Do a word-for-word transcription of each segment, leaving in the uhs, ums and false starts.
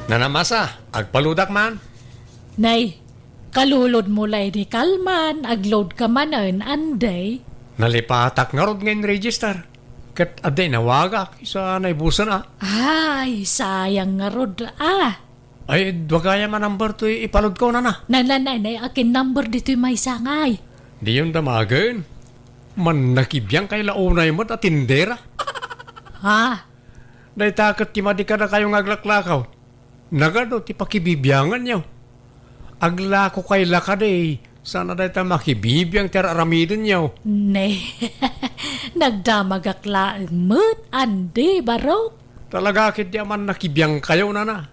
Nana Masa, agpaludak man. Nay, kalulod mo lay di kalman, agload ka manen, Andy. Nalipatak ngarud nga in-register. Ket adda inawagak, isu a naibusen a. Ay, sayang ngarud a. Ay, dua gayam a number toy ipalodko, nana. Nana, nay, nay, akin number ditoy maysa ngay? Diyon damagen. Mannakibiang kay la unay met a tindera. Ha? Dayta ket ti madi kadakayo nga aglaklakaw. Nagadu ti pakibibianganyo. Aglako kay la kadi, sana dayta makibibiang ti ar-aramidenyo. Ne, nagdamagak laeng met, Andy, barok. Talaga ketdi a mannakibiangkayo, nana.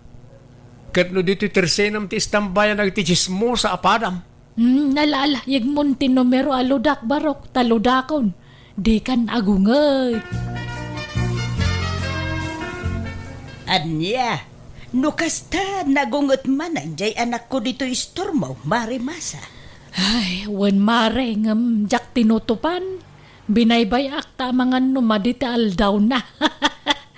Ket no ditoy tersenem ti istambayan dagiti chismosa a padam. Hmm, ala, ala, yegmon ti numero a ludak, barok, ta ludakon. Dikan agunget. Ania, no kasta, nagunget manen jay anakko ditoy istormo, Mare Masa. Ay, wen, Mare, ngem diak tinutupan. Binaybay-ak ta amangan no madi ti aldawna.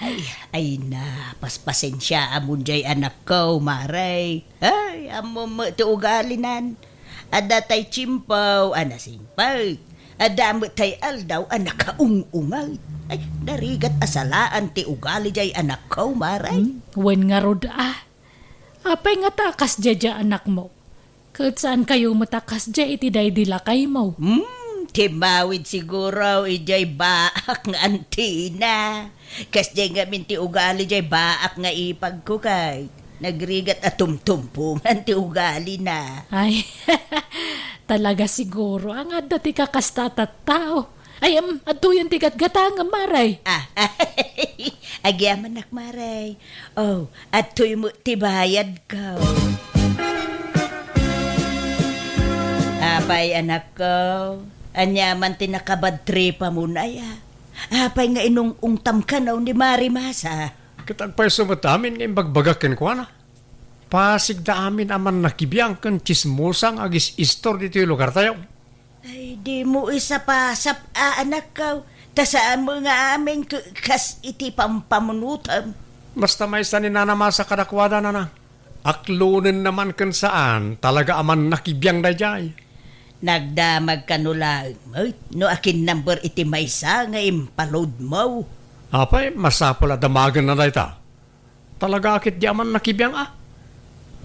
Ay, ay na, paspasensiaamon jay anakko, Mare. Ay, ammom met ti ugalinan. Adda tay tiempo a nasingpet. Adda met tay aldaw a nakaung-unget. Ay, narigat a salaan ti ugali jay anakko, Mare. Hmm, wen ngarud a. Apay ngata a kasdiay anakmo? Ket saankayo met a kasdiay iti daydi lakaymo? Hmm, timmawid siguro idiay baak nga antina. Kasdiay ngamin ti ugali diay baak nga ipagko kay nagrigat a tumtumpongan ti ugalina. Ay, talaga siguro a nga adda ti kakasta a tattao. Ay, em, adtoyen ti gatgatangem, Mare. Ah, agyamanak, Mare. Oh, adtoy met ti bayadko. Apay, anakko, ania man ti nakabadtripamon aya? Apay nga inung-ungtam kano ni Mare Masa? Ket agpayso met amin nga imbagbagak kenkuana. Pasigda amin a mannakibiang ken tsismosa nga agis-istor ditoy lugartayo. Ay, dimo isapasap a, anakko, ta saan met nga amin k-, kas iti pampamunotem. Basta maysa ni Nana Masa kadakuada, nana. Aklonenna man ken saan, talaga a mannakibiang daydiay. Nagdamag kano laeng met no akin number iti maysa nga impalodmo. Apay, masapul a damagenna dayta. Talaga a ketdi a mannakibiang a.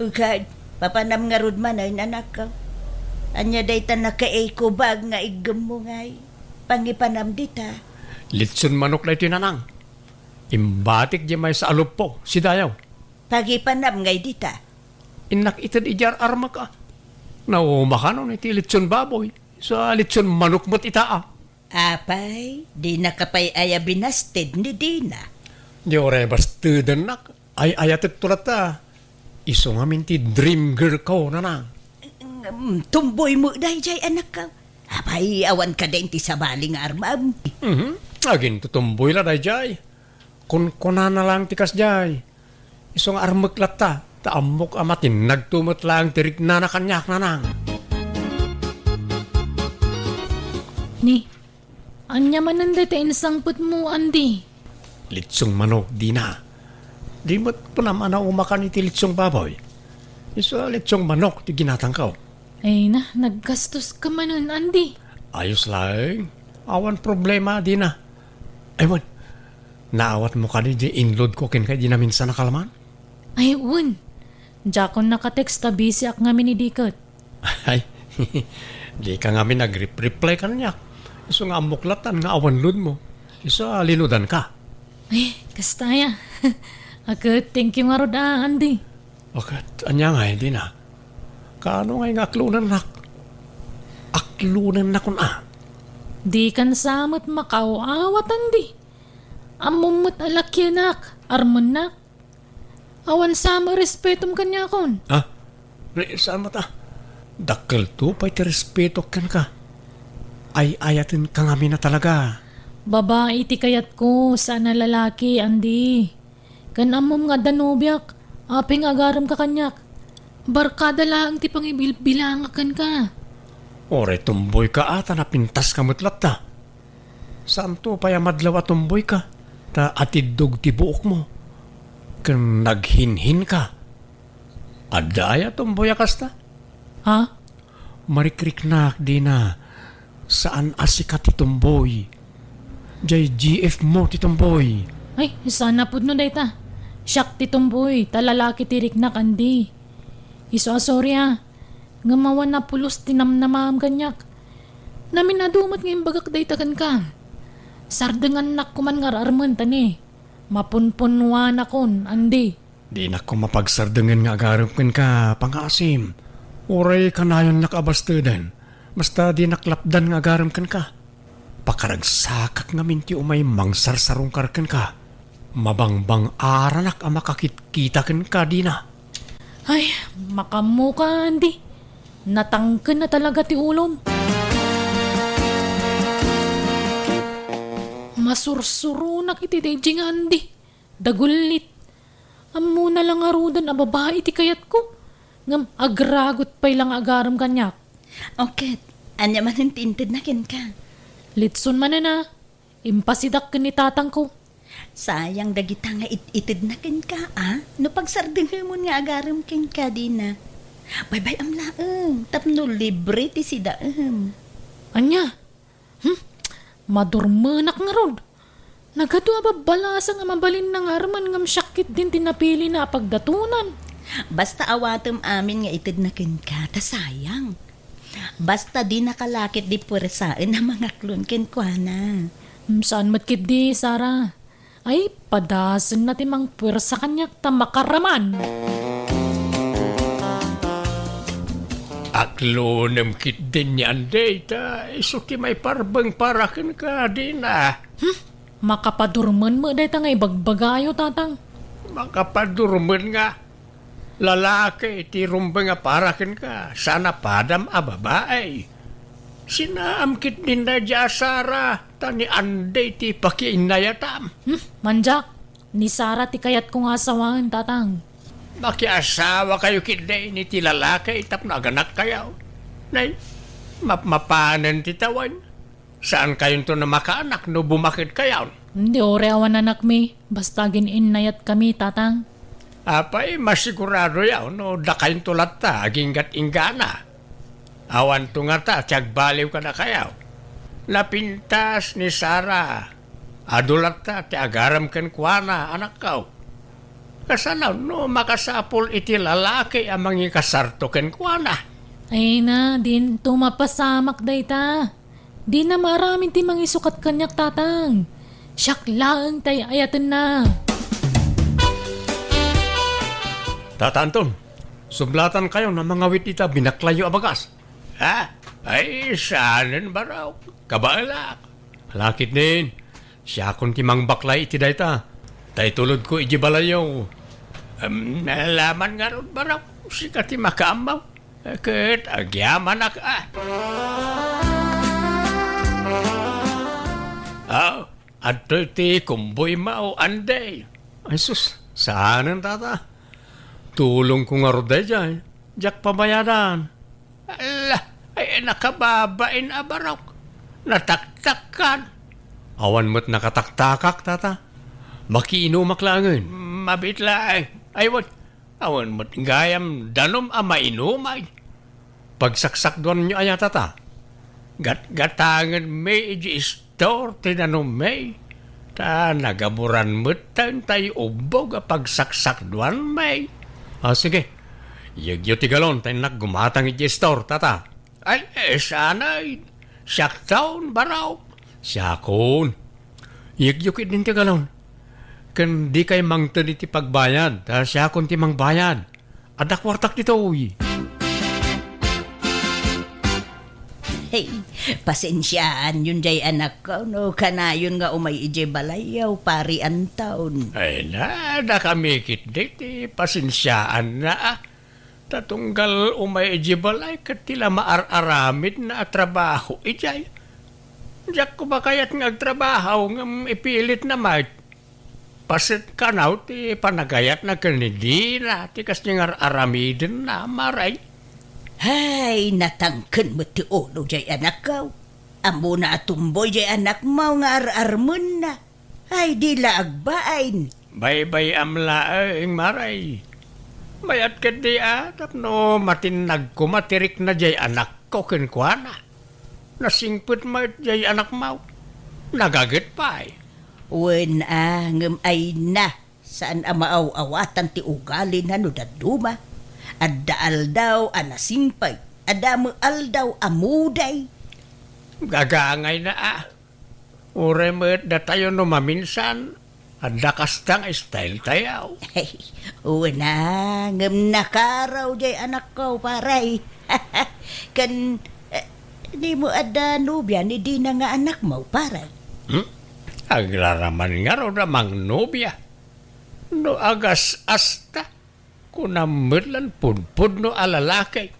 Ukay, papanam ngarud manen, anakko. Ania dayta nakaikubag nga iggemmo ngay? Pangipanam dita. Litson manok daytoy, nanang. Imbatik diay maysa a luppo, sidayaw. Pagipanam ngay dita. Innak ited idiay ar-armek a. Nauma kanon iti litson baboy. Sa litson manok met ita a. Apay, dinaka pay aya binasted ni Dina? Di uray bastedennak. Ay-ayatek to latta. Isu ngamin ti dream girl ko, nanang. Ngem, tumboy met daydiay, anakko. Apay, awan kadi ti sabali nga armam? Mhm. Agintutumboy la daydiay. Kunkunana laeng ti kasdiay. Isu nga armek latta, ta ammok a matinnagto met laeng ti riknana kaniak, nanang. Ni, ania manen dayta insangpetmo, Andy? Litsong manok, Dina. Di met kunam a naumakan iti litsong baboy. Isu a litsong manok ti ginatangko. Ay na, naggastos ka manen, Andy. Ayos laeng. Awan problema, Dina. Ay, wen, naawatmo kadi di inload ko kenka idi naminsan a kalman? Ay, wen. Diakon nakatext ta busy ak ngamin idi ket. Ay, dika ngamin nagrep-reply kaniak. Isu nga ammok latan nga awan load mo. Isu a linudan ka. Ay, kasta aya. Aket, thank you ngarud a, Andy. Aket, ania ngay, Dina? Kaano ngay nga aklonennak? Aklonennak kun a. Dikan sa met makaaw-awat, Andy. Ammom met a lakienak, armennak. Awan sa met respetom kaniakon. Ah, re-, saan met a? Dakkelto pay ti respetok kenka. Ay-ayatenka ngamin a talaga. Babai ti kayatko, saan a lalaki, Andy. Ken ammom nga adda nobiak, apay nga agaremka kaniak? Barkada laeng ti pangibilbilangak kenka. Uray tumboyka a ta napintaska met latta. Saanto pay a madlaw a tumboyka, ta atiddog ti buokmo. Ken naghinhinka. Adda aya tomboy a kasta? Ha? Marikriknak, Dina. Saan a sika ti tomboy. Jay G F mo ti tomboy. Ay, saan a pudno dayta. Siak ti tomboy, ta lalaki ti riknak, Andy. Isu a sorry, a. Ngem awan a pulos ti namnamaam kaniak. Naminado met nga imbagak dayta kenka. Sardengannak koman nga ar-armen ta ni mapunpunnuanakon, Andy. Dinak koma pagsardengen nga agarem kenka, pangngaasim. Uray kanayonnak a basteden, basta dinak lapdan nga agarem kenka. Pakaragsakak ngamin ti umay mangsarsarungkar kenka. Mabangbang-aranak a makakitkita kenka, Dina. Ay, makaammoka, Andy. Natangken na talaga ti ulom. Masursuronak iti daydi nga Andy. Dagullit. Ammona la ngaruden a babai ti kayatko. Ngem agragot pay la nga agarem kaniak. O ket, ania manen ti intedna kenka? Litson manen a. Impasidak ken ni tatangko. Sayang dagita nga it-itedna kenka, a? No pagsardengemon nga agarem kenka, Dina. Baybay-am laeng, tapno libre ti sidaem. Ania? Hmm? Madurmenak ngarud. Nagadu a babbalasa nga mabalinna nga armen ngem siak ketdin ti napilina a pagdatonan. Basta awatem amin nga itedna kenka, ta sayang. Basta dinaka la ketdi puersaen a mangaklon kenkuana. Hmm, saan met ketdi, Sara. Ay, padasenna ti mangpuersa kaniak ta makaraman. Aklonem ketdin ni Andy ta isu ti maiparbeng para kenka, Dina. Hmm? Makapadurmen met dayta nga ibagbagayo, Tatang. Makapadurmen nga lalaki ti rumbeng a para kenka, saan a padam a babai. Sinaam ketdin daydi a Sara, ta ni Andy ti pakiinnayatam. Hmm, mandiak, ni Sara ti kayatko nga asawaen, Tatang. Makiasawakayo ketdi iti lalaki tapno aganakkayo. Nay, mapmapanen ti tawen. Saankayonto a makaanak no bumaketkayon. Di, uray awan anakmi, basta agin-innayatkami, Tatang. Apay, masiguradoyo no dakayonto latta aginggat-inggana. Awanto ngata ti agbaliw kadakayo. Napintas ni Sara. Adu latta ti agarem kenkuana, anakko. Kasano no makasapul iti lalaki a mangikasarto kenkuana? Ay na, dinto mapasamak dayta. Dina maaramid ti mangisukat kaniak, Tatang. Siak laeng ti ay-ayatenna. Tata Anton, sublatankayon a mangawit ita binaklayyo a bagas. Ha? Ay, saanen, barok. Kabaelak. Lakit nin, siakon ti mangbaklay iti dayta. Ta itulodko iti balayyo. Em, nalaman ngarud, barok. Sika ti makaammo. Ket agyamanak a. Ah, adtoy ti kumboy mo, Andy. Ay sus, saanen, Tata. Tulongko ngarud daydiay. Diak pabayadan. Ala, ay nakababain a barok. Nataktakkan. Awan met nakataktakak, Tata. Makiinumak laengen. Mabiit laeng. Ay, wen, awan met gayam danum a mainumay. Pagsaksakduanyo aya, Tata? Gatgatangenmi iti istor ti danummi, ta nagaburan metten tay ubbog a pagsaksakduanmi. Ah, sige. Iyegyo ti galon ta innak gumatang iti istor, Tata. Ay, eh, sanay. Siakton, barok. Siakon. Iyegyo ketdin ti galon. Ken dikay mangted iti pagbayad, ta siakon ti mangbayad. Adda kuartak ditoy. Hey, pasensiaanyon jay anakko no kanayon nga umay idiay balayyo, Pari Anton. Ay na, dakami ketdi ti pasensiaanna, ah. Ta tunggal umay idiay balay ket ti la maar-aramidna a trabaho idiay. Diak koma kayat nga agtrabaho ngem ipilitna met. Paset kano ti panagayatna ken ni Dina ti kasdiay nga ar-aramidenna, Mare. Hay, natangken met ti ulo jay anakko. Ammona a tumboy jay anakmo nga ar-armenna. Ay, di la agbain. Baybay-am laeng, Mare. Mayat ketdi a tapno matinnag koma ti rikna diay anakko kenkuana. Nasingpet met diay anakmo. Nagaget pay. Wen a, ngem ayna, saan a maaw-awatan ti ugalina no dadduma. Adda aldaw a nasingpet, adda met aldaw a muday. Gagangayna a. Uray met datayo no maminsan, adda kasta nga style tayo. Ay, wen a, ngem nakaraw diay anakko, pare. Ken, eh, dimo adda nobia ni Dina nga anakmo, pare? Hmm? Agraraman ngarud a mangnobia. No agas-asta, kunam met lan pudpudno a lalaki.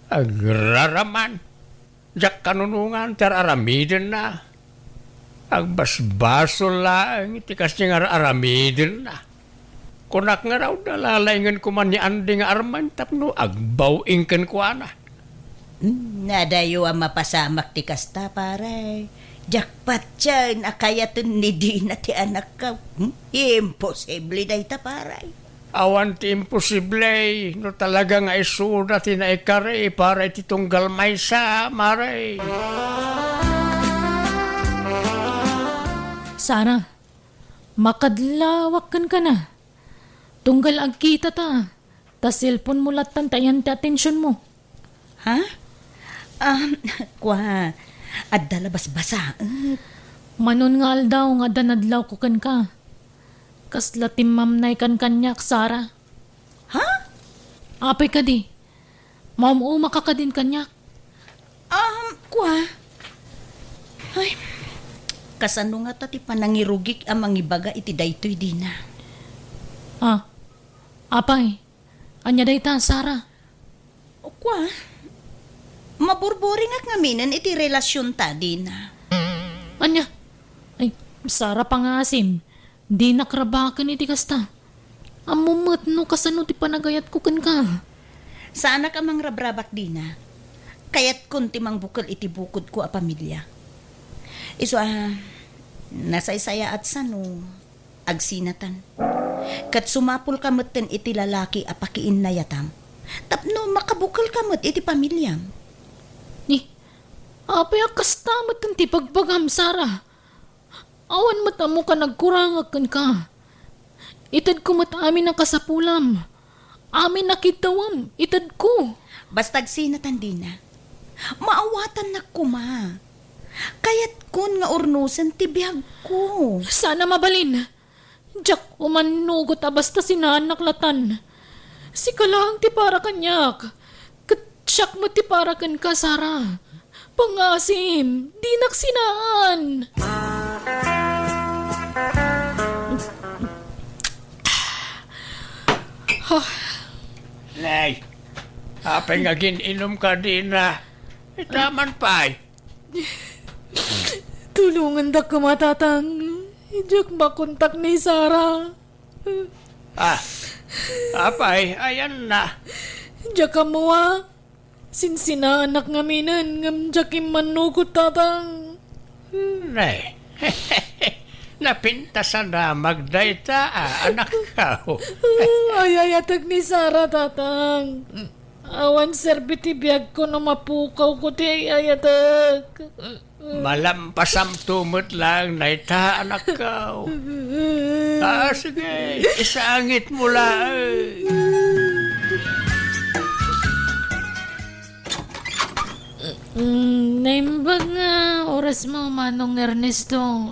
Agraraman. Diak kanunongan ti ar-aramidenna. Agbasbasol laeng ti kasdi nga ar-aramidenna. Kunak ngarud a lalaingen koma ni Andy nga Arman tapno agbaw-ing kenkuana. Hmm, adayo a mapasamak ti kasta, pare. Diak patien a kayaten ni Dina ti anakko. Hmm? Imposible dayta, pare. Awan ti imposible no talaga nga isuda ti naikari para iti tunggal maysa, mare. Sara, makadlawak kenka na. Tunggal agkita ta, ta cellphone mo lattan ti ayan ti atensiyon mo. Ha? Um, kua, adda la basbasaek. Manon nga aldaw nga adda nadlawko kenka. Kasla timmamnaykan kaniak, Sara. Ha? Apay kadi? Maum-umaka kadin kaniak? Um, kua. Ay, kasano ngata ti panangirugik a mangibaga iti daytoy, Dina? Ah, apay, ania dayta, Sara? Kua, maburburingak ngaminen iti relasionta, Dina. Ania? Ay, Sara, pangaasim, dinak rabaken iti kasta. Ammom met no kasano ti panagayatko kenka. Saanak a mangrabrabak, Dina. Kayatkon ti mangbukel iti bukodko a pamilia. Isu a, nasaysayaat sano agsinatan. Ket sumapulka metten iti lalaki a pakiinnayatam tapno makabukelka met iti pamiliam. Ni, apay a kasta metten ti bagbagam, Sara? Awan met ammoka nagkurangak kenka. Itedko met amin a kasapulam. Amin a kiddawam, itedko. Basta agsinatan, Dina. Maawatannak koma. Kayatkon nga urnosen ti biagko. Saan a mabalin. Diak umannugot a basta sinaannak latan. Sika laeng ti para kaniak. Ket siak met ti para kenka, Sara. Pangaasim, dinak sinaan. Nay, apay nga agin-inumka, Dina? Itaman pay. Tulongandak koma, Tatang. Diak makontak ni Sara. Ah, apay, ayanna? Diak ammo a. Sinsinaannak ngaminen, ngem diak immannugot, Tatang. Ne. Napintasan a magdayta, ah, anakko. Ay-ayatek ni Sara, Tatang. Awan serbi ti biagko no mapukawko ti ay-ayatek. Malampasamto met laeng dayta, anakko. Ah, sige, isangitmo laeng. Mm, naimbag nga orasmo, Manong Ernesto.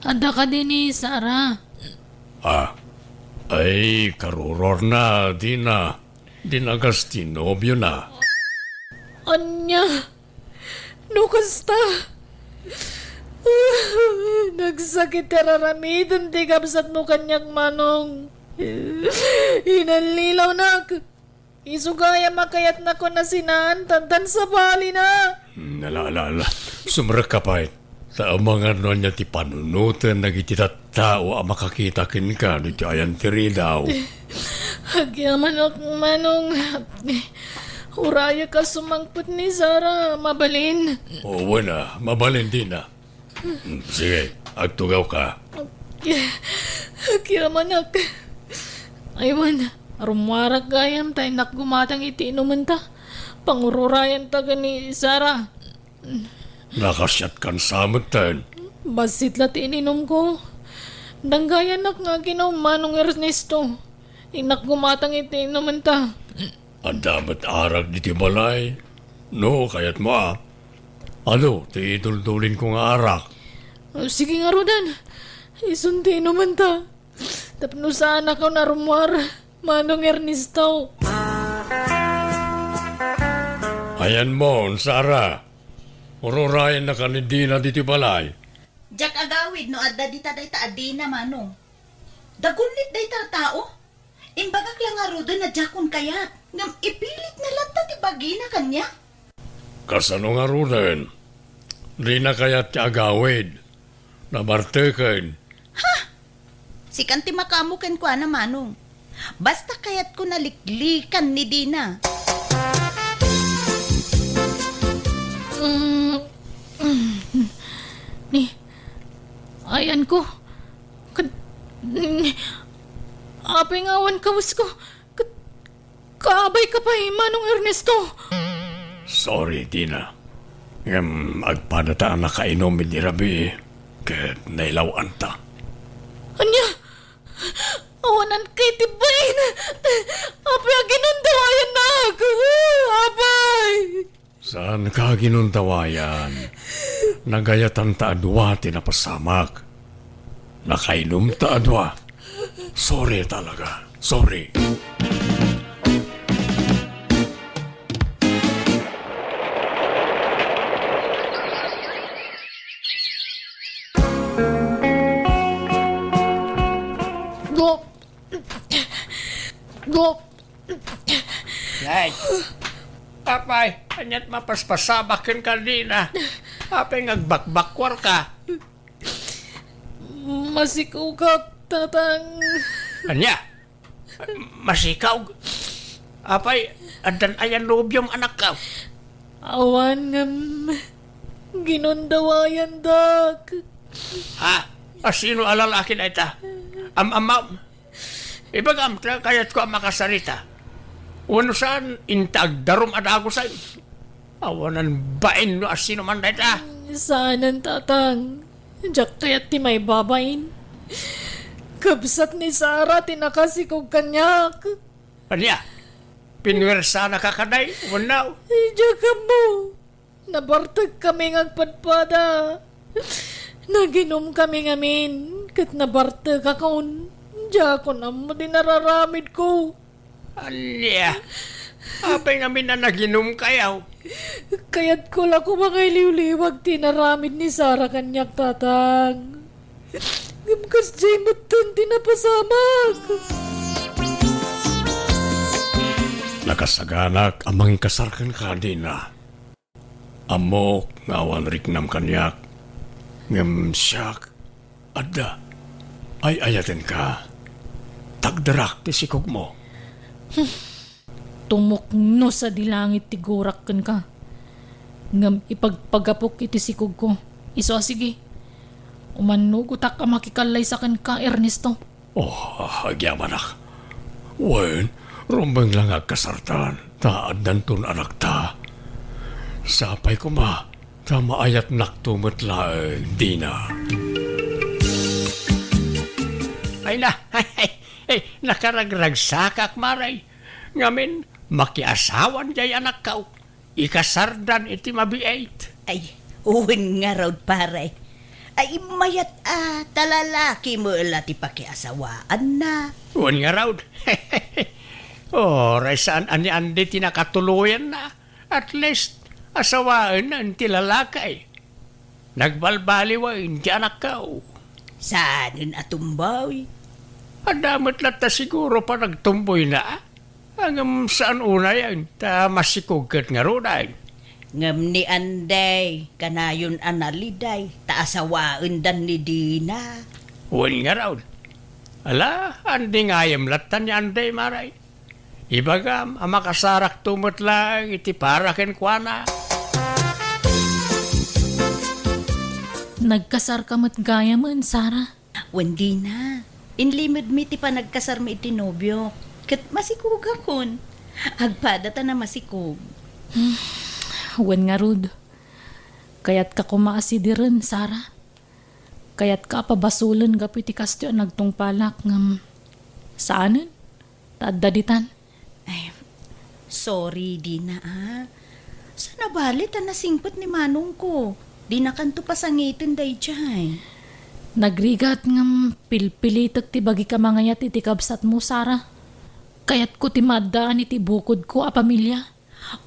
Adda kadi ni Sara? Ah, ay, karurorna, Dina. Dinagas ti nobiona. Ania? No kasta? Nagsakit ti ar-aramiden ti kabsatmo kaniak, Manong. Inallilawnak. Isu gayam a kayatnakon a sinaantan, tan sabalina. Hmm, ala, ala, ala. Sumrekka pay. Ta amangan no ania ti panunoten dagiti tattao a makakita kenka no iti ayan ti ridaw. Agyamanak, Manong. Urayek a sumangpet ni Sara. Mabalin? O, wen a, mabalin, Dina. Mm, sige, agtugawka. Agyamanak. Aywan, Rummuarak gayam ta innak gumatang iti inumenta. Pangururayanta ken ni Sara. Nakasiatkan sa metten. Bassit la ti ininumko. Danggayanak nga aginum, Manong Ernesto. Innak gumatang iti inumenta. Adda met arak ditoy balay, no kayatmo a. Adu ti iduldulinko nga arak. Sige ngaruden, isun ti inumenta. Tapno saanakon a rummuar, Manong Ernesto. Ayanmon, Sara. Ururayannaka ni Dina ditoy balay. Diak agawid no adda dita dayta a Dina, Manong. Dagunnit dayta a tao. Imbagak la ngaruden a diakon kayat, ngem ipilitna latta ti bagina kaniak. Kasano ngaruden? Dina kayat ti agawid. Nabarteken. Ha? Sikan ti makaammo kenkuana, Manong. Basta kayatko naliklikan ni Dina. Mm, mm, ni, ayanko. Kad-, ni, apay nga awan kawesko. Kad-, kaabayka pay, Manong Ernesto. Sorry, Dina. Ngem agpadata a nakainum idi rabii ket nailaw-anta. Ania? Awanan kay ti bain! Apay a ginundawayannak? Apay! Saanka a ginundawayan. Nagayatanta a dua ti napasamak. Nakainumta a dua. Sorry talaga. Sorry. Dok! Dok! Ay, apay, ania't mapaspasamak kenka, Dina? Apay nga agbakbakkuarka? Masikugak, Tatang. Ania? Masikaw? Apay, addan aya nobiom, anakko? Awan ngem ginundawayandak. Ha? Asino a lalaki dayta? Am-amam? Ibagam ta kayatko a makasarita. Wenno saan, inta agdarum a dagusen. Awanan bain no asino man dayta. Saanen, Tatang. Diak kayat ti maibabain. Kabsat ni Sara ti nakasikog kaniak. Ania? Pinuersanaka kadi wenno? Diak ammo. Nabartekami nga agpadpada. Naginumkami ngamin, ket nabartekakon. Diakon ammo ti nararamidko. Ania? Apay ngamin a naginumkayo? Kayatko la koma nga iliwliwag ti inaramid ni Sara kaniak, Tatang. Ngem kasdiay metten ti napasamak. Nakasaganak a mangikasar kenka, Dina. Ammok nga awan riknam kaniak, ngem siak, adda, ay-ayatenka. Tagderak ti sikogmo. Tumukno sadi langit ti gurak kenka, ngem ipagpagapok iti sikogko. Isu a sige, umannugotak a makikallaysa kenka, Ernesto. Oh, agyamanak. Wen, rumbeng la nga agkasartan, ta addanton anakta. Sapay koma, ta maayatnakto met laeng, Dina. Ay na, ay, nakaragragsakak, Mare. Ngamin, makiasawan jay anakko. Ikasardan iti mabiit. Ay, wen ngarud, pare. Ay, mayat a, ta lalaki met la ti pakiasawaanna. Wen ngarud. Uray saan a ni Andy ti nakatuloyanna. At least, asawaenna ti lalaki. Nagbalbaliwen ti anakko. Saanen a tumboy? Adda met latta siguro panagtumboyna. Ngem saan unayen, ta masikog ket ngaruden. Ngem ni Andy, kanayon a naliday, ta asawaendan ni Dina. Wen ngarud. Ala, Andy ngayem latta ni Andy, Mare. Ibagam a makasarakto met laeng iti para kenkuana. Nagkasarka met gayamen, Sara? Wen, Dina. Inlimedmi ti panagkasarmi iti nobiok. Ket masikogakon. Agpada ta namasikog. Wen ngarud, kayatka koma a sidiren, Sara. Kayatka a pabasolen gapu iti kastoy a nagtungpalak ngem saanen ta adda ditan. Ay, sorry, Dina, a. Saan a bale ta nasingpet ni manongko. Dinakanto pasangiten daydiay. Nagrigat ngem pilpilitek ti bagik a mangayat iti kabsatmo, Sara. Kayatko ti maaddaan iti bukodko a pamilia.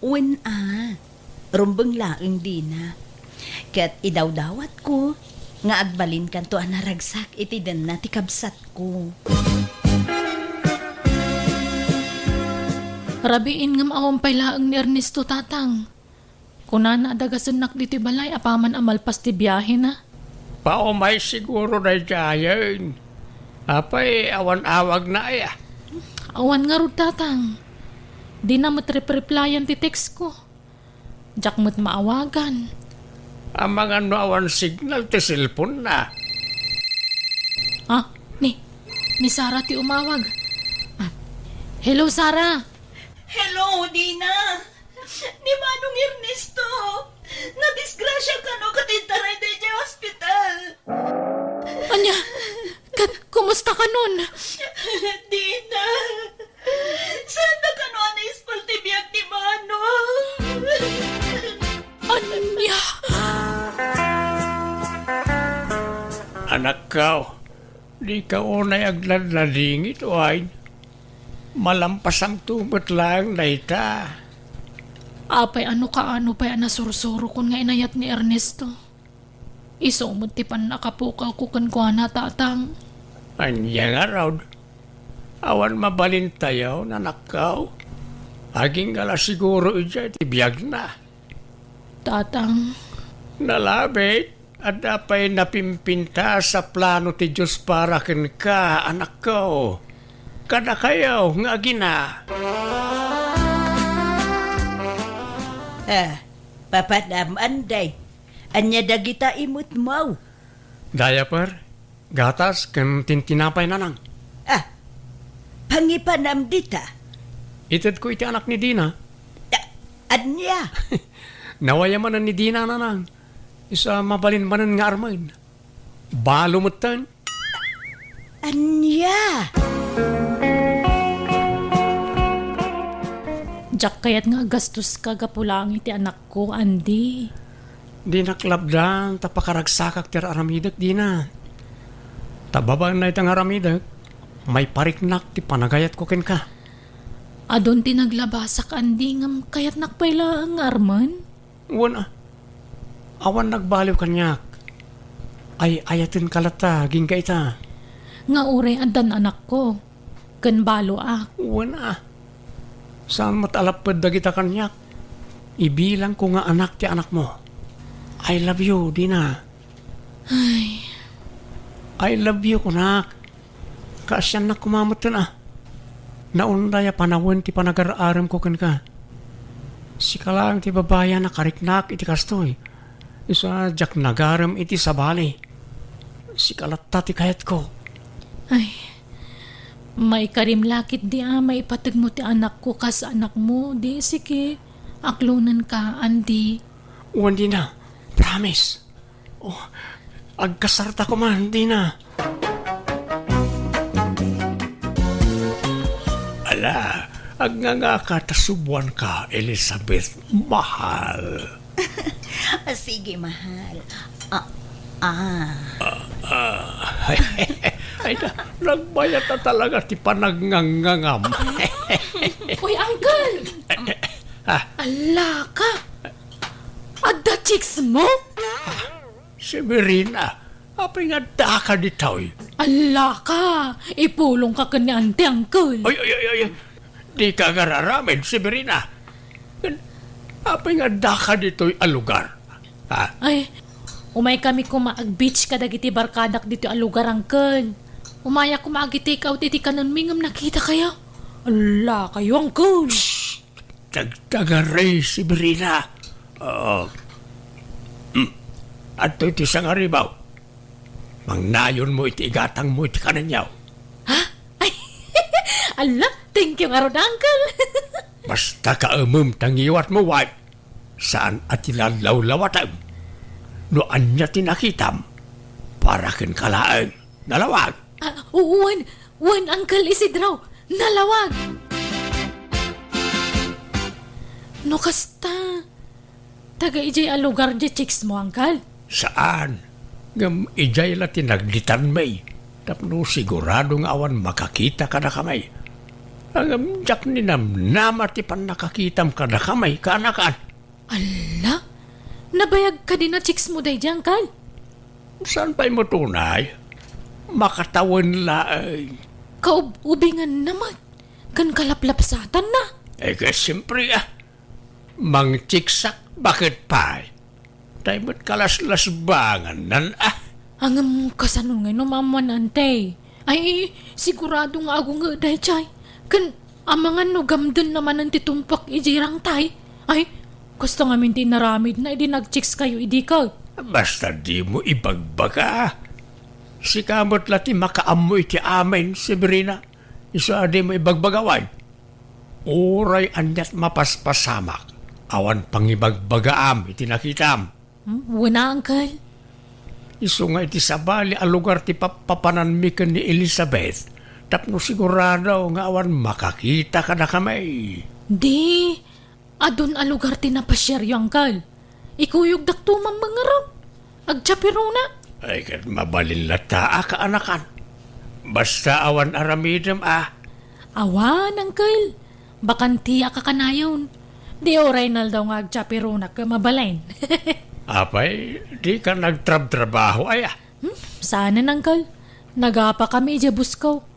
Wen a, rumbeng laeng, Dina. Ket idawdawatko nga agbalinkanto a naragsak iti denna ti kabsatko. Rabiin ngem awan pay laeng ni Ernesto, Tatang. Kunana a dagasennak ditoy balay apaman a malpas ti biahena. Paumay siguro daydiayen. Apay, awan awagna aya? Awan ngarud, Tatang. Dina met repreplayan ti text ko. Diak met maawagan. Amangan no awan signal ti cellphone-na. Ah, ni, ni Sara ti umawag. Ah, hello, Sara. Hello, Dina. Ni Manong Ernesto, nadisgrasya kano ket intaray daydiay ospital. Ania? Ket kumusta kanon? Dina, saan da kano a naispal ti biag ni Manong? Ania? Anakko, dika unay agladladingit, wen. Malampasamto met laeng dayta. Apay, ano kaano pay a nasursurokon nga inayat ni Ernesto? Isu met ti pannakapukawko kenkuana, Tatang. Ania ngarud? Awan mabalintayo, anakko. Agingga la siguro idiay ti biagna. Tatang. Nalabit, adda pay napimpintas a plano ti Dios para kenka, anakko. Kadakayo nga agina. Ah, papanam, Anday. Ania dagita imutmo? Diaper, gatas, ken tintinapay, Nanang. Ah, pangipanam dita? Itedko iti anak ni Dina. Ah, ania? Nawaya manen ni Dina, Nanang. Isu a mabalin manen nga armen. Balo metten. Ania? Diak kayat nga agastoska gapu laeng iti anakko, Andy. Dinak labdan ta pakaragsakak ti ar-aramidek, Dina. Ta babaen dayta nga aramidek, maipariknak ti panagayatko kenka. Adun ti naglabasak, Andy, ngem kayatnak pay laeng nga armen. Wen a, awan nagbaliw kaniak. Ay-ayatenka latta, agingga ita. Nga uray addan anakko, ken baloak. Wen a, saan met a lapped dagita kaniak. Ibilangko nga anak ti anakmo. I love you, Dina. Ay. I love you, kunak. Kaasiannak koma metten a. Naunday a panawen ti panagar-aremko kenka. Sika laeng ti babai a nakariknak iti kastoy. Isu a diak nagarem iti sabali. Sika latta ti kayatko. Ay, maikarim la ketdi a maipategmo ti anakko kas anakmo, di sige. Aklonenka, Andy. Wen, Dina. Promise. Oh, agkasarta koma, Dina. Ala, agngangaka ta subuanka, Elizabeth, mahal. Ah, sige, mahal. Ah, ah. Ah, ah. Ay, na, nagbayat na talaga ti panagngangngangam. Uy, Uncle! Ah. Ala ka! Adda chicks mo? Severina, apay nga addaka ditoy? Ala ka! Ipulongka ken ni Auntie, Uncle. Ay, ay, ay, ay, ay. Dika agar-aramid, Severina. Apay nga addaka ditoy a lugar? Ha? Ay, umaykami koma ag-beach kadagiti barkadak ditoy a lugar, Uncle. Umayak koma agi-take out iti kanenmi ngem nakitakayo. Ala kayo, Uncle. Shh! Tagtagari, Severina. Oo. Hmm. Adtoy ti sangaribaw. Mangnayonmo iti igatangmo iti kanenyo. Ha? Ay, ala, Thank you ngarud, Uncle. Basta kaemem ta ngiwatmo, wife. Saan a ti lallawlawatem. No ania ti nakitam, para kenka laeng. Nalawag. Ah, wen, wen, Uncle Isidro. Nalawag. No kasta, taga idiay a lugar diay chicks mo, Uncle? Saan. Ngem idiay la ti nagditanmi. Tapno sigurado nga awan makakita kadakami. Ngem diak ninamnama ti pannakakitam kadakami, kaanakan. Alla? Nabayag kadi a chicks mo daydi, Uncle? Saan pay met unay? Makatawen laeng. Kaub-ubinganna met. Ken kalaplapsatanna. Eh, kaya siyempre, ah. Mangchiksak, baket pay. Tay met kalaslasbangannan, ah. Ngem kasano ngay no maammoan, Ante? Ay, sigurado nga agunget daydiay. Ken amangan no gamdenna manen ti tumpak idiay rangtay. Ay, kasta ngamin ti inaramidna idi nagchicks kayo idi ket. Basta dimo ibagbaga. Sika met la ti makaammo iti amin, Severina. Isu a dimo ibagbaga, wen. Uray aniat mapaspasamak, awan pangibagbagaam iti nakitam. Hmm? Wen a, Uncle. Isu nga iti sabali a lugar ti pappapananmi ken ni Elizabeth, tapno sigurado nga awan makakita kadakami. Di, adun a lugar ti napasiaryo, Uncle. Ikuyogdakto man ngarud. Agtiapirona. Ay, ket mabalin latta a kaanakan. Basta awan aramidem, ah. Awan, Uncle. Bakanti a kakanayon. Di uray naldaw nga agtiapirona ket mabalin. Apay, dika nagtrabtrabaho, aya? Hmm, saanen, Uncle. Nagapakami idiay busko.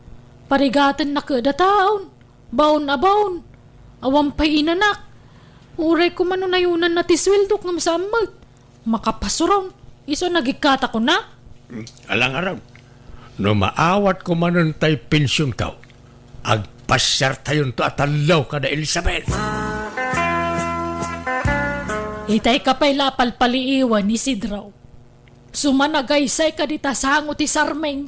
Parigatennak ket a taon. Baon a baon. Awan pay inanak. Uray koma no nayonanna ti sueldok ngem saan met. Makapasuron. Isu a nagikkatakon a. Hmm, ala ngarud. No maawatko manen tay pensionko, agpasiartayonto a tallo kada Elizabeth. Itay ka pay la a palpaliiwen, Isidro. Sumanagaysay ka dita sango ti sarming.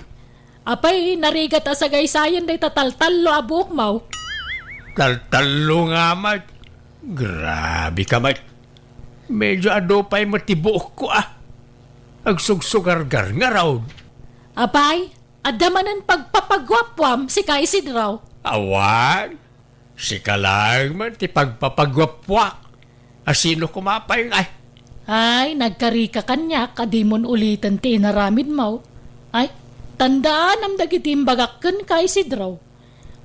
Apay, narigat a sagaysayan dayta taltallo a buokmo. Taltallo nga met. Grabe ka met. Medyo adu pay met ti buokko, ah. Agsugsugargar ngarud. Apay, adda manen pagpapaguapuam, sika Isidro? Awan. Sika laeng met ti pagpapaguapuak. A sino koma pay ngay? Ay, nagkarika kaniak a dimon uliten ti inaramidmo. Ay, tandaanam dagiti imbagak kenka, Isidro.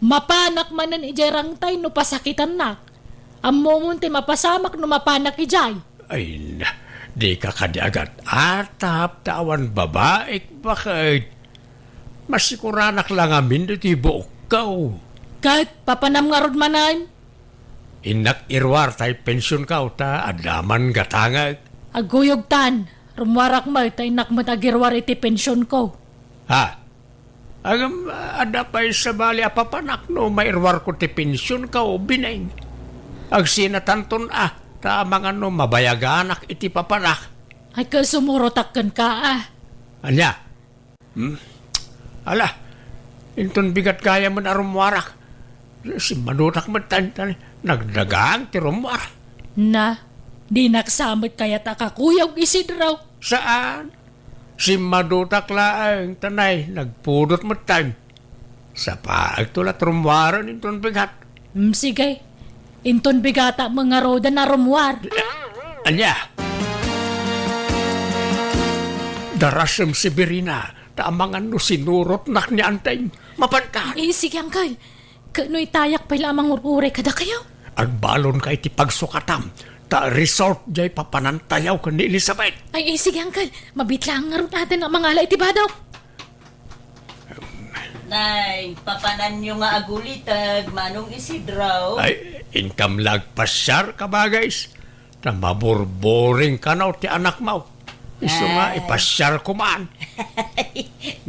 Mapanak manen idiay rangtay no pasakitannak. Ammomon ti mapasamak no mapanak idiay. Ay na, dika kadi agat-atap ta awan babaek, baket. Masikuranak la ngamin ditoy buokko. Ket papanam ngarud manen? Innak iruar tay pensionko ta adda man gatangek. Agkuyogtan, rummuarak met ta innak met agiruar iti pensionko. Ha? Ngem, adda pay sabali a papanak no mairuarko ti pensionko, Bineng. Agsinatanton a, ta amangan no mabayaganak iti papanak. Ay, ket sumurotak kenka a. Ania? Hmm? Ala, inton bigat gayam a rummuarak. Simmadutak met ta, ta nagdagang ti rummuar. Na, dinak sa met kayat a kakuyog, Isidro? Saan? Simmadutak laeng, ta nagpudot met ta. Sapaekto la ti rummuaren inton bigat. Hmm, sige. Inton bigatak met ngaruden a rummuar. Ania? Darasem, Severina, ta amangan no sinurotnak ni Anteng. Mapanka? Eh, sige, Uncle. Ket no itayak pay la a mangur-uray kadakayo? Agbalonka iti pagsukatam, ta resort jay papanantayo ken ni Elizabeth. Ay, eh, sige, Uncle. Mabiit laeng ngarud a mangala iti bado. Nay, papananyo nga aguliteg, Manong Isidro. Ay, inkam la agpasiar, kabagis. Ta maburburing kano ti anakmo. Isu nga Ay. Ipasiarko man.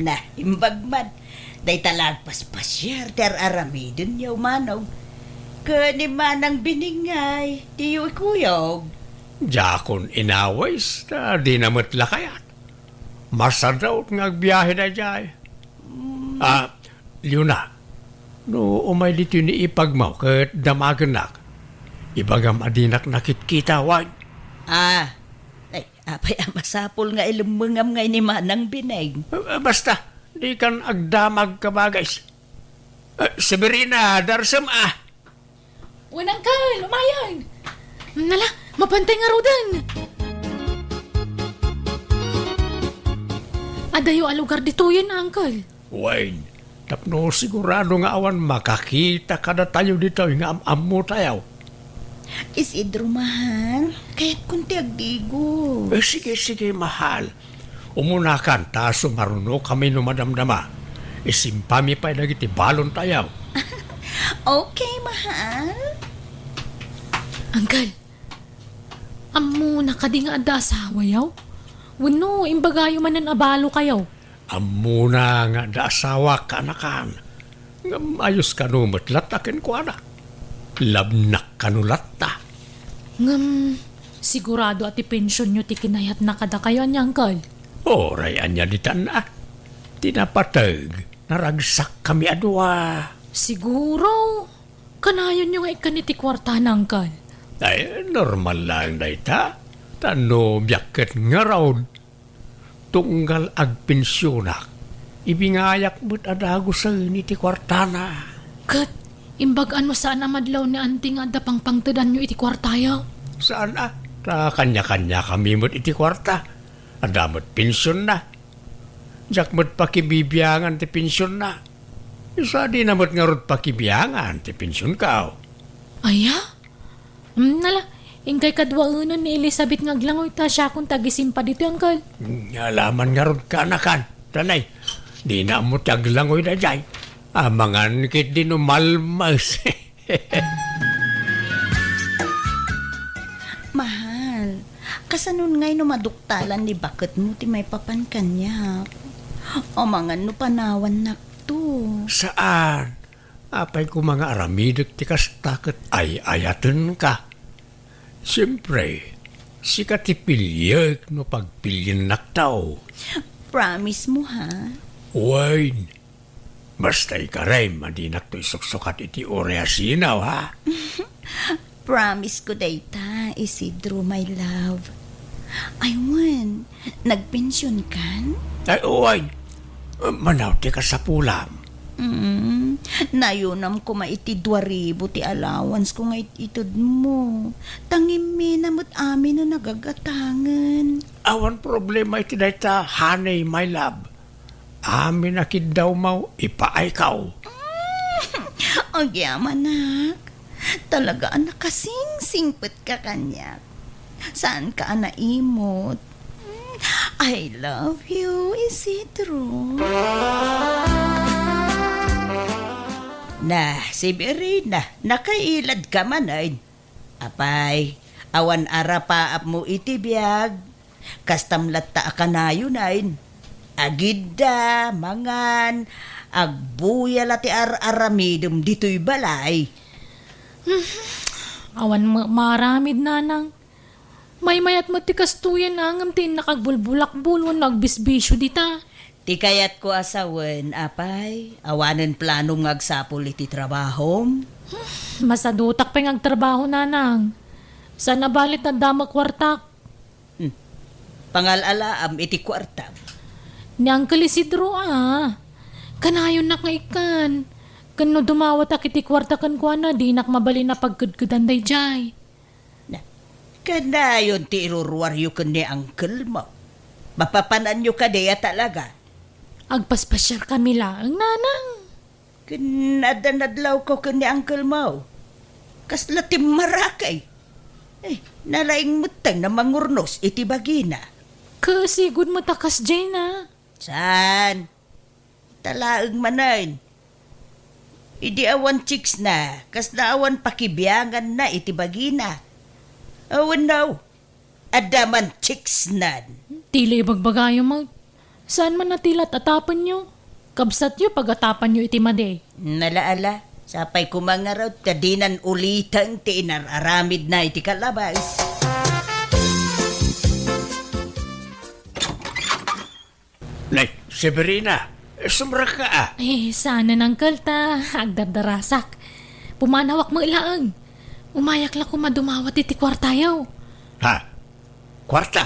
Naimbag man. Dayta la agpaspasiar ti ar-aramidenyo, Manong. Ken ni Manang Biningay, diyo ikuyog. Diakon inawis, ta dina met la kayat. Masadut nga agbiahe daydiay. Mm. Ah, Leona, No umay ditoy ni ipagmo ket damagennak, ibagam a dinak nakitkita, wen? Ah, ay, apay a masapul nga ilemmengam ngay ni Manang Bineng? Eh, basta, dikan agdamag, kabagis. Eh, Severina, darsem, ah! Wen, Uncle, umayen! Nala, mapantay ngaruden! Adayo a lugar ditoyen, Uncle. Wen, tapno sigurado nga awan makakita kadatayo ditoy nga am-ammotayo. Isidro, mahal, kayatkon ti agdigo. Eh, sige, sige, mahal. Umunakan ta sumarunokami no madamdama. Isimpami pay dagiti balontayo. Okay, mahal. Uncle, ammona kadi nga adda asawayo? Wenno imbagayo manen a balokayo? Ammona nga adda asawak, kaanakan. Ngem ayos kano met latta kenkuana. Labnak kano latta. Ngem sigurado a ti pensionyo ti kinayatna kadakayo, ania, Uncle? Uray ania ditan a. Ti napateg, naragsakkami a dua. Siguro, kanayonyo nga ikkan iti kuartana, Uncle. Ay, normal laeng dayta. Ta no biag ket ngarud, tunggal agpensionak, ibingayak met a dagusen iti kuartana. Ket imbag-an no saan a madlaw ni Auntie nga adda pangpangtedanyo iti kuartayo? Saan a, ta kanya-kanyakami met iti kuarta. Adda met pensionna. Diak met pakibibiangan ti pensionna. Isu a dina met ngarud pakibiangan ti pensionko. Aya? Hmm, nala, inkay kaduaenan ni Elizabeth nga aglangoy ta siakon ti agisimpa ditoy, Uncle. Alaman ngarud, kaanakan. Tanay, dina ammo ti aglangoy daydiay. Amangan ketdi no malmes. Mahal, kasanon ngay no maduktalan ni baketmo ti maipapan kaniak? Amangan no panawannakto. Saan? Apay koma nga aramidek ti kasta ket ay-ayatenka. Siempre, sika ti piliek no pagpiliennakto. Promise mo, ha? Wen, basta ikarem a dinakto isuksukat iti uray a sinaw, ha? Promise ko dayta, Isidro, my love. Ay, wen, nagpensionkan? Ay, uway. Manaw ti kasapulam. Mm, nayunam koma iti dua ribu ti allowance ko nga it-ited mo. Tangimmi na met amin a nagagatangen. Awan problema iti dayta, honey, my love. Amin a kiddawmo, ipaayko. Mm, agyamanak. Talaga a nakasingsingpetka kaniak. Saanka a naimot. Mm, I love you, Isidro. Na, Severina, nakailadka manen. Apay, awan arapaapmo iti biag. Kastam latta a kanayonen. Agidda, mangan, agbuya la ti ar-aramidem ditoy balay. Awan ma-, maaramid, nanang. Maymayat met ti kastoyen, ngem ti innak agbulbulakbul wenno agbisbisio dita. Ti kayatko a sawen, apay, awanen planom nga agsapul iti trabahom? Masadutak pay nga agtrabaho, nanang. Saan a bale ta adda met kuartak. Hmm. Pangal-alaam iti kuartam. Ni Uncle Isidro, a. Kanayonnak nga ikkan. Ken no dumawatak iti kuarta kenkuana, dinak mabalin a pagkedkedan daydiay. Na, kanayon ti iruruaryo ken ni uncle mo. Mapapananyo kadi a talaga? Agpaspasiarkami laeng, nanang. Ken adda nadlawko ken ni uncle mo. Kasla timmarakay. Eh, nalaing metten a mangurnos iti bagina. Kasigud met a kasdiay na. Saan? Ta laeng manen. Idi awan chicks na, kasla awan pakibiangan na iti bagina. Awan no, adda man chicks nan. Ti la ibagbagayo met. Saan man a ti la at-atapenyo? Kabsatyo, pag-atapanyo iti madi. Nala, ala, sapay koma ngarud ta dinan uliten ti inar-aramid na iti kalabas. Nay, Severina, Sumrekka, a. Eh, saan, uncle, ta agdardarasak. Pumanawak met laeng. Umayak la koma dumawat iti kuartayo. Ha? Kuarta?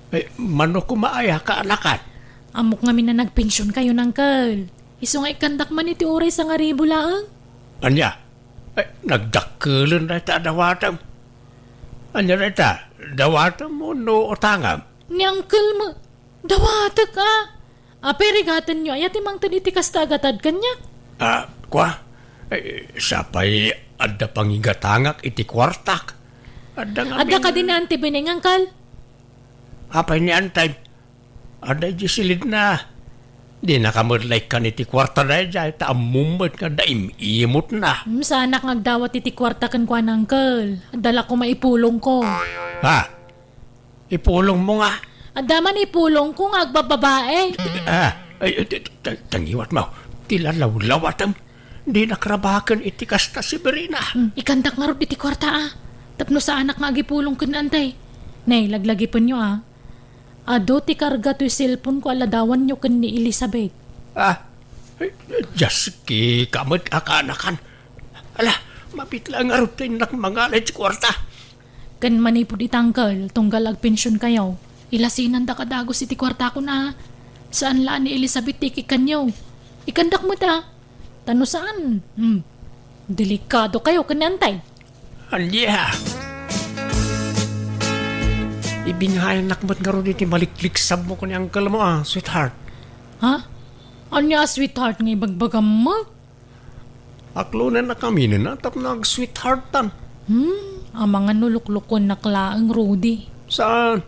Eh, mano koma aya, kaanakan? Ammok ngamin a nagpensionkayon, uncle. Isu nga ikkandak man iti uray sangaribu laeng. Ania? Eh, nagdakkelen dayta a dawatem. Ania dayta? Dawatem wenno utangem? Ni uncle met, dawatek, a. Apay, rigatenyo aya ti mangted iti kasta a gatad kaniak? Ah, kua? Eh, sapay adda pangigatangak iti kuartak. Adda ngamin. Adda kadi ni Auntie Beneng, uncle? Apay ni Auntie? Adda idiay silidna. Dinaka met la ikkan iti kuarta daydiay, ta ammom met nga adda im-imotna. Hmm, saanak nga agdawat iti kuarta kenkuana, uncle. Adda la koma ipulongko. Ha? Ipulongmo nga? Adda man ipulongko nga agbabbabae. Ah, ay, ay, ta-, ta-, tangiwat mo. Ti lalawlawatem. Dinak rabaken iti kasta, Severina. Hmm, ikkandak ngarud iti kuarta, a. Tapno saanak nga agipulong ken Auntie. Nay, laglagipenyo, a. Adu ti karga toy cellphone ko a ladawanyo ken ni Elizabeth. Ah, eh, Diyos, kika met a kaanakan. Ala, mabiit laeng ngarud ta innak mangala iti kuarta. Ken manipud ita, uncle, tunggal agpensionkayo, ilasinandak a dagus iti kuartakon, a. Saan la a ni Elizabeth ti ikikkanyo. Ikkandak met, a. Ta no saan, hmm, delikadokayo ken ni Auntie. Ania? Ibinhayannak met ngarud iti malikliksabmo ken ni uncle mo, a, sweetheart. Ha? Ania a sweetheart nga ibagbagam met? Aklonennakami tapno ag-sweetheartan. Hmm, amangan no luklukuennak laeng, Rudy. Saan?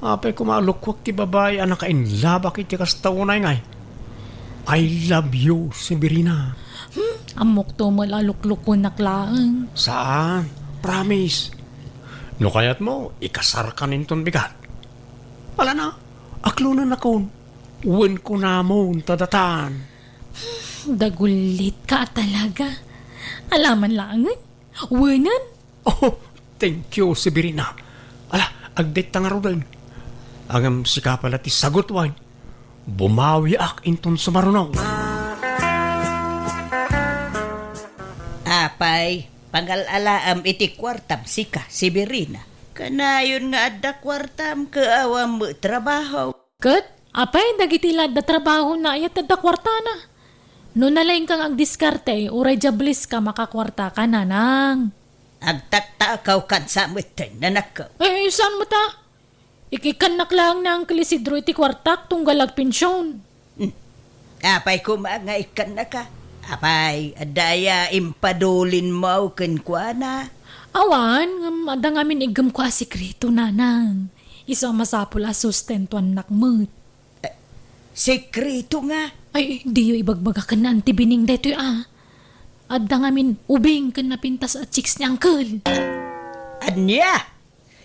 Apay koma a lukuak ti babai a nakainlabak iti kasta unay ngay? "I love you, Severina." Hmm, ammokto met a luklukuennak laeng. Saan? Promise. No kayatmo, ikasarkan inton bigat. Ala na, aklonennakon. Wen kunamon ta datan. Dagullitka a talaga. Alaman laengen. Wenen? Oh, thank you, Severina. Ala, agdayta ngaruden. Ngem sika pay la ti sagut wen. Bumawiak inton sumaruno. Apay, pangal-alaam iti kuartam sika, Severina. Kanayon nga adda kuartam ket awan met trabaho. Ket, apay, dagiti la adda trabahona aya ti adda kuartana? No nalaingka nga agdiskarte, uray diables ka, makakuarta ka, nanang. Agtaktakaw kan sa metten, nanakko. Eh, saan met a? Ikikkannak laeng ni Uncle Isidro iti kuartak tunggal agpension. Hmm. Apay koma nga ikkannaka? Apay, adda aya impadulinmo kenkuana? Awan, ngem adda ngamin iggem ko a sekreto, nanang. Isu a masapul a sustentuannak met. Eh, sekreto nga? Ay, diyo ibagbaga ken ni Auntie Beneng daytoy a. Adda ngamin ubing ken napintas a chicks ni Uncle. Ania?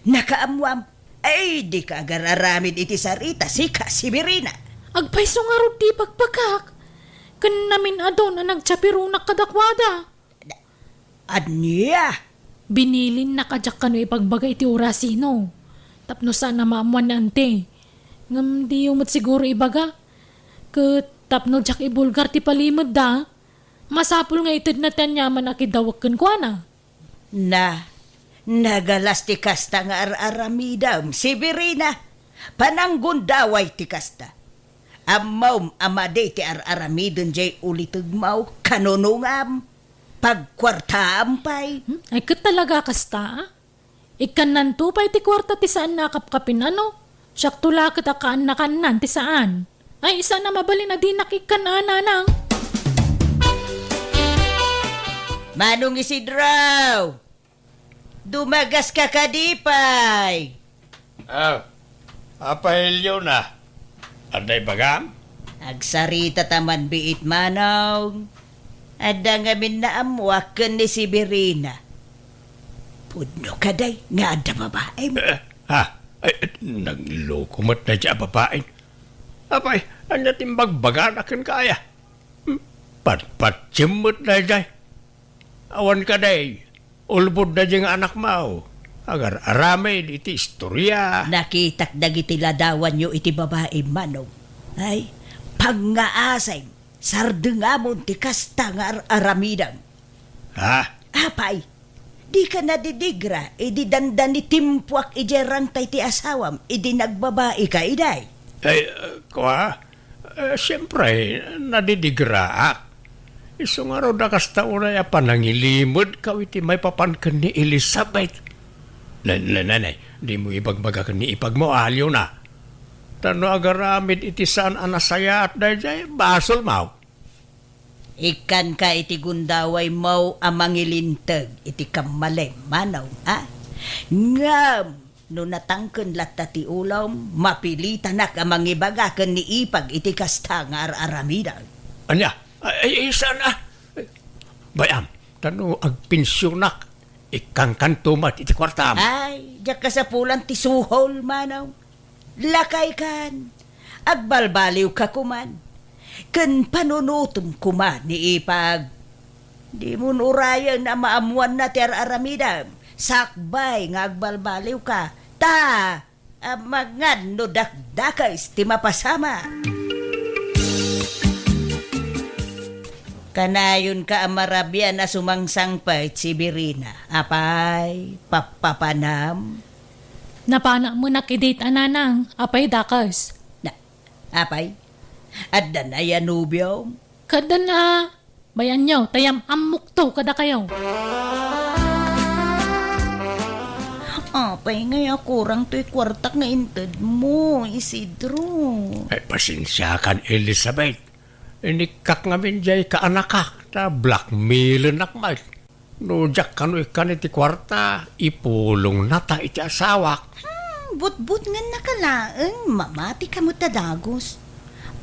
Nakaammoam? Ay, dika agar-aramid iti sarita, sika, Severina. Agpayso ngarud ti ibagbagak. Ken namin-adun a nagchaperonak kadakuada. Ania? Binilinnak a diak kano ibagbaga iti urasino. Tapno saan a maammoan ni Auntie. Ngem diyo met siguro ibaga. Ket tapno diak ibulgar ti palimedda, masapul nga itedna ti aniaman a kidawek kenkuana. Na, nagalas ti kasta nga ar-aramidem, Severina. Pananggundaway ti kasta. Ammom a madi ti ar-aramiden jay ulitegmo, kanunongam, pagkuartaam pay. Hmm? Ay, ket talaga kasta, a? Ikkannanto pay ti kuarta ti saan a kapkapin, ano? Siakto la ket a kaannakannan ti saan. Ay, saan a mabalin a dinak ikkan a, nanang. Manong Isidro! Dumagaska kadi pay? Ah, Apay Leona, adda ibagam? Agsarita ta man biit, Manong. Adda ngamin naammoak ken ni Severina. Pudno kadi nga adda babaem? Eh, ha? Ay, nagloko met daydiay a babaen. Apay, ania ti imbagbagana kenka aya? Hmm, patpatiem met daydiay. Awan kadi, ulbod daydiay nga anakmo. Agar-aramid iti istoria. Nakitak dagiti ladawanyo iti babaem, Manong. Ay, Pangngaasem, sardengamon ti kasta nga ar-aramidem. Ha? Apay, dika nadidigra idi dandani timpuak idiay rangtay ti asawam idi nagbabaika, idi? Ay, uh, kwa? Eh, siempre, nadidigraak. Isu ngarud a kasta unay a panangilimedkaw iti maipapan ken ni Elizabeth. Ne, ne, ne, ne, dimo ibagbaga ken ni ipagmo, aliwna. Ta no agaramid iti saan a nasayaat daydiay, basolmo. Ikkanka iti gundawaymo a mangilinteg iti kammalem, manong, a? Ngem no natangken latta ti ulom, mapilitanak a mangibaga ken ni ipag iti kasta nga ar-aramidem. Ania? Ay, ay, saan a? Bay-am, ta no agpensionak, ikkankanto met iti kuartam. Ay, diak kasapulan ti suhol, manong. Lakaykan, agbalbaliwka koman. Ken panunotem koma ni ipag. Dimon urayen a maammoanna ti ar-aramidem, sakbay nga agbalbaliwka, ta amangan no dakdakes ti mapasamak. Kanayonka a marabian a sumangsangpet, Severina. Apay, pappapanam? Napanak menak idi ta, nanang, apay dakes? Na, apay? Adda nay a nobiom? Kaddan a, bay-anyo, ta yam-ammokto kadakayo. Apay ngay a kurang toy kuartak nga intedmo, Isidro? Ay, pasensiakan, Elizabeth. Inikkak ngamin diay kaanakak, ta blackmailenak met. No diak kano ikkan iti kuarta, ipulongnata iti asawak. Hmm, butbutngennaka laeng, mamatika met a dagus.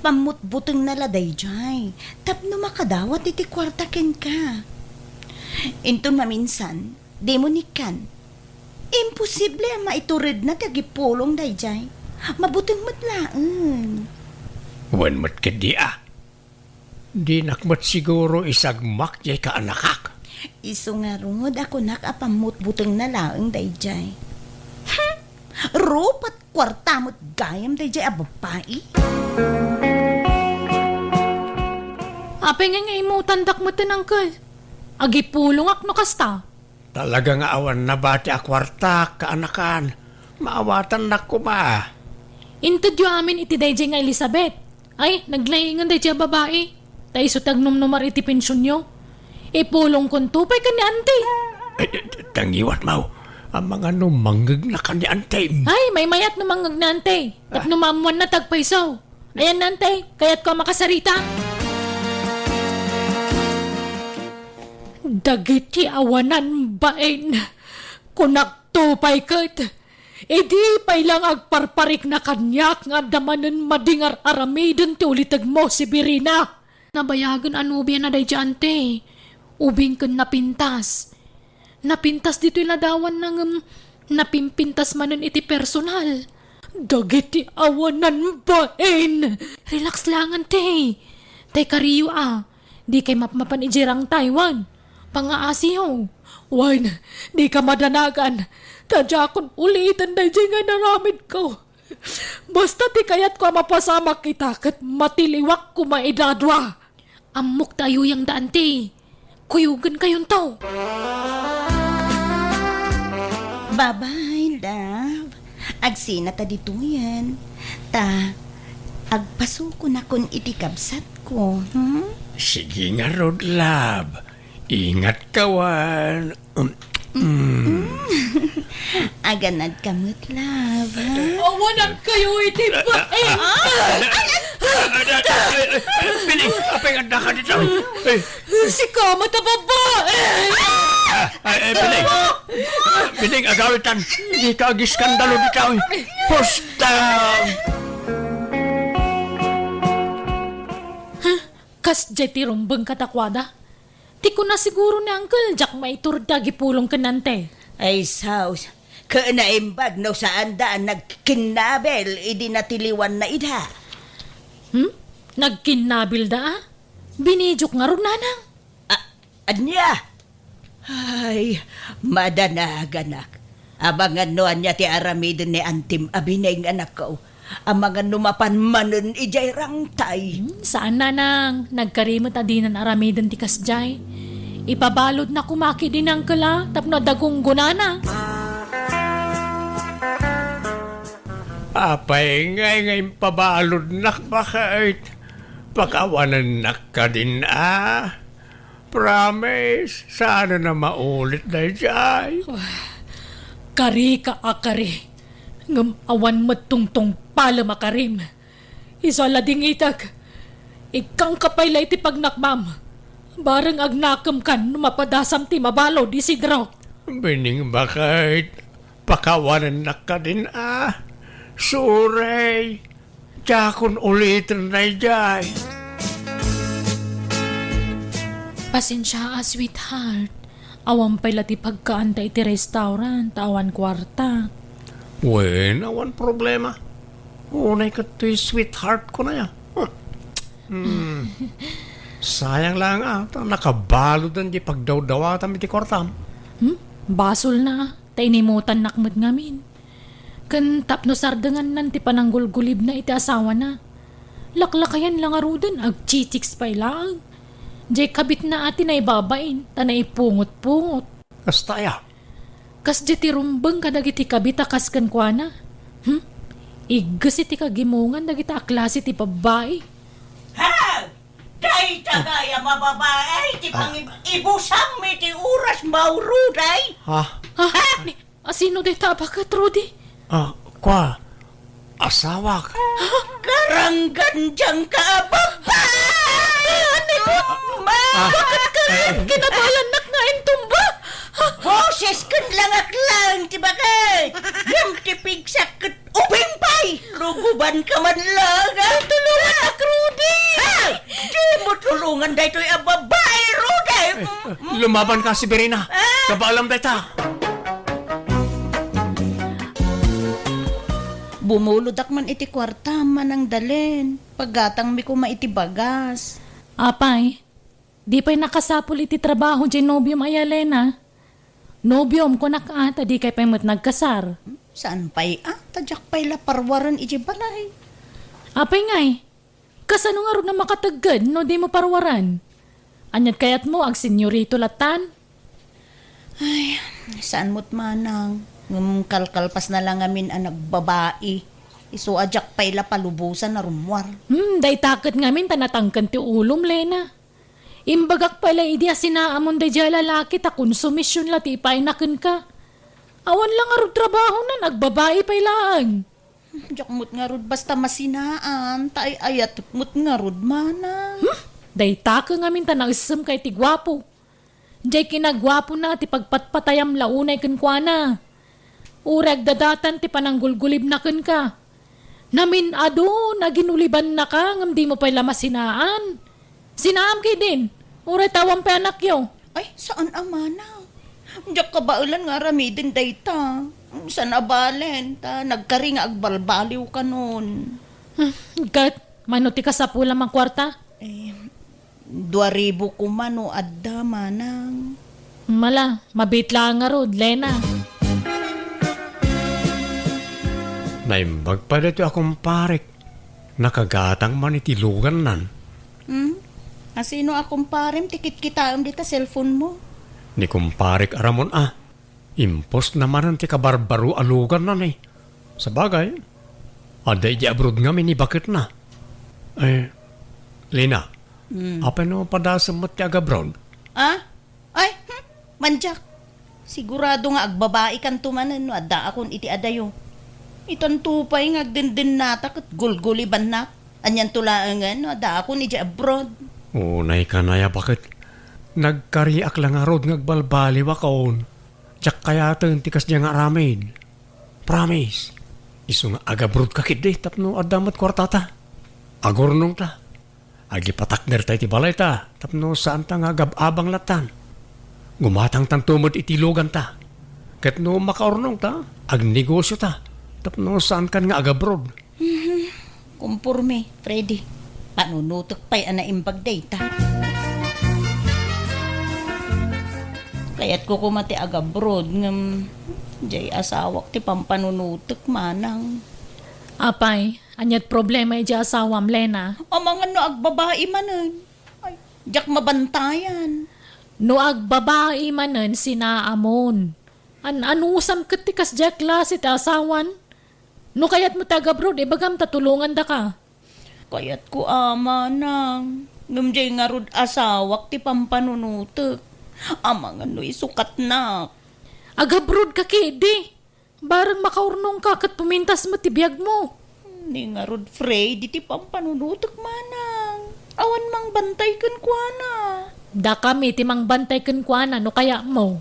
Pammutbutengna la daydiay, tapno makadawat iti kuarta kenka. Inton maminsan, dimo nikkan. Imposible a maituredna ti agipulong daydiay. Mabuteng met laeng. Wen met ketdi a. Dinak met siguro isagmak diay kaanakak. Isu ngarud a kunak a pammutbutengna laeng daydiay. Hmm! Rupat kuarta met gayam daydiay a babbai. Apay ngay nga imutandak met, uncle? Agipulongak no kasta. Talaga nga awan nabati a kuartak, kaanakan. Maawatannak koma. Intedyo amin iti daydiay nga Elizabeth. Ay, naglaingen daydiay a babai. Ta isu ti agnumnumar iti pensionyo. Ipulongkonto pay ken ni Auntie. Ay, ay, tangiwat, Mau. Amangan no mangngegna ken ni Auntie. Ay, maymayat no mangngegna, Auntie. Tapno maammoanna ti agpayso. Ayan, Nantay, kayatko a makasarita. Dagiti awanan bain, kunakto pay ket, idi pay lang agparparikna kaniak nga adda manen madingar aramiden ti ulitegmo, Severina. Nabayagen a nobiana daydiay, Ante. Ubing ken napintas. Napintas ditoy ladawanna ngem napimpintas manen iti personal. Dagiti awanan bain! Relax lang, Ante. Tay kariyo a, dikay mapmapan idiay rangtay wen pangngaasiyo. Wen, dika madanagan. Ta diakon uliten daydiay nga inaramidko. Basta ti kayatko a mapasamak ita ket matiliwak koma ida a dua. Ammok ta ayuyangda, Ante. Kuyogenkayonto. Bye-bye, love. Agsinata ditoyen. Ta, agpasukonakon iti kabsatko, hmm? Sige ngarud, love. Ingatka wen. Um, mm. Aganadka met, love, ha? Awanankayo iti bain! Ay, ay, ay, ay, Piling, apay nga addaka dita? Ay, sika met a babai! Ay, ay, Piling. Piling, agawitan. Dika agiskandalo dita, oy. Pusta! Huh? Kasdiay ti rumbeng kadakuada? Ti kuna siguro ni Uncle, diak maiturod ti agipulong ken Ante. Ay, sus. Ket naimbag no saanda a nagkinnabil idi natiliwanna ida. Hmm? Nagkinnabilda a? Binidiok ngarud, nanang. A-, ania? Ay, madanaganak. Amangan no ania ti aramiden ni Antim a bining, anakko. Amangan no mapan manen idiay rangtay. Hmm, saan, nanang. Nagkari met a dinan aramiden ti kasdiay. Ipabaludna koma ketdi ni uncle a tapno adda gunggonana. Apay ngay nga impabaludnak, baket? Pakawanennak kadin a. Promise, saan a maulit daydiay. Karika a kari. Ngem awan met tungtungpalem a karim. Isu a ladingitek. Ikkangka pay la iti pagnakmam. Bareng agnakemkan no mapadasam ti mabalud, Isidro. Bining, baket, pakawanennak kadin a. Sorry. Diakon uliten daydiay. Pasensia a, sweetheart. Awan pay la ti pagkaanta iti restaurant, awan kuarta. Wen, awan problema. Unay ket toy sweetheart ko na ya. Huh. Hmm. Sayang lang a, ta nakabaludan di pagdawdawatam iti kuartam. Hmm? Basol na, ta inimutannak met ngamin. Ken tapno sardengannan ti pananggulgulibna iti asawana. Laklakayan la ngaruden, agchichicks pay laeng. Diay kabitna a ti naibabain, ta naipungot-pungot. Kasta aya? Kasdiay ti rumbeng kadagiti kabit a kas kenkuana. Hmm? Igges iti kagimongan dagita a klase ti babbai. Ha! Dayta gayam a babai ti pangib-ibusam iti oras, Mauro, day? Ha? Ah, ni, asino dayta a baket, Rudy? Ah, kua, asawak. Karanggan diyan ka a babai! Ano ko? Ma! Baket ka rin? Kinabayannak nga intumba. Boses ken langak lang ti baket. Ngem ti pigsak ket ubing pay. Luguban ka man lang, ah. Tulungan ak, Rudy! Ha? Di mo tulungan daytoy a babai, Rudy! Lumaban ka, Severina. Ah! Kabaalam dayta. Bumulod ak man iti kuarta, Manang Dalen. Paggatangmi koma iti bagas. Apay, di pay nakasapul iti trabaho diay nobiom a Lena? Nobiom, kunak a, ta dikay pay met nagkasar. Saan pay a, ta diak pay la parwaren idiay balay. Apay ngay, kasano ngarud a makategged no dimo parwaren? Ania't kayatmo, agsenyorito lattan? Ay, saan met manang, ngem kalkalpasna la ngamin a nagbabai. Isu a diak pay la palubosan a rummuar. Hmm, dayta ket ngamin ta natangken ti ulom, Lena. Imbagak pay la idi a sinaamon daydiay a lalaki ta konsumision la ti ipaayna kenka. Awan la ngarud trabahonan, agbabai pay laeng. Diak met ngarud basta masinaan, ta ay-ayatek met ngarud, manang. Hmm? Dayta ket ngamin ta naessem ka iti guapo. Diay kinaguapona ti pagpatpatayam la unay kenkuana. Uray agdadatan ti pananggulgulibna kenka. Namin-adun a ginulibannaka ngem dimo pay la masinaan. Sinaam ketdin, uray ta awan pay anakyo. Ay, saan a manang. Diak kabaelan nga aramiden dayta. Saan a balen, ta nagkari nga agbalbaliw kanon. Hmm, ket, mano ti kasapulam a kuarta? Eh, Dua ribu koma no adda, manang. Mala, mabiit laeng ngarud, Lena. Naimbag pay daytoy a kumparek. Nakagatang man iti lugannan. Hmm? Asino a kumparem ti kitkitaem dita cellphone mo? Ni kumparek a Ramon a. Impostna manen ti kabarbaro a luganna, ne. Sabagay, adda idiay abroad ngamin ni baketna. Eh, Lena, Hmm. apay no padasem met ti agabroad? Ah? Ay, hmm, mandiak. Sigurado nga agbabaikanto manen no addaakon iti adayo. Itanto pay nga agdendennata ket gulgulibannak. Anianto laengen no addaakon idiay abroad? Unay kanaya, baket. Nagkariak la ngarud nga agbalbaliwakon. Diak kayaten ti kasdiay nga aramid. Promise. Isu nga agabroad ka ketdi tapno adda met kuartata. Agurnongta. Agipatakderta iti balayta tapno saanta nga agab-abang lattan. Gumatangtanto met iti luganta. Ket no makaurnongta, agnegosiota tapno saankan nga agabroad. Mhm. Komporme, Freddy. Panunotek pay a naimbag dayta. Kayatko koma ti agabroad, ngem diay asawak ti pampanunotek, manang. Apay, ania't problema idiay asawam, Lena? Amangan no agbabai manen. Ay, diak mabantayan. No agbabai manen, sinaamon. An-anusam ket ti kasdiay a klase ti asawan? No kayatmo ti agabroad, ibagam ta tulongandaka. Kayatko a, manang. Ngem diay ngarud asawak ti pampanunotek. Amangan no isukatnak. Agabroad ka ketdi. Bareng makaurnongka ket pumintas met ti biagmo. Ni ngarud, Freddy, ti pampanunotek, manang. Awan mangbantay kenkuana. Dakami ti mangbantay kenkuana no kayatmo.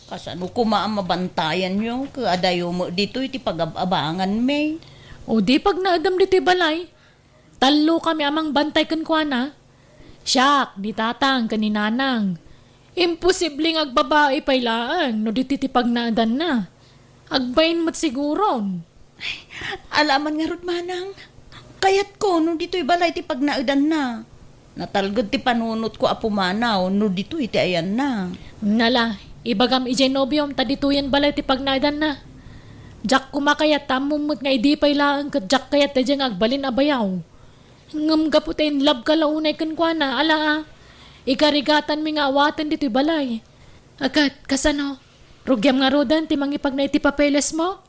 Kasano koma a mabantayanyo ket adayo met ditoy ti pagab-abanganmi? O di pagnaedem ditoy balay. Tallokami a mangbantay kenkuana. Siak, ni tatang, ken ni nanang. Imposible nga agbabai pay laeng no ditoy ti pagnaedanna. Agbain met siguron. Ala man ngarud, manang. Kayatko no ditoy balay ti pagnaedanna. Natalged ti panunotko a pumanaw no ditoy ti ayanna. Nala, ibagam idiay nobiom ta ditoyen balay ti pagnaedanna. Diak koma kayat ta ammom met nga idi pay laeng ket diak kayat daydiay nga agbalin a bayaw. Ngem gapu ta in love ka la unay kenkuana, ala a. Ikarigatanmi nga awaten ditoy balay. A ket, kasano? Rugiam ngaruden ti mangipagna iti papelesmo?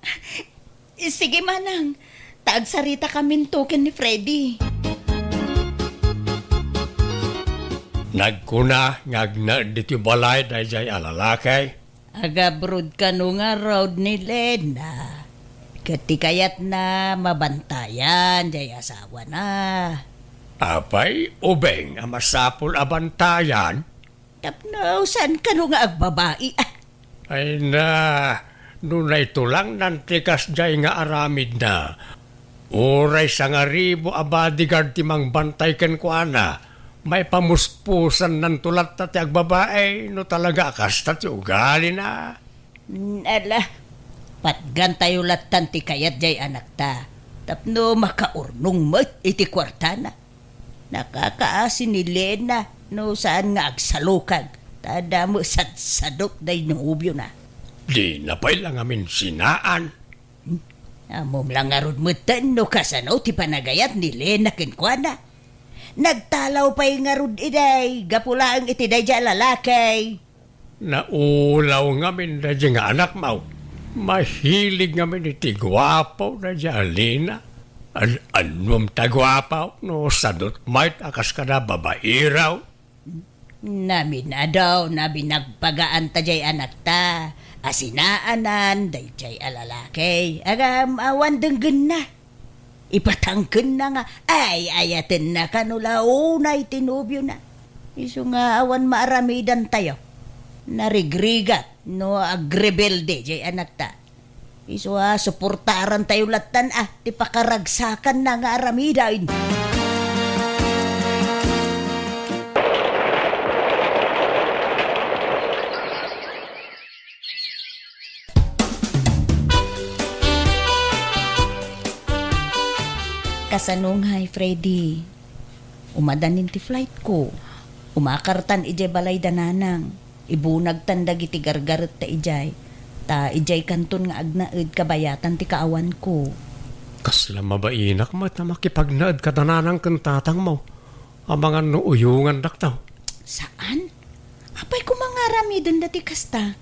Sige, manang. Ta agsaritakaminto ken ni Freddy. Nagkuna nga agnaed ditoy balay daydiay a lalaki. Agabroad kano ngarud ni Lena. Ket ti kayatna, mabantayan diay asawana. Apay, ubing a masapul a bantayan? Tapno saan kano nga agbabai, ah. Ay na, no naitulangnan ti kasdiay nga aramidna, uray sangaribu a bodyguard ti mangbantay kenkuana, maipamuspusannanto latta ti agbabai no talaga a kasta ti ugalina. Mm, ala, patgantayo lattan ti kayat diay anakta, tapno makaurnong met iti kuartana. Nakakaasi ni Lena no saan nga agsalukag, ta adda met sadsadot diay nobiona. Dina pay la ngamin sinaan. Hmm? Ammom la ngarud metten no kasano ti panagayat ni Lena kenkuana. Nagtalaw pay ngarud idiay gapu laeng iti daydiay a lalaki. Naulaw ngamin daydiay nga anakmo. Mahilig ngamin iti guapo daydiay a Lena. An-annom ta guapo no sadot met a kas kada babairaw. Naminadaw, nabinagbagaan ta diay anakta a sinaanan daydiay a lalaki. Agam awan denggenna. Ipatangkenna nga ay-ayatenna kano la unay ti nobiona. Isu nga awan maaramidantayo. Narigrigat no agrebelde diay anakta. Isu a suportarantayo lattan a ti pakaragsakanna nga aramiden. Kasano ngay, Freddy? Umadanin ti flightko. Umakartan idiay balay da nanang. Ibunagtan dagiti gargaretta idiay. Ta idiay kanton nga agnaed kabayatan ti kaawanko. Kasla mabainak met a makipagnaed kada nanang ken tatangmo. Amangan no uyongandakto. Saan? Apay koma nga aramidenda ti kasta?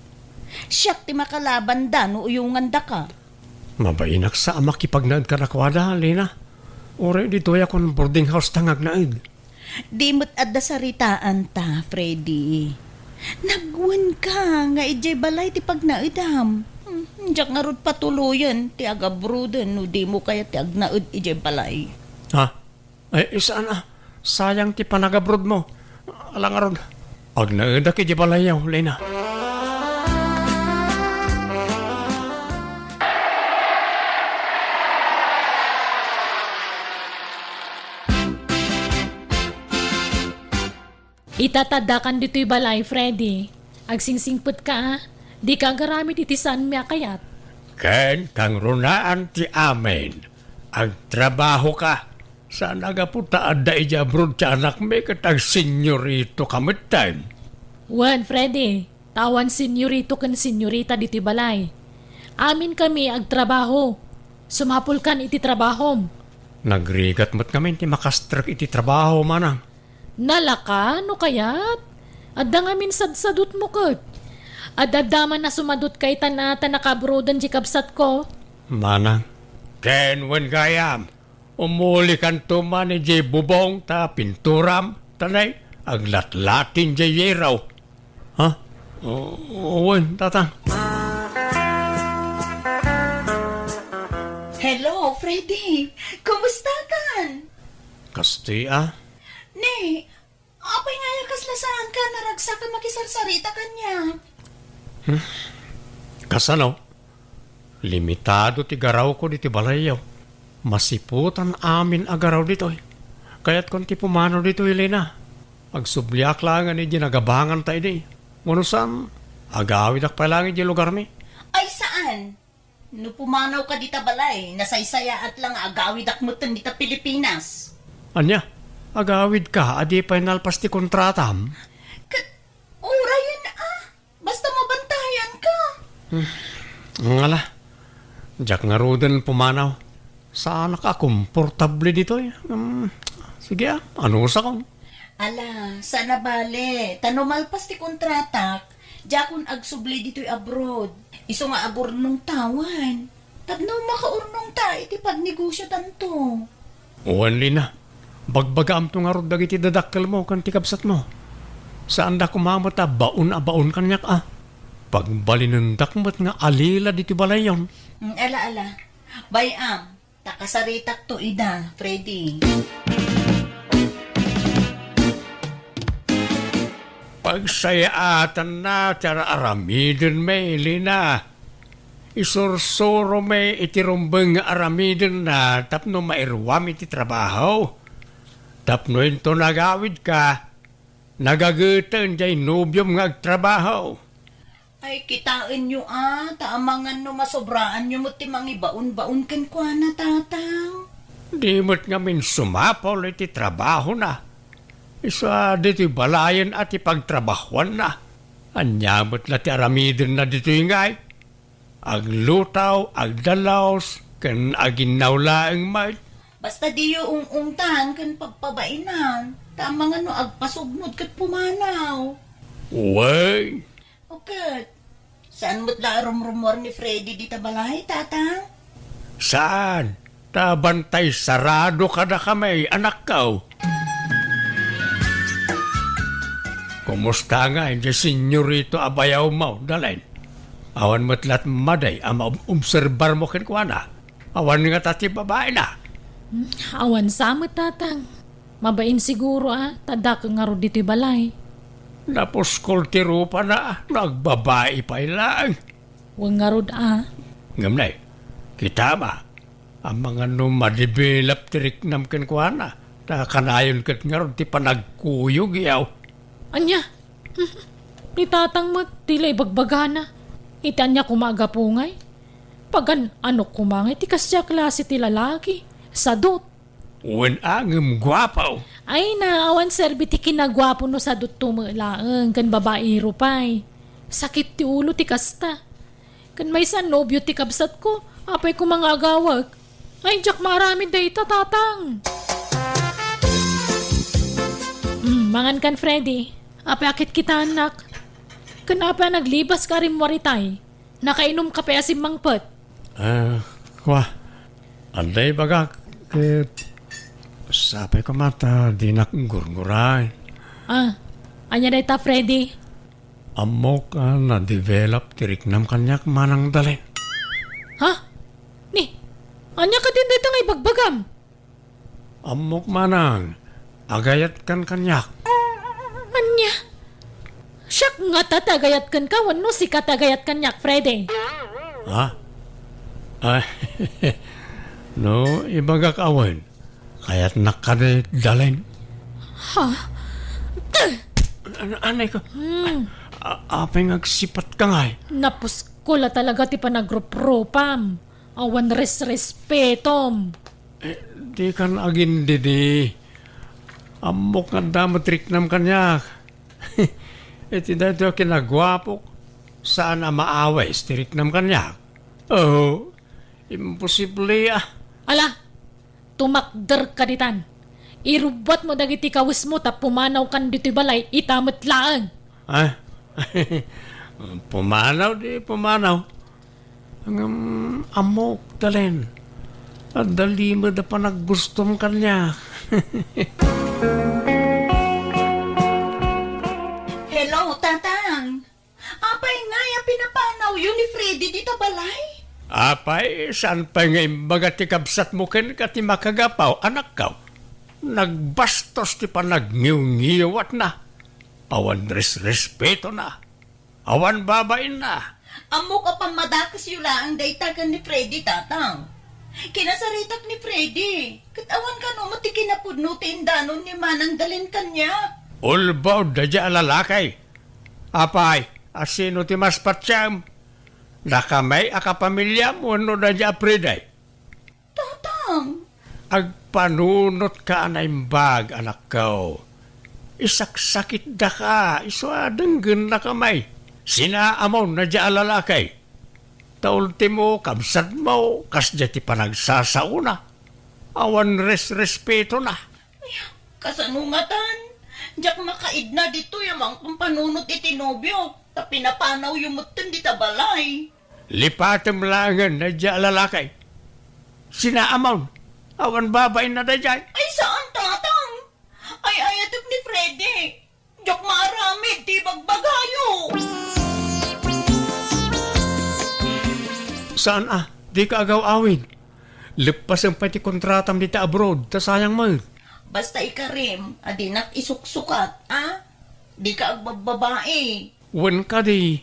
Siak ti makalabanda no uyongandaka. Mabainak sa a makipagnaed kadakuada, Lena. Uray ditoy a kon boarding house ta nga agnaed. Di met adda saritaanta, Freddy. Nagwenka nga idiay balay ti pagnaedam. Hmm, diak ngarud patuloyen ti agabroaden no dimo kayat ti agnaed idiay balay. Ha? Ay, saan a. Sayang ti panagabroadmo. Ala ngarud, agnaedak idiay balayyo, Lena. Ita ta addakan ditoy balay, Freddy. Agsingsingpetka, a. Dika agaramid iti saanmi a kayat. Ken kangrunaan ti amin. Agtrabahoka. Saan a gapu ta adda idiay abroad ti anakmi ket agsenyoritoka metten. Wen, Freddy, ta awan senyorito ken senyorita ditoy balay. Aminkami agtrabaho. Sumapulkan iti trabahom. Nagrigat met ngamin ti makastrek iti trabaho, manang. Nalaka, no kayat? Adda ngamin sadsadutmo ket. Ad-adda man a sumadutka itan a ta nakaabroaden ti kabsatko. Manang. Ken wen gayam, umulikanto man idiay bubong ta pinturam, ta nay, aglatlatin diay yero. Ha? O, wen, tatang. Hello, Freddy. Kumusta kan? Kasti, a? Ne, apay nga aya kasla saanka a naragsak a makisarsarita kaniak? Hmm? Kasano? Limitado ti garawko ditoy balayyo. Masiputan amin a garaw ditoy. Kayatkon ti pumanaw ditoy, Lina. Agsubliak laengen idiay nagabanganta idi. Wenno saan, agawidak pay laeng idiay lugarmi. Ay, saan? No pumanawka dita balay, nasaysayaat la nga agawidak metten dita Pilipinas. Ania? Agawidka a di pay nalpas ti kontratam? Ket, urayen a. Basta mabantayanka. Hmm. Ngala, diak ngaruden pumanaw. Saanak a komportable ditoy. Hmm. Sige a, anusakon. Ala, saan a bale. Ta no malpas ti kontratak, diakon agsubli ditoy abroad. Isu nga agurnongtawan. Tapno makaurnongta iti pagnegosiotanto. Wen, Lina, bagbagaamto ngarud dagiti dadakkelmo ken ti kabsatmo. Saanda koma met a baon a baon kaniak a. Pagbalinendak met nga alila ditoy balayyon. Mm, ala, ala. Bay-am, ta kasaritakto ida, Freddy. Pagsayaatanna ti ar-aramiden, Lina. Isursuromi iti rumbeng nga aramidenna tapno mairuam iti trabaho. Tapno inton agawidka, nagageten diay nobiom nga agtrabaho. Ay, kitaenyo a, ta amangan no masobraanyo met ti mangibaon-baon kenkuana, tatang. Di met ngamin sumapul iti trabahona. Isu a ditoy balayen a ti pagtrabahoanna. Ania met la ti aramidenna ditoy ngay? Aglutaw, agdalus, ken aginnaw laeng met. Basta diyo ung-ungtan ken pagpabainan, ta amangan no agpasugmod ket pumanaw. Wen. O ket, saan met la a rumrumuar ni Freddy dita balay, tatang? Saan? Ta bantay sarado kadakami, anakko. Kumusta ngay diay senyorito a bayawmo, Dalen? Awan met la't madi a maobserbarmo kenkuana? Awan ngata ti babaina? Hmm, awan sa met, tatang. Mabain siguro a, ta dakkel ngarud ditoy balay. Napuskol ti rupana, no agbabai pay laeng. Wen ngarud a. Ngem nay, kitam a, amangan no madevelop ti riknam kenkuana, ta kanayon ket ngarud ti panagkuyog, yaw. Ania? Ni tatang met, ti la ibagbagana. Iti ania koma a gapu ngay? Pagan-anok koma ngay ti kasdiay a klase ti lalaki. Sadut. Wen a, ngem guapo. Ay na, awan serbi ti kinaguapo no sadutto met laeng, ken babaero pay. Sakit ti ulo ti kasta. Ken maysa a nobio ti kabsatko, apay koma nga agawek? Ay, diak maaramid dayta, tatang. Mm, mangan kan, Freddy. Apay a kitkitaennak? Ken apay a naglibaska a rimmuar itay? Nakainumka pay a simmangpet? Ah, kua. Adda ibagak ket sapay koma ta dinak gurguray. Ah, ania dayta, Freddy? Ammok a na-develop ti riknam kaniak, Manang Dalen. Ha? Ni, ania kadin dayta nga ibagbagam? Ammok, Manang, agayatkan kaniak. Ania? Siak ngata ti agayat kenka wenno sika ti agayat kaniak, Freddy? Ha? Ay, no, ibagak a wen, kayatnak kadi, Dalen. Ha? An-, anay ko. Hmm. A-, apay nga agsipatka ngay? Napuskol a talaga ti panagruprupam. Awan resrespetom. Eh, dikan agindidi. Ammok nga adda met riknam kaniak. Iti daytoy a kinaguapok, saan a maawis ti riknam kaniak. Oh, Imposible, ah. Ala, tumakderka ditan. Irubbuatmo dagiti kawesmo ta pumanawkan ditoy balay ita met laeng. Ah? Pumanaw di pumanaw. Ngem ammok, Dalen. Adda limed a panaggustom kaniak. Hello, Tatang. Apay ngay a pinapanawyo ni Freddy dita balay? Apay, saan pay nga imbaga ti kabsatmo kenka ti makagapaw, anakko? Nagbastos ti panagngiwngiwatna. Awan resrespetona. Awan babainna. Ammok a pammadakesyo laeng dayta ken ni Freddy, Tatang. Kinasaritak ni Freddy, ket awan kano met ti kinapudno ti indanon ni Manang Dalen kaniak. Ulbod daydiay a lalaki. Apay, a sino ti mas patiem? Dakami a kapamiliam wenno daydiay a Freddy? Tatang! Agpanunotka a naimbag, anakko. Isaksakitdaka, isu a denggennakami. Sinaamon daydiay a lalaki. Ta ultimo, kabsatmo, kasdiay ti panagsasaona. Awan resrespetona. Ay, kasano ngatan? Diak makaidna ditoy a mangpampanunot iti nobio, ta pinapanawyo metten dita balay. Lipatem laengen daydiay a lalaki. Sinaamon, awan babainna daydiay. Ay, saan, Tatang! Ay-ayatek ni Freddy. Diak maaramid ti ibagbagayo. Saan a, dika agaw-awid. Leppasem pay ti kontratam dita abroad, ta sayang met. Basta ikarim a dinak isuksukat, a? Dika agbabbabai. Wen kadi,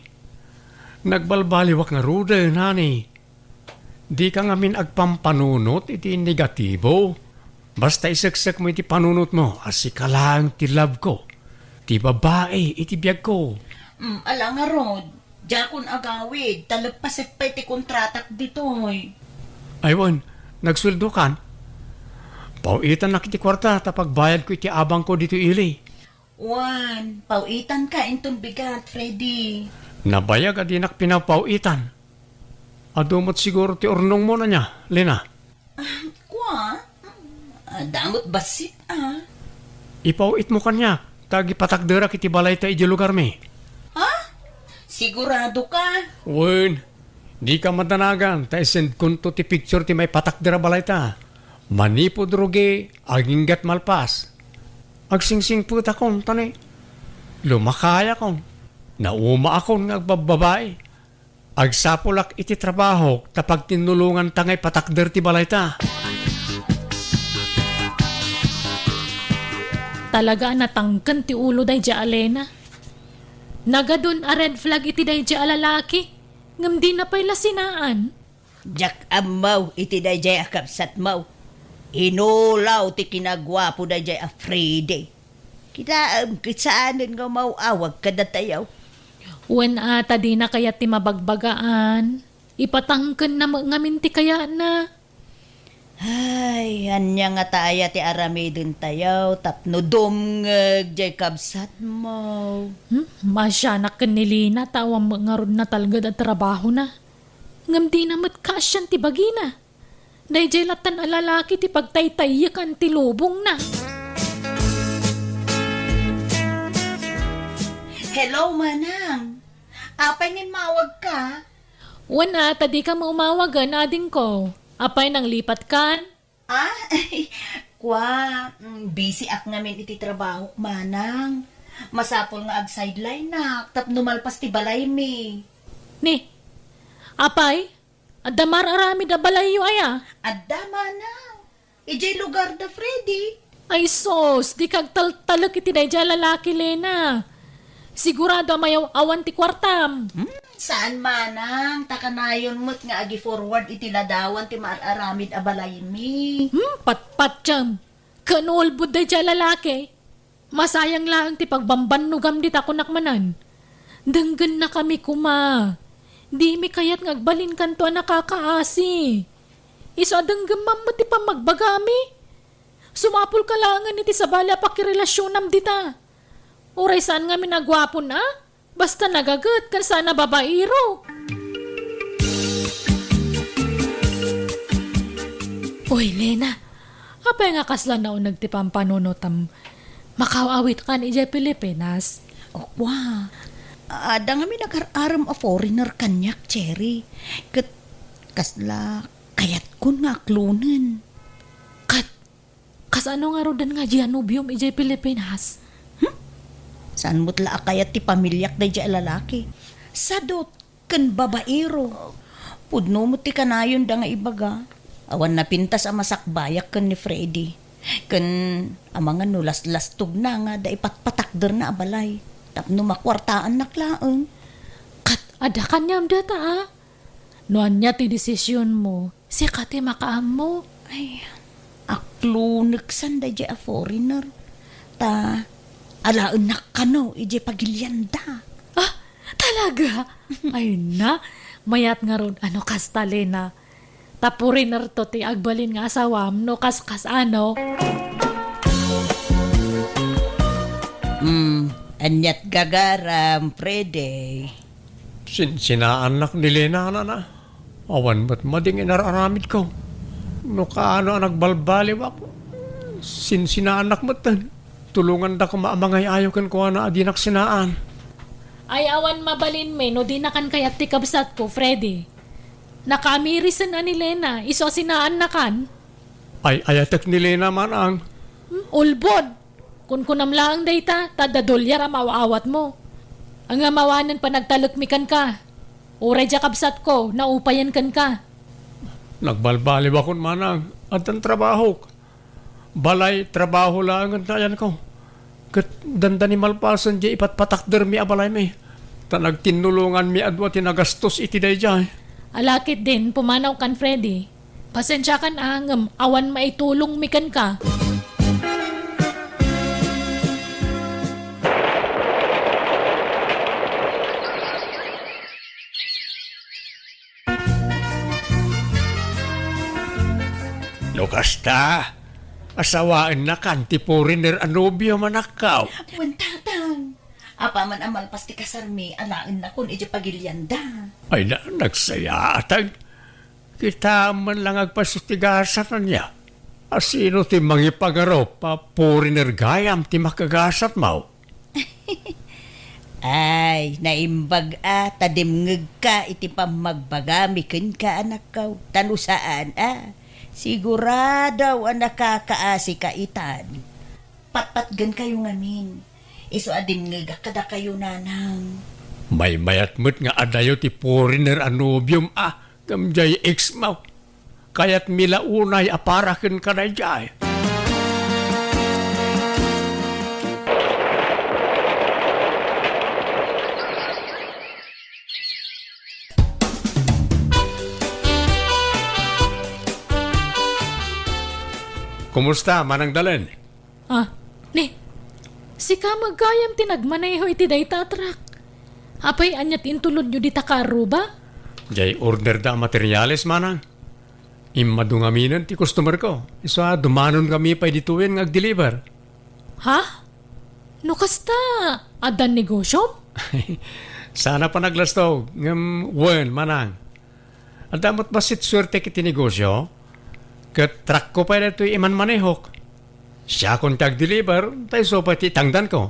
nagbalbaliwak ngaruden, honey. Dika ngamin agpampanunot iti negatibo. Basta iseksekmo iti panunotmo a sika laeng ti love ko, ti babai iti biagko. Mm, ala ngarud, diakon agawid, ta leppasek pay ti kontratak ditoy. Ay wen, nagsueldokan? Paw-itannak iti kuarta ta pagbayadko iti abangko ditoy ili. Wen, paw-itanka inton bigat, Freddy. Nabayag a dinak pinapaw-itan. Adu met siguro ti urnongmo ania, Lena? Ah, kua? Adda met bassit, a. Ipaw-itmo kaniak, ta agipatakderak iti balayta idiay lugarmi. Ha? Siguradoka? Wen, dika madanagan, ta isendkonto ti picture ti maipatakder a balayta. Manipud rugi, aginggat malpas. Agsingsingpetakon, ta ni, lumakayakon. Naumaakon nga agbabbabai. Agsapulak iti trabahok ta pagtinnulonganta nga ipatakder ti balayta. Talaga a natangken ti ulo daydiay a Lena. Nagadun a red flag iti daydiay a lalaki, ngem dina pay la sinaan. Diak ammo iti daydiay a kabsatmo. Inulaw ti kinaguapo daydiay a Freddy. Kitaem ket saanen nga umaw-awag kadatayo. Wen a, ta dina kayat ti mabagbagaan. Ipatangkenna met ngamin ti kayatna. Ay, ania ngata aya ti aramidentayo tapno dumngeg diay kabsatmo? Hmm? Maasianak ken ni Lina ta awan met ngarud natalged a trabahona. Ngem dina met kaasian ti bagina. Daydiay lattan a lalaki ti pagtaytayyekan ti lubongna. Hello, Manang. Apay nga immawagka? Wen a, ta dika met umawagen, adingko. Apay, nanglipatkan? Ah, kua, mm, busy ak ngamin iti trabahok, Manang. Masapul nga ag-sideline-ak tapno malpas ti balaymi. Ni, apay, adda mar-aramid a balayyo aya? Adda, Manang. Idiay lugar da Freddy. Ay sus, dika agtaltalek iti daydiay a lalaki, Lena. Sigurado a mayaw-awan ti kuartam. Hmm, saan, Manang, ta kanayon met nga agi-forward iti ladawan ti mar-aramid a balaymi. Hmm, patpatiam. Ken ulbod daydiay a lalaki. Masayang laeng ti pagbambannogam dita, kunak manen. Denggennakami koma. Dimi kayat nga agbalinkanto a nakakaasi. Isu a denggemmam met ti pammagbagami. Sumapulka laengen iti sabali a pakirelasionam dita. Uray saan ngamin a guapon a, basta nagaget ken saan a babaero. Uy, Lena, apay nga kasla nauneg ti pampanunotam? Makaaw-awitkan idiay Pilipinas? O, kua. Adda ngamin agar-arem a foreigner kaniak, Cherry. Ket kasla kayatkon nga aklonen. Ket kasano ngaruden nga dia nobiom idiay Pilipinas? Hmm? Saan met la a kayat ti pamiliak daydiay a lalaki? Sadot ken babaero. Pudno met ti kanayonda nga ibaga. Awan napintas a masakbayak ken ni Freddy. Ken amangan no laslastogna nga adda ipatpatakderna a balay tapno makuartaannak laeng. Ket adda kaniam data, a? No ania ti desisionmo, sika ti makaammo. Ay, akloneksan daydiay a foreigner. Ta alaennak kano idiay pagilianda. Ah, talaga? Ay na, mayat ngarud a no kasta, Lena. Ta foreigner to ti agbalin nga asawam no kaskas, ano? Hmm, aniat gagaram, Freddy? Sinsinaannak ni Lena, nana. Awan met mading inar-aramidko. No kaano a nagbalbaliwak, sinsinaannak metten. Tulongandakon a mangay-ayo kenkuana a dinak sinaan. Ay, awan mabalinmi no dinakan kayat ti kabsatko, Freddy. Nakamirisen a ni Lena, isu a sinaannakan. Ay, ayatek ni Lena, manang. Hmm, ulbod! Kunkunam laeng dayta, ta adda dolyar a maaw-awatmo. Ngem awanen panagtalekmi kenka. Uray dia kabsatko, naupayen kenka. Nagbalbaliwakon, manang. Addan trabahok. Balay, trabaho laengen ti ayanko. Ket dandani malpasen diay ipatpatakdermi a balaymi. Ta nagtinnulonganmi a dua ti nagastos iti daydiay. Ala ketdin, pumanawkan, Freddy. Pasensiakan a ngem awan maitulongmi kenka. No kasta, asawaennakan ti foreigner a nobiom, anakko. Wen, tatang. Apaman a malpas ti kasarmi, alaennakon idiay pagilianda. Ay na, nagsayaatag. Kitaem man la nga agpaso ti gasat, ania? A sino ti mangipangarup a foreigner gayam ti makagasatmo? Ay, naimbag a ta dimngegka iti pammagbagami kenka, anakko. Ta no saan a, sigurado a nakakaasika itan. Patpatgenkayo ngamin. Isu a dimngegak kadakayo, nanang. Maymayat met nga adayo ti foreigner a nobiom a, ngem diay ex-mo. Kayatmi la unay a para kenka daydiay. Kumusta, Manang Dalen? Ah, ni, sika met gayam ti nagmaneho iti dayta a truck. Apay, ania ti intulodyo dita karruba? Diay order da a materiales, manang. Immadu ngaminen ti customer ko. Isu a, dumanon kami pay ditoyen nga agdeliver. Ha? No kasta, addan negosyom? Saan a panaglastog, ngem wen, manang. Adda met bassit suertek iti negosyo, ket truckko pay daytoy imanmanehok. Siakon ti agdeliver, ta isu pay ti itangdanko.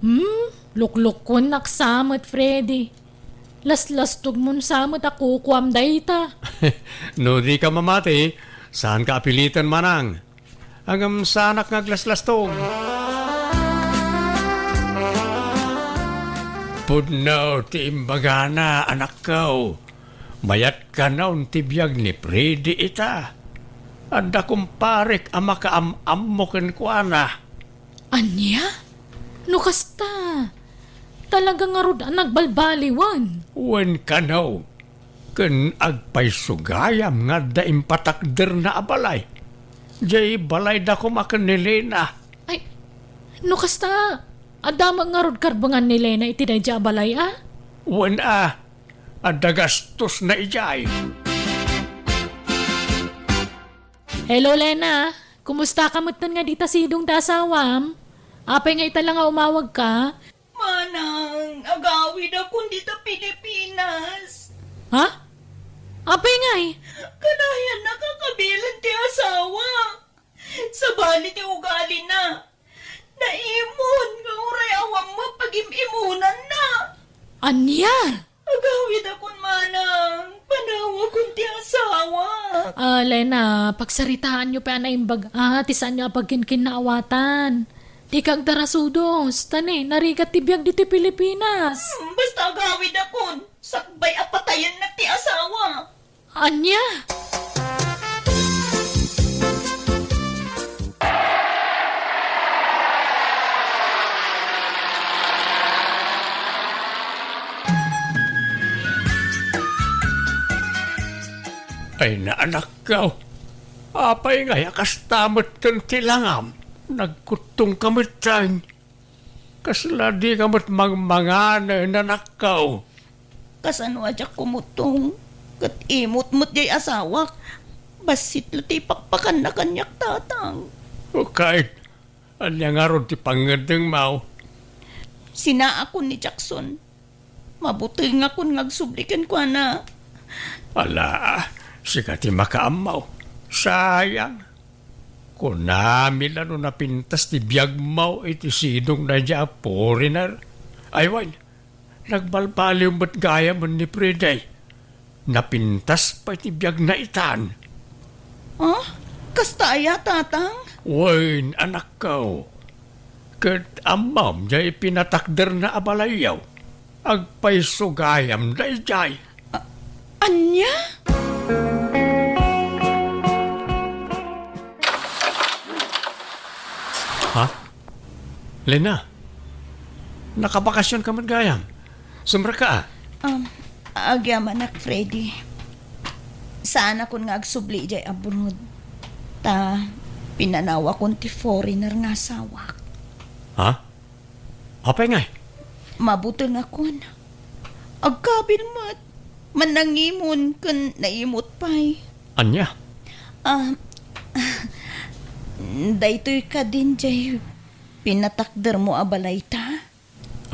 Hmm, luklukkuennak sa met, Freddy. Laslastogmon sa met a kukuam dayta. No dika mamati, saanka a piliten, manang. Ngem saanak nga aglaslastog. Pudno ti imbagana, anakko. Mayat kanon ti biag ni Freddy ita. Adda kumparek a makaam-ammo kenkuana. Ania? No kasta, talaga ngarud a nagbalbaliwan. Wen kano, ken agpayso gayam nga adda impatakderna a balay. Diay balayda koma ken ni Lena. Ay, no kasta, adda met ngarud karbengan ni Lena iti daydiay a balay, a? Wen a, adda gastosna idiay. Hello, Lena. Kumusta ka metten nga dita sidong ti asawam? Apay nga ita la nga umawagka? Manang, agawidakon dita Pilipinas. Ha? Apay ngay? Kanayanna a kabilen ti asawa. Sabali ti ugalina. Naimon nga uray awan met pagim-imonanna. Ania? Agawidakon manang, panawakon ti asawa. Ah, Lena, pagsaritaanyo pay a naimbag, ah, ti saanyo a pagkinkinnaawatan. Dika agdarasudos, ta ne, narigat ti biag ditoy Pilipinas. Hmm, basta agawidakon, sakbay a patayennak ti asawa. Ania? Ay, naanakko. Apay ngay a kasta metten ti langam? Nagkuttongka metten. Kasla dika met mangmangan, anakko? Kasano a diak kumuttong? Ket imot met jay asawak. Bassit la ti ipakpakanna kaniak, tatang. O ket, ania ngarud ti pangngeddengmo? Sinaakon ni Jackson. Mabutengakon nga agsubli kenkuana. Ala, sika ti makaammo. Sayang. Kunami la no napintas ti biagmo iti sidong daydiay a foreigner. Ay wen, nagbalbaliw met gayamen ni Freddy. Napintas pay ti biagna itan. Ah? Kasta aya, tatang? Wen, anakko. Ket ammom, jay pinatakderna a balayyo. Agpayso gayam daydiay. A-, ania? Ha? Lena, nakabakasionka met gayam? Sumrekka, a? Um, agyamanak, Freddy. Saanakon nga agsubli idiay abroad. Ta, pinanawakon ti foreigner nga asawak. Ha? Apay ngay? Mabutengakon. Agkabil met. Mannangimon ken naimot pay. Ania? Ah, daytoy kadin jay pinatakdermo a balayta?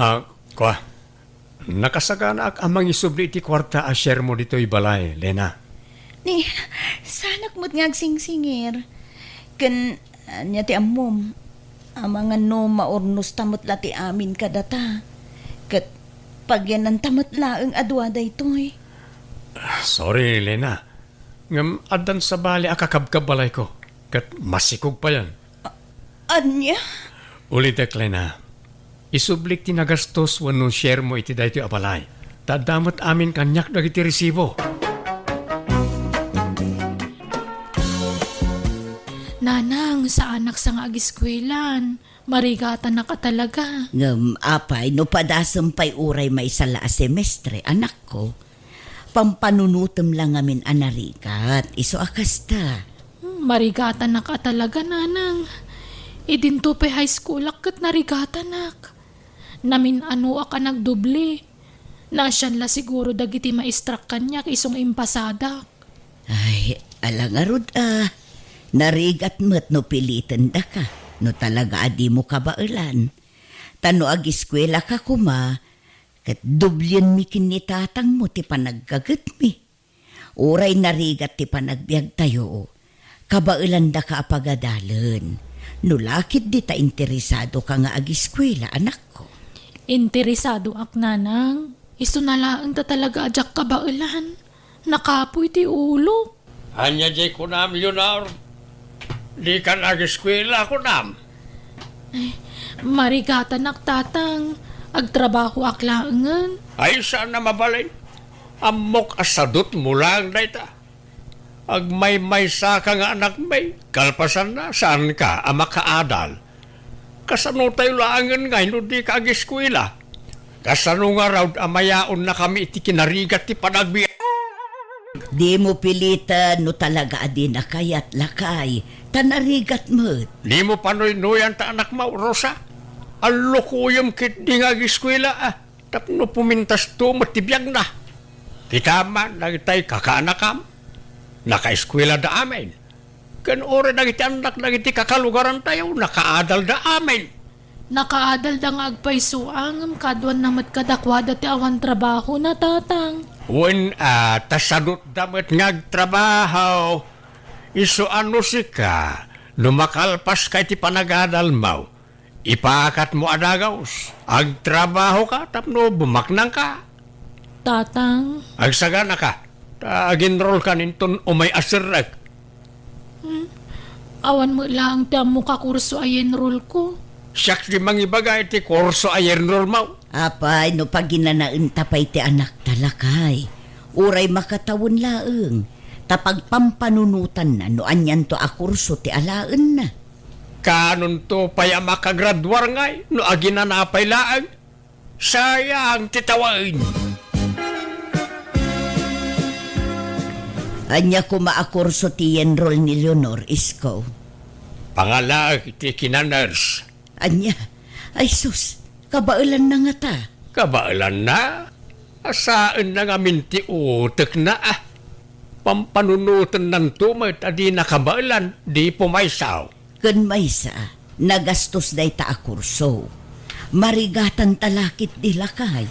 Ah, kua. Nakasaganaak a mangisubli iti kuarta a sharemo ditoy balay, Lena. Ni, saanak met nga agsingsingir. Ken, ania ti ammom? Amangan no maurnosta met la ti amin kadata. Ket pagyananta met laeng a dua daytoy. Sorry, Lena. Ngem addan sabali a kakabkabbalayko. Ket masikog payen. A-, ania? Ulitek, Lena. Isublik ti nagastos wenno sharemo iti daytoy a balay. Ta adda met amin kaniak dagiti resibo. Nanang, saanak sa nga agiskuelan. Marigatanak a talaga. Ngem apay no padasem pay uray maysa la a semestre, anakko? Pampanunotem la ngamin a narigat, isu a kasta. Hmm, marigatanak a talaga, Nanang. Idinto pay high schoolak ket narigatanak. Namin-anoak a nagdubli. Naasian la siguro dagiti maestrak kaniak isu nga impasadak. Ay, ala ngarud a. Narigat met no pilitendaka, no talaga a dimo kabaelan. Ta no agiskuelaka koma, ket dublienmi ken ni tatangmo ti panaggagetmi. Uray narigat ti panagbiagtayo, kabaelandaka a pagadalen. No la ketdi ta interesadoka nga agiskuela, anakko. Interesadoak, Nanang. Isuna laeng ta talaga a diak kabaelan. Nakapuy ti ulok. Ania diay kunam, Leonor? Dikan agiskuela, kunam? Ay, marigatanak, Tatang. Agtrabahoak laengen. Ay, saan a mabalin. Ammok a sadutmo laeng dayta. Agmaymaysaka nga anakmi, kalpasanna, saanka a makaadal. Kasanotayo laengen ngay no dika agiskuela? Kasano ngarud a mayaonnakami iti kinarigat ti panagbiag? Dimo piliten no talaga a dina kayat, lakay, ta narigat met. Dimo panuynoyan ta anakmo, Rosa. Allukoyem ketdi nga agiskuela, a. Tapno pumintasto met ti biagna. Kitam man dagiti kakaanakam, nakaeskuelada amin. Ken uray dagiti annak dagiti kakalugarantayo, nakaadalda amin. Nakaadalda nga agpayso a, ngem kaduanna met kadakuada ti awan trabahona, Tatang. Wen a, ta sadutda met nga agtrabaho. Isu a no sika, no makalpaska iti panagadalmo, ipakatmo a dagus, agtrabahoka tapno bumaknangka. Tatang. Agsaganaka, ta aginrolkan inton umay a serrek. Hmm. Awan met laeng ti ammok a kurso a yenrolko. Siak ti mangibaga iti kurso a yenrolmo. Apay, no paginanaenta pay ti anakta, lakay. Uray makatawen laeng, ta pagpampanunotanna no anianto a kurso ti alaenna. Kaanonto pay a makagraduar ngay no aginana pay laeng? Sayang ti tawen. Ania koma a kurso ti yenrol ni Leonor, isko? Pangalaek iti kinanurse. Ania? Ay sus, kabaelanna ngata. Kabaelanna? Asaenna ngamin ti utekna, a. Pampanunotennanto met a di nakabaelan, di pumaysa. Ken maysa, nagastos dayta a kurso. Marigatanta la ketdi, lakay.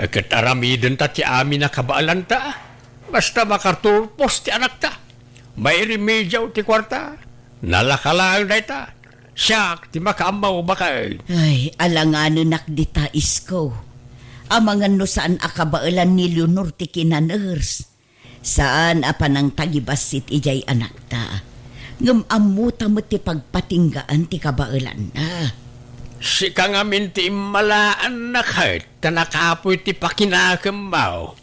Ket aramidenta ti amin a kabaelanta. Basta makaturpos ti anakta. Mairimediaw ti kuarta. Nalaka laeng dayta. Siak ti makaammo baket. Ay, alanganenak dita, isko. Amangan no saan a kabaelan ni Leonor ti kinanurse. Saan a panangtagibassit idiay anakta. Ngem ammota met ti pagpatinggaan ti kabaelanna. Sika ngamin ti immalaanna ket ta nakapuy ti pakinakemmo.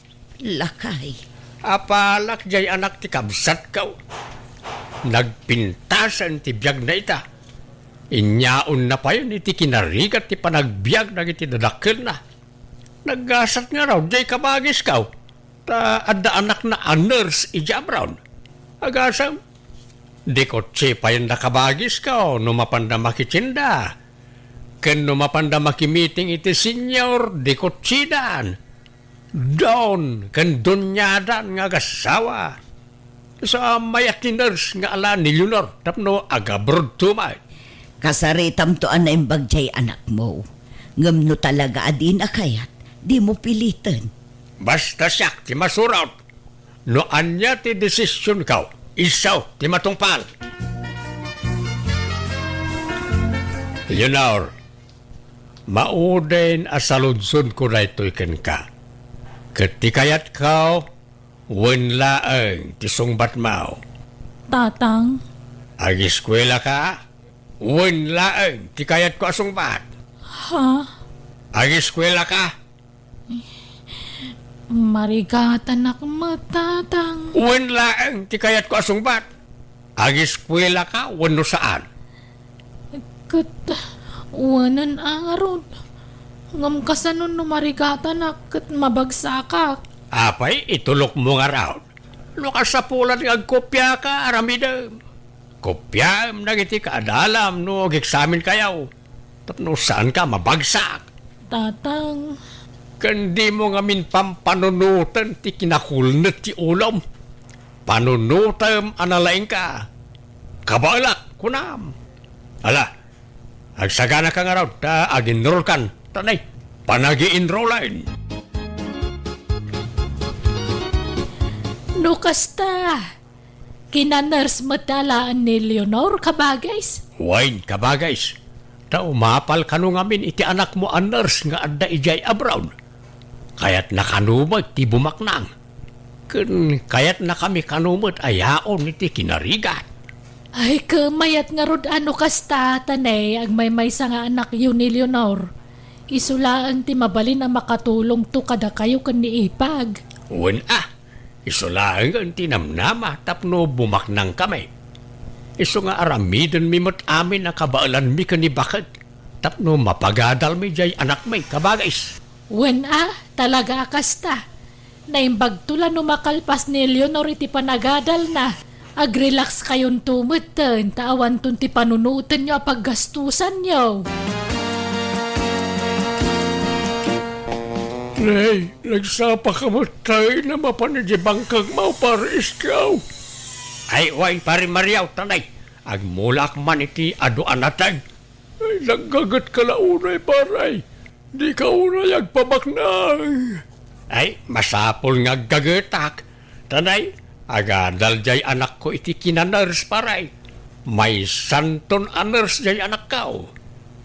Lakay. Apalak diay anak ti kabsatko. Nagpintasen ti biagna ita. Inyaonna payen iti kinarigat ti panagbiag dagiti dadakkelna. Naggasat ngarud diay kabagisko. Ta adda anakna a nurse idiay abroad. Agasem, di kotse payen da kabagisko no mapanda makitinda. Ken no mapanda makimiting iti senior, di kotsidan. Don ken doniadan nga agassawa. Sa mayat ti nurse nga ala ni Leonor tapno agabrodto met. Kasaritamto a naimbag diay anakmo. Ngem no talaga a dina kayat, dimo piliten. Basta siak ti masurot. No ania ti desisionko, isu ti matungpal. Leonor, mauden a saludsodko daytoy kenka. Ket ti kayatko, wen laeng ti sungbatmo. Tatang. Agiskuelaka, wen laeng ti kayatko a sungbat. Ha? Agiskuelaka. Marigatanak met, Tatang. Wen laeng ti kayatko a sungbat. Agiskuelaka wenno saan? Ket wenen a ngarud. Ngem kasano no marigatanak ket mabagsakak? Apay, itulokmo ngarud. No kasapulan nga agkopiaka, aramidem. Kopiaem dagiti kaadalam no ageksaminkayo. Tapno saanka mabagsak. Tatang. Ken dimo ngamin pampanunoten ti kinakulnet ti ulom. Panunotem a nalaingka. Kabaelak, kunam. Ala, agsaganaka ngarud ta aginrolkan. Tanay, panagi-enrollen. No kasta, Kinanurse met alaen ni Leonor, kabagis? Wen, kabagis. Ta umapal kano ngamin iti anakmo a nurse nga adda idiay abroad. Kayatna kano met ti bumaknang. Ken kayatna kami kano met a yaon iti kinarigat. Ay, ket mayat ngarud a no kasta, tanay, agmaymaysa nga anakyo ni Leonor. Isu laeng ti mabalin a makatulongto kadakayo ken ni Ipag. Wen a, Isu laengen ti namnama tapno bumaknangkami. Isu nga aramidenmi met amin a kabaelanmi ken ni Baket tapno mapagadalmi diay anakmi, kabagis. Wen a, talaga a kasta. Naimbagto la no makalpas ni Leonor iti panagadalna. Agrelax kayonto metten ta awanton ti panunotenyo a paggastusanyo. Nay, nagsapaka met tayo na mapan iti bangkagmo, Pare Iskaw. Ay, wen, Pare Mario, tanay. Agmulak man iti adu a nateng. Ay, naggagetka la unay, pare. Dika unay agpabaknang. Ay, masapul nga aggagetak. Tanay, agadal jay anakko iti kinaners, pare. Maysanton a nurse jay anakko.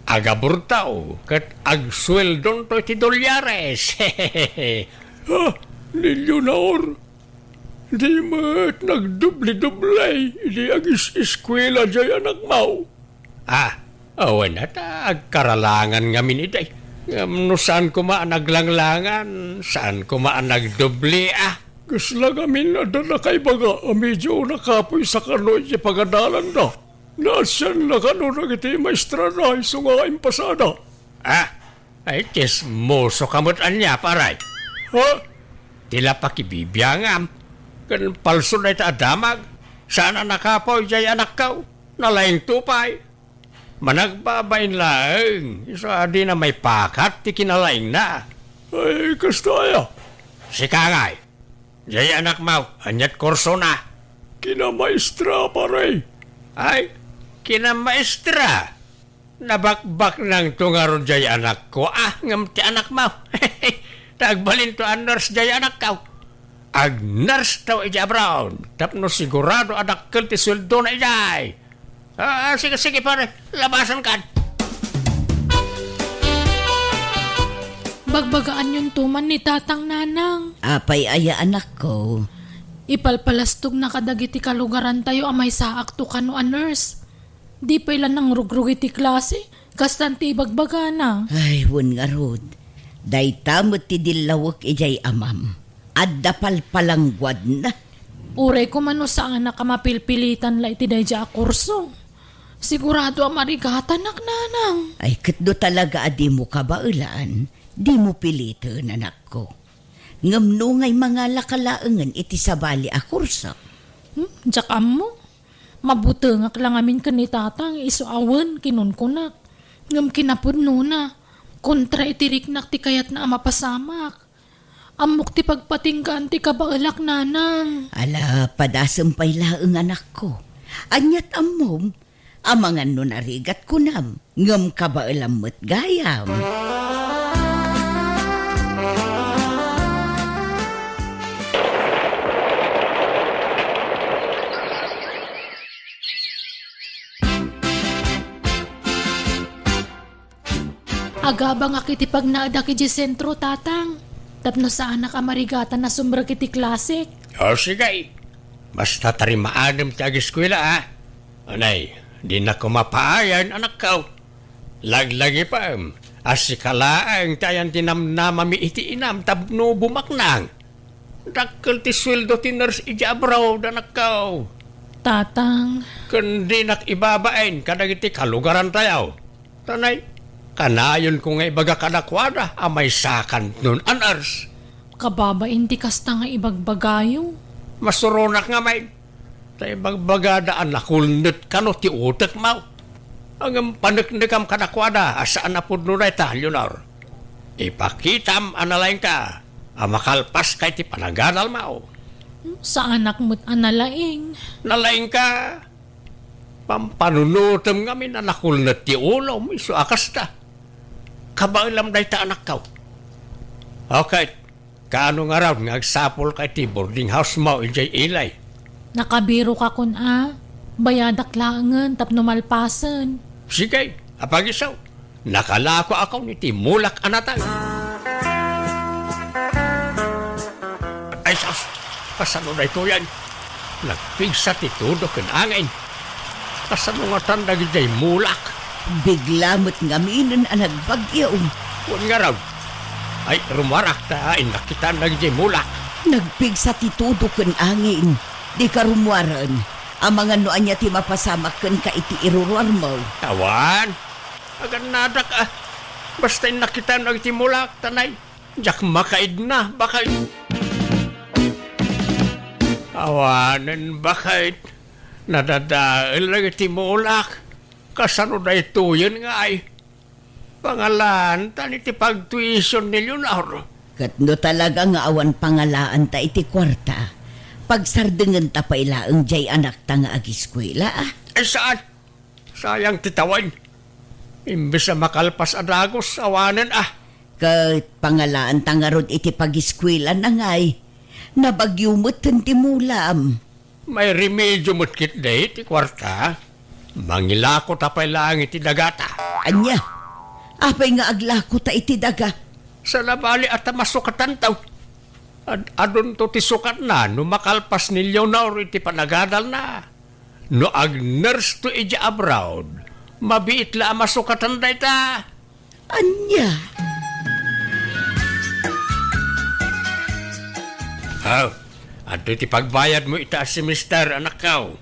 Agaburtaw, ket agsueldonto iti dolyares. Ha, Leonor, di met nagdubli-dubli idi agis-eskuela jay anakmo. Ah, awan a ta agkaralangan ngamin idi. Ngem no saan koma a naglanglangan, saan koma a nagdubli, ah. Kasla ngamin adda nakaibaga a medyo nakapuysa kano iti pagadalanda. Naasianna kano dagiti maestrana isu nga impasada. Ah, ay, tsismoso ka met ania, pare. Ha? Ti la pakibibiangam. Ken palso dayta a damag. Saan a nakapuy jay anakko. Nalaingto pay. Managbabain laeng. Isu a dina maipakat ti kinalaingna. Ay, kasta aya? Sika ngay. Jay anakmo, aniat kursona? Kinamaestra, pare. Ay, kinamaestra? Nabakbaknangto ngarud jay anakko, ah, ngem ti anakmo. Ta agbalinto a nurse jay anakko. Ag-nurse to iti abroad, tapno sigurado a dakkel ti sueldona idiay. Ah, sige, sige, pare, labasankan. Bagbagaanyonto man ni Tatang, Nanang. Apay aya, anakko? Ipalpalastogna kadagiti kalugarantayo a maysaakto kano a nurse. Di pay la nangrugrugi ti klase, kastan ti ibagbagana. Ay, wen ngarud. Dayta met ti dillawek idiay amam. Adda palpalangguadna. Uray koma no saanak a mapilpilitan la iti daydiay a kurso. Sigurado a marigatanak, Nanang. Ay, ket no talaga a dimo kabaelan, dimo piliten, anakko. Ngem no ngay mangalaka laengen iti sabali a kurso. Hmm, diak ammo. Mabutengak la ngamin ken ni Tatang, isu a wen kinunkunak. Ngem kinapudnona, kontra iti riknak ti kayatna a mapasamak. Ammok ti pagpatinggaan ti kabaelak, Nanang. Ala, padasem pay laeng, anakko. Aniat ammom? Amangan no narigat kunam, ngem kabaelam met gayam. Agabangak iti pagnaedak idiay sentro, Tatang, tapno saanak a marigatan a sumrek iti klasek. O, sige. Basta tarimaadem ti ageskuela, a. Anay, dinak koma paayan, anakko. Laglagipem a sika laeng ti ayan ti namnamami iti inam tapno bumaknang. Dakkel ti sueldo ti nurse idiay abroad, anakko. Tatang. Ken dinak ibabain kadagiti kalugarantayo. Tanay, kanayonko nga ibaga kadakuada a maysakanton a nurse. Kababain ti kasta nga ibagbagayo. Masuronak ngamin. Ta ibagbagada a nakulnet kano ti utekmo. Ngem paneknekam kadakuada a saan a pudno dayta, Leonor. Ipakitam a nalaingka a makalpaska iti panagadalmo. Saanak met a nalaing. Nalaingka. Pampanunotem ngamin a nakulnet ti ulom, isu a kasta. Kabaelam dayta, anakko. Okay. Kaano ngarud nga agsapulka iti boarding house-mo idiay Ilay? Nakabirokakon a, bayadak laengen tapno malpasen. Sige, apagiso, nakalakoakon iti mulak a natay. Ay, sus! Kasano daytoyen? Nagpigsa ti tudo ken angin. Kasano ngatan dagidiay mulak? Bigla met ngaminen a nagbagyo. Wen ngarud. Ay, rummuarak ta innak kitaan dagidiay mulak. Nagpigsa ti tudo ken angin. Dika rummuaren. Amangan no ania ti mapasamak kenka iti iruruarmo. Awan. Agannadak a. Basta innak kitaan dagiti mulak, tanay. Diak makaidna, baket. Awanen, baket. Nadadael dagiti mulak. Kasano daytoyen ngay? Pangalaantan iti pagtuition ni Leonor. Ket no talaga nga awan pangalaanta iti kuarta, pagsardengenta pay laeng diay anakta nga agiskuela, a? Ay, saan? Sayang ti tawen. Imbes a makalpas a dagus, awanen a. Ket pangalaanta ngarud iti pagiskuelana ngay. Nabagyo metten ti mulam. May remedio met ketdi ti kuarta. Mangilakota pay laeng iti dagata. Ania? Apay nga aglakota iti daga? Saan a bali a ta masukatanto. Ad-adunto ti sukatna no makalpas ni Leonor iti panagadalna. No ag-nurse to idiay abroad, mabiit la a masukatan dayta. Ania? Aw, adtoy ti pagbayadmo ita a semester, anakko.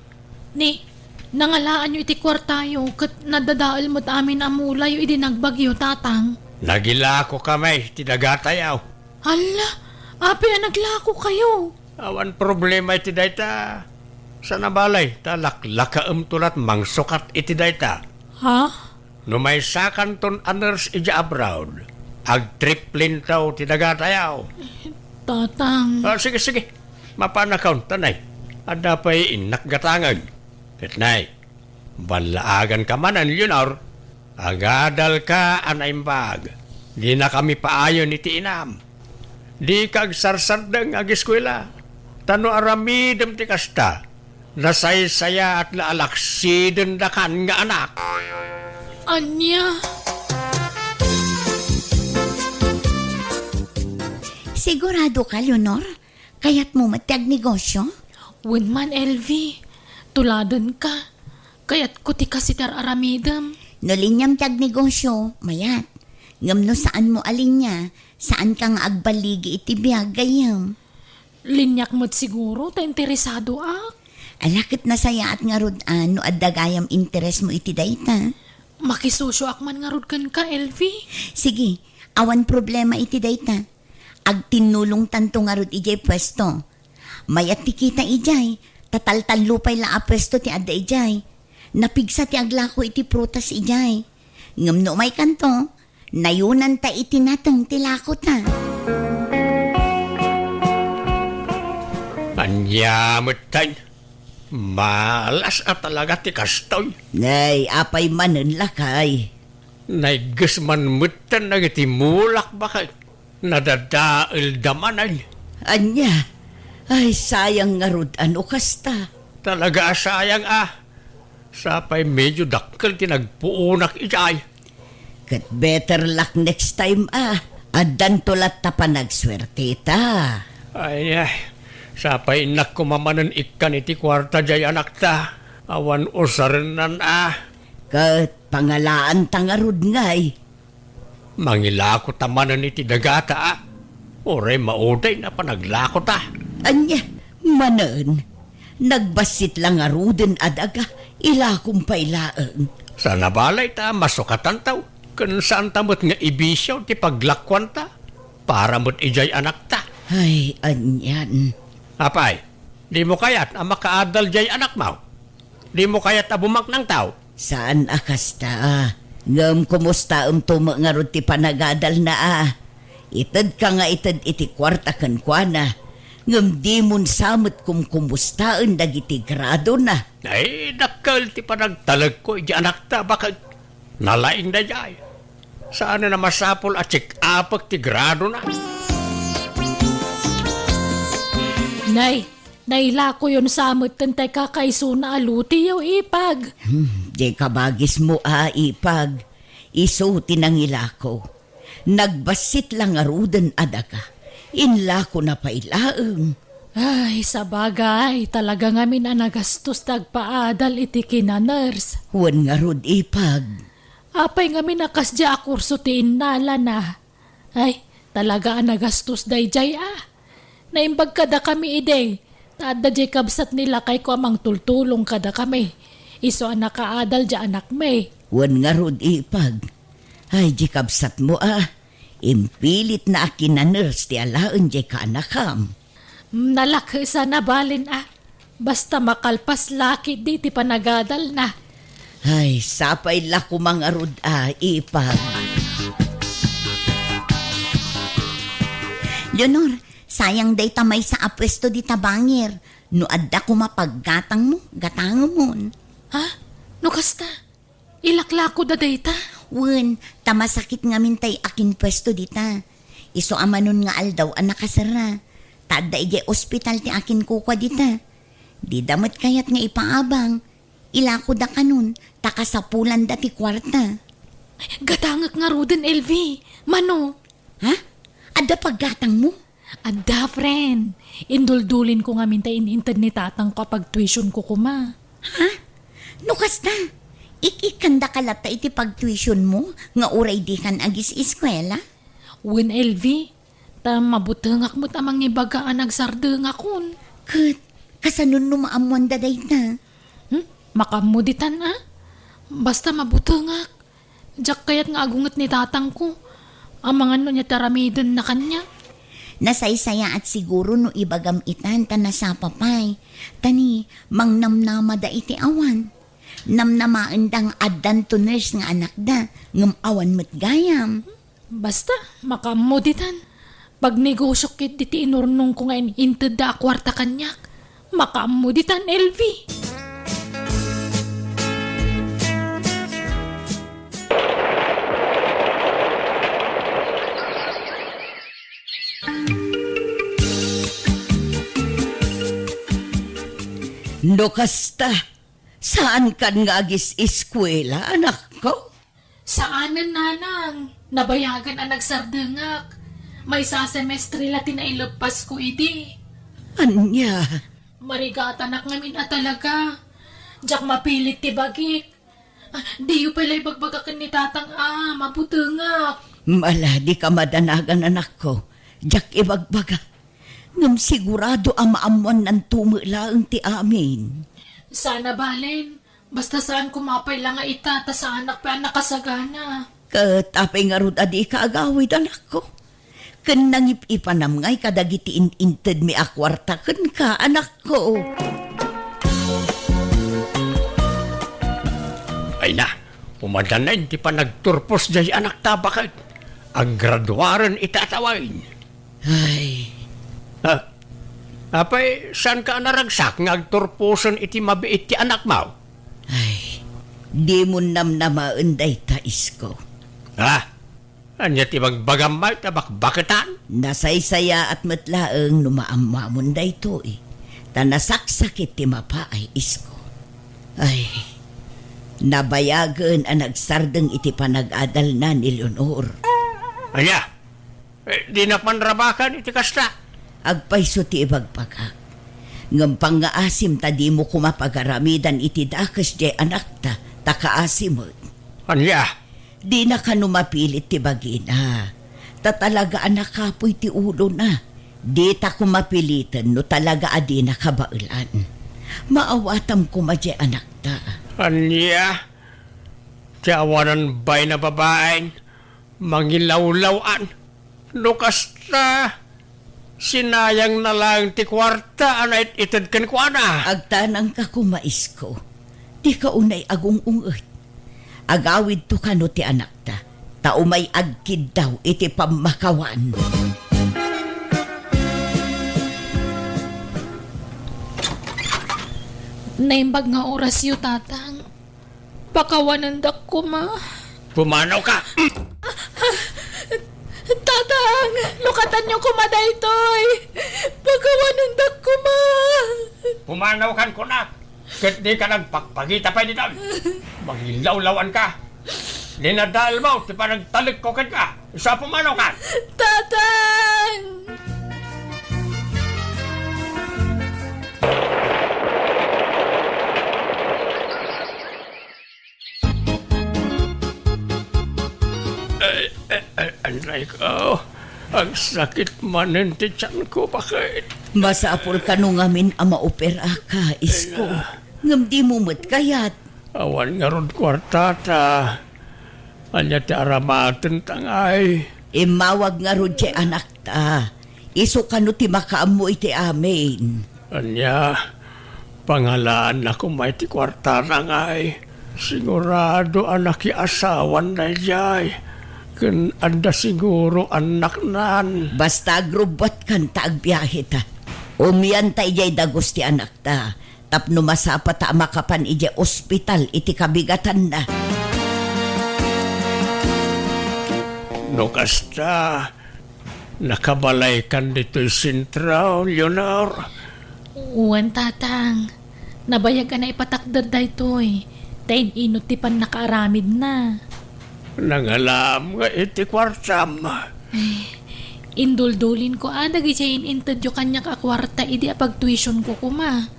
Ni, nangalaanyo iti kuartayo ket nadadael met amin a mulayo idi nagbagyo, Tatang. Nagilako kami ti dagatayo. Hala, apay a naglakokayo? Awan problema iti dayta. Saan a bali, ta laklakaemto lat mangsukat iti dayta. Ha? No maysakanton a nurse idiay abroad, agtriplinto ti dagatayo. Tatang. Ah, sige, sige. Mapanakon, tanay. Adda pay innak gatangen. Ket nay, ballaaganka manen, Leonor. Agadalka a naimbag. Dinakami paayen iti inam. Dika agsarsardeng nga agiskuela. Ta no aramidem ti kasta, nasaysayaat la a laksidendakan nga anak. Ania? Sigurado ka, Leonor? Kayatmo met ti agnegosyo? Wen man, Elvie. Tuladenka. Kayatko ti kas iti ar-aramidem. No liniam ti agnegosyo, mayat. Ngem no saanmo a linia, saanka nga agballigi iti biag, gayyem. Liniak met siguro ta interesadoak. Ala ket nasayaat ngarud a no adda gayam interesmo iti dayta. Makisosioak man ngarud kenka, Elvie. Sige, awan problema iti dayta. Agtinnulongtanto ngarud idiay puesto. Mayat ti kita idiay, ta taltallo pay la a puesto ti adda idiay. Napigsa ti aglako iti prutas idiay. Ngem no umaykanto, nayunanta iti nateng ti lakota. Ania metten? Malas a talaga ti kastoy. Nay, apay manen, lakay? Naigges man metten dagiti mulak, baket. Nadadaelda manen. Ania? Ay, sayang ngarud a no kasta. Talaga a sayang a. Sapay medio dakkel ti nagpuonak idiay. Ket better luck next time a. Addanto latta panagsuerteta. Ay, ay. Sapay innak koma manen ikkan iti kuarta diay anakta. Awan usarennan a. Ket pangalaanta ngarud ngay. Mangilakota manen iti dagata a. Uray maudayna panaglakota. Ania, manen, nagbassit la ngaruden a daga, ilakom pay laeng. Saan a bali ta masukatanto, ken saanta met nga ibisio ti paglakuanta para met idiay anakta. Ay, anian. Apay, dimo kayat a makaadal diay anakmo? Dimo kayat a bumaknangto? Saan a kasta. Ngem kumustaemto met ngarud ti panagadalna a? Itedka nga ited iti kuarta kenkuana, ngem dimon sa met kumkumustaen dagiti gradona. Ay, dakkel ti panagtalekko iti anakta, baket. Nalaing daydiay. Saanen a masapul a check-upek ti gradona. Nay, nailakoyon sa metten tay kakaisuna a lutiyo, Ipag. Hmm, diay kabagismo a, Ipag. Isu ti nangilako. Nagbassit la ngaruden a daga. Inlakona pay laeng. Ay, sabagay, talaga ngamin a nagastos ti agpaadal iti kinaners. Wen ngarud, Ipag. Apay ngamin a kasdiay a kurso ti innalana? Ay, talaga a nagastos daydiay a. Naimbag kadakami idi, ta adda diay kabsat ni lakayko a mangtultulong kadakami. Isu a nakaadal diay anakmi. Wen ngarud, Ipag. Ay, diay kabsatmo a. Impilitna a kinaners ti alaen diay kaanakam. Nalakes a nabalin a. Basta makalpas la ketdi ti panagadalna. Ay, sapay la koma ngarud a, Ipag. Leonor, sayang dayta maysa a puesto dita bangir. No adda koma paggatangmo, gatangemon. Ha? No kasta? Ilaklakoda dayta? Wen, ta masakit ngamin tay akinpuesto dita. Isu a manon nga aldaw a nakaserra. Ta adda idiay ospital ti akinkukua dita. Dida met kayat nga ipaabang. Ilakoda kanon, ta kasapulanda ti kuarta. Gatangek ngaruden, Elvi. Mano? Ha? Adda paggatangmo? Adda, friend. Induldulinko ngamin ta in-inted ni tatangko a pagtuitionko koma. Ha? No kasta, ik-ikkandaka latta iti pagtuitionmo nga uray dikan agis-eskuela? Wen, Elvi, ta mabutengak met a mangibaga a nagsardengakon. Ket, kasano no maammoanda dayta? Hmm? Makaammo ditan, a? Basta mabutengak. Diak kayat nga agunget ni tatangko. Amangan no ania ti aramidenna kaniak. Nasaysayaat siguro no ibagam itan ta nasapa pay. Ta ni, mangnamnamada iti awan. Namnamaenda nga addanto nurse nga anakda, ngem awan met gayam. Basta, makaammo ditan. Pagnegosiok ketdi ti inurnongko nga in-intedda a kuarta kaniak. Makaammo ditan, Elvi. No kasta, saankan nga agis-eskuela, anakko? Saanen, nanang. Nabayagen a nagsardengak. Maysa a semestre la ti naileppasko idi. Ania? Marigatanak ngamin a talaga. Diak mapilit ti bagik. Ah, diyo pay la ibagbaga ken ni tatang a mabutengak. Ala, dika madanagan, anakko. Diak ibagbaga. Ngem sigurado a maammoannanto met laeng ti amin. Sana balen. Basta saan koma pay la nga ita, ta saanak pay a nakasagana. Ket apay ngarud a dika agawid, anakko? Ken nangip-ipanam ngay kadagiti in-intedmi a kuarta kenka, anakko. Ay na, umadanna ti panagturpos jay anakta baket. Aggraduaren ita a tawen. Ay. Ah, apay, saanka a naragsak nga agturposen iti mabiit ti anakmo? Ay, dimon namnamaen dayta, isko. Ah, ania ti bagbagam met a bakbaketan? Nasaysayaat met laeng no maammoamon daytoy, ta nasaksakit ti mapaay, isko. Ay, nabayagen a nagsardeng iti panag-adalna ni Leonor. Ania? Eh, dinak man rabakan iti kasta. Agpayso ti ibagbagak. Ngem pangngaasim ta dimo koma pagaramidan iti dakes jay anakta, ta kaasi met. Ania? Dina kano mapilit ti bagina. Ta talaga a nakapuy ti ulona. Dita koma piliten no talaga a dina kabaelan. Maawatam koma jay anakta. Ania? Ti awanan bain a babaen. Mangilawlaw-an. No kasta, sinayangna laeng ti kuarta a nait-ited kenkuana. Agtanangka koma, isko. Dika unay agung-unget. Agawidto kano ti anakta, ta umay agkiddaw iti pammakawan. Naimbag nga orasyo, Tatang. Pakawanendak koma. Pumanawka! Tatang, lukatanyo koma daytoy. Pakawanendak koma. Pumanawkan kunak, ket dika nagpakpakita pay ditoy. Mangilawlaw-anka. Dinadaelmo ti panagtalekko kenka. Isu a pumanawkan. Tatang! Ay, ay, ay, anay ko. Agsakit manen ti tianko, baket. Masapul kano ngamin a maoperaka, isko. Ay, na. Ngem dimo met kayat. Awan ngarud kuartata. Ania ti aramatenta ngay? Immawag ngarud ti anakta. Isu kano ti makaammo iti amin. Ania, pangalaanna koma iti kuartana ngay? Sigurado a nakiasawan daydiay. Ken adda siguro annaknan. Basta agrubbuatkan ta agbiaheta. Umianta idiay dagus ti anakta. Tapno masapata a makapan idiay ospital iti kabigatanna. No kasta, nakabalaykan ditoy sentro, Leonor? Wen, Tatang. Nabayag a naipatakder daytoy, ta in-inut ti pannakaaramidna. Nangalaam nga iti kuartam. Ay, induldulinko a dagidiay in-intedyo kaniak a kuarta idi apagtuitionko koma.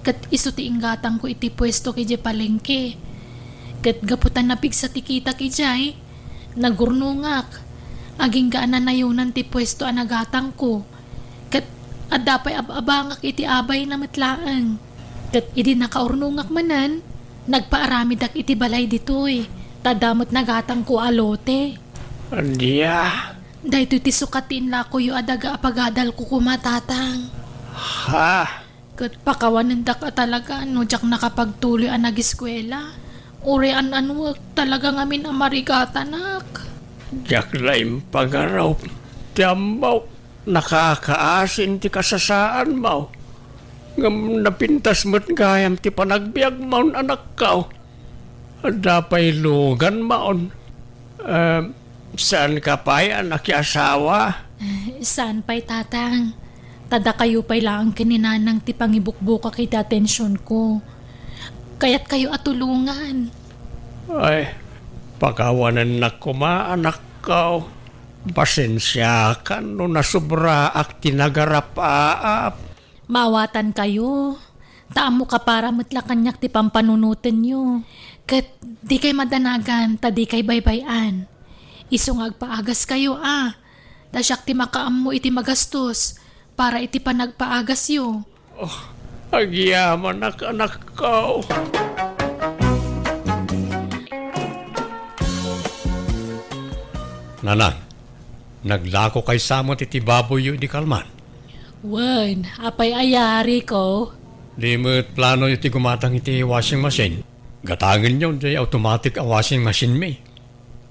Ket isu ti inggatangko iti puesto idiay palengke. Ket gapu ta napigsa ti kitak idiay, nagurnongak. Agingga a nanayonan ti puesto a nagatangko. Ket adda pay ab-abangak iti abayna met laeng. Ket idi nakaurnongak manen, nagpaaramidak iti balay ditoy, ta adda met nagatangko a lote. Ania? Daytoy ti sukat ti inlakoyo a daga a pagadalko koma, Tatang. Ha? Ket pakawanendak a talaga no diak nakapagtuloy a nagiskuela. Uray an-anuek talaga ngamin a marigatanak. Diak la impagarup ti ammok. Nakakaasin ti kasasaanmo. Ngem napintas met gayam ti panagbiagmon, anakko. Adda pay luganmon. Eh, saanka pay a nakiasawa? Eh, saan pay, Tatang. Ta dakayo pay laeng ken ni Nanang ti pangibukbukak iti atensionko. Kayatkayo a tulongan. Ay, pakawanennak koma, anakko. Pasensiakan no nasubraak ti nagarapaap. Maawatankayo, ta ammok a para met la kaniak ti pampanunotenyo. Ket dikay madanagan ta dikay baybay-an. Isu nga agpaagaskayo a, ta siak ti makaammo iti magastos para iti panagpaagasyo. Oh, agyamanak, anakko. Nanang, naglakokay sa met iti baboyyo idi kalman? Wen, apay aya, Rico? Di met planoyo ti gumatang iti washing machine? Gatangenyo diay automatic a washing machine mi.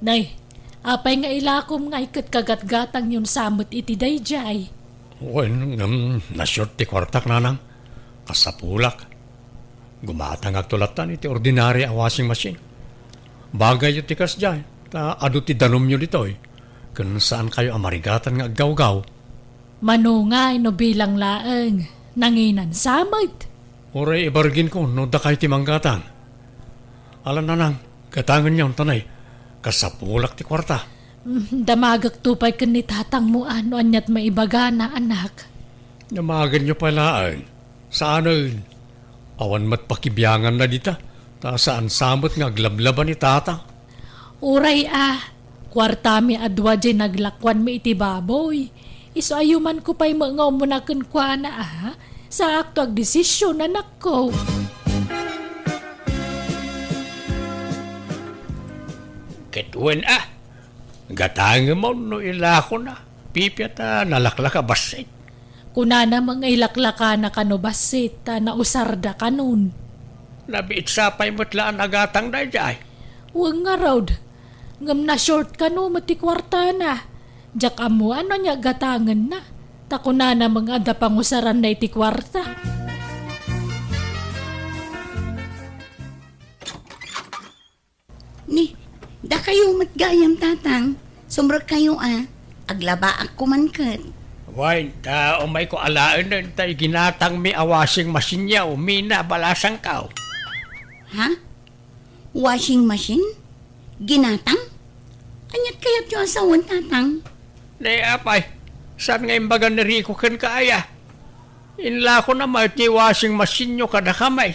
Nay, apay nga ilakom ngay ket kagatgatangyon sa met iti daydiay? Wen, ngem, na-short ti kuartak, Nanang. Kasapulak. Gumatangakto lattan iti ordinary a washing machine. Bagayyo ti kasdiay, ta adu ti danumyo ditoy, ken saankayo a marigatan nga aggawgaw. Mano ngay no bilang laeng, nanginan sa met? Uray ibarginko no dakay ti manggatang. Ala, Nanang, gatangenyon, ta nay, kasapulak ti kuarta. Mm, damagekto pay ken ni tatangmo a no aniat maibagana, anak. Damagenyo pay laeng. Saanen. Awan met pakibianganna dita, ta saan sa met nga aglablaba ni tatang. Uray a, kuartami a dua diay naglakuanmi iti baboy. Isu a yumanko pay met nga umuna kenkuana a, saakto agdesisyon, anakko. Ket wen a, gatangem no ilakona, pipia ta nalaklaka bassit. Kunana met nga ilaklakana kano bassit ta nausarda kanon. Nabiit sa pay met la a nagatang daydiay. Wen ngarud, ngem na-short kano met ti kuartana. Diak ammo no ania gatangenna, ta kunana met nga adda pangusaranna iti kuarta. Ni, dakayo met gayam, tatang. Sumrekkayo a. Aglabaak koman ket. Wen, ta umayko alaenen ta iginatangmi a washing machine-yo, Mina, balasangko. Ha? Washing machine? Ginatang? Aniat kayatyo a sawen, tatang? Ni apay, saan nga imbaga ni Rico kenka aya? Inlakona met ti washing machine-yo kadakami.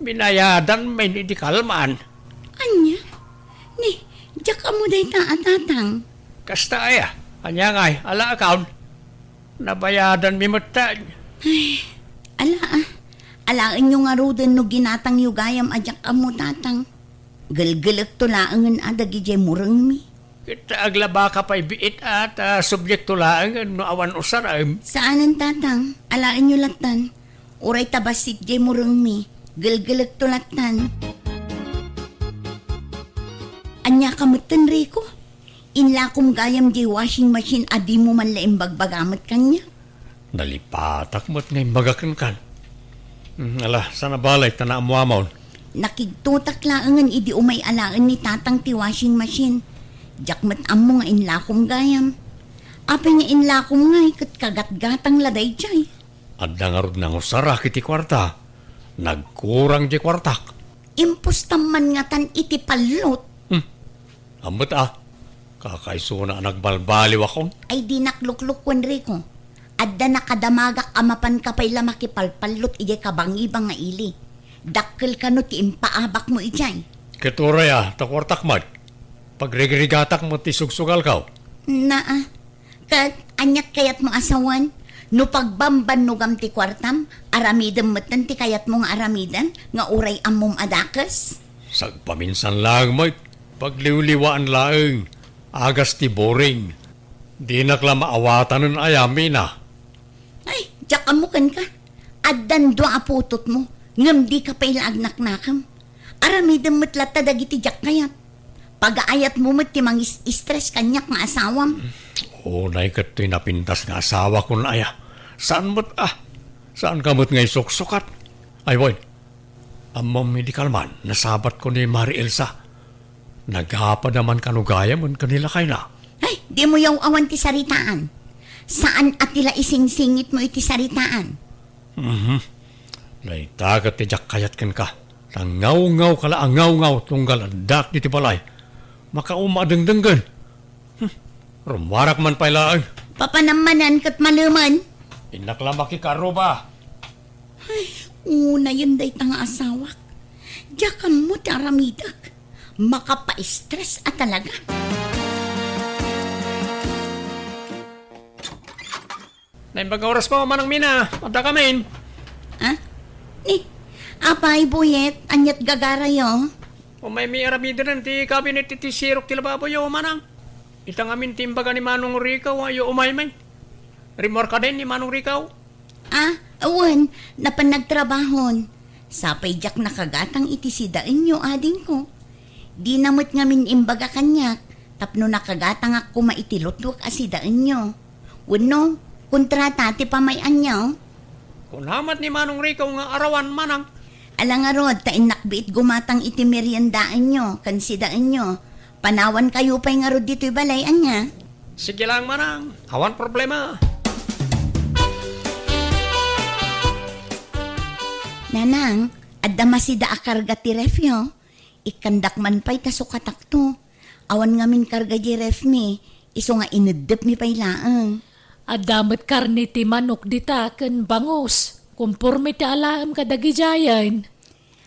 Binayadanmi idi kalman. Ania? Ni, diak ammo dayta a, tatang. Kasta aya? Ania ngay, alaakon? Nabayadanmi met ta. Ay, ala a. Alaenyo ngaruden no ginatangyo gayam a diak ammo, tatang. Gelgelekto laengen a dagidiay murengmi. Ket aglabaka pay biit a, ta subliekto laengen no awan usarem. Saanen, tatang. Alaenyo lattan. Uray ta bassit diay murengmi, gelgelekto lattan. Ania ka metten, Rico? Inlakom gayam diay washing machine a dimo man la imbagbaga met kaniak. Nalipatak met nga imbaga kenkan. Hmm, ala, saan a balay ta naammoamon. Nakigtotak laengen idi umay alaen ni tatang ti washing machine. Diak met ammo nga inlakom gayam. Apay nga inlakom ngay ket kagatgatang la daydiay? Adda ngarud nangusarak iti kuarta. Nagkurang diay kuartak. Impostam man ngatan iti pallot. Hmm. Ammet a. Kakaisuna a nagbalbaliwakon. Ay, dinak luklukuen, Rico. Adda nakadamagak a mapanka pay la makipalpallot idiay kabangibang nga ili. Dakkel kano ti impaabakmo idiay. Ket uray a, ta kuartak met. Pagrigrigatak met ti sugsugalko. Naa. Ket aniat kayatmo a sawen? No pagbambannogam ti kuartam, aramidem metten ti kayatmo nga aramiden, nga uray ammom a dakes? Sagpaminsan laeng met, pagliwliwaan laeng, agas ti boring. Dinak la maawatanen aya, Mina. Ay, diak ammo kenka. Addan dua a putotmo, ngem dika pay la agnaknakem. Aramidem met latta dagiti diak kayat. Pagaayatmo met ti mangis-stress kaniak nga asawam. Unay ket toy napintas nga asawakon aya. Saan met a? Saanka met nga isuksukat? Ay, wen. Ammom idi kalman, nasabatko ni Mari Elsa. Nagapada man kano gayam ken ni lakayna. Ay, dimo yaw-awan ti saritaan. Saan a ti la isingsingitmo iti saritaan. Mhm. Dayta ket ti diak kayat kenka. Ta ngawngaw ka la a ngawngaw tunggal addak diti balay. Makauma a dengdenggen. Hmm. Rummuarak man pay laeng. Papanammanan ket malemen. Innak la makikaruba. Ay, unayen dayta nga asawak. Diak ammo ti aramidek. Makapa-stress a talaga. Naimbag nga oras po, Manang Mina. Adda kamin. Ah? Ni, apay, Buyet, aniat gagarayo? Umaymi aramiden ti kabinet iti sirok ti lababoyo, Manang. Ita ngamin ti imbaga ni Manong Rico, ayo umaymi. Rimmuarka din ni Manong Rico? Ah, awan, napan nagtrabahon. Sapay diak nakagatang iti sidaenyo, adingko. Dina met ngamin imbaga kaniak, tapno nakagatangak koma iti lutwek a sidaenyo. Wenno, kontrata ti pamay-anyo? Kuna met ni Manong Rico nga arawan, Manang. Ala ngarud, ta innak biit gumatang iti meriendaenyo, ken sidaenyo. Panawankayo pay ngarud ditoy balay, ania? Sige lang, Manang. Awan problema. Nanang, adda masida a karga ti refyo. Ikkandak man pay ta sukatakto. Awan ngamin karga di refmi, isu nga ineddepmi pay laeng. Adda met karne ti manok dita ken bangus. Komporme ti alaem kadagidiayen.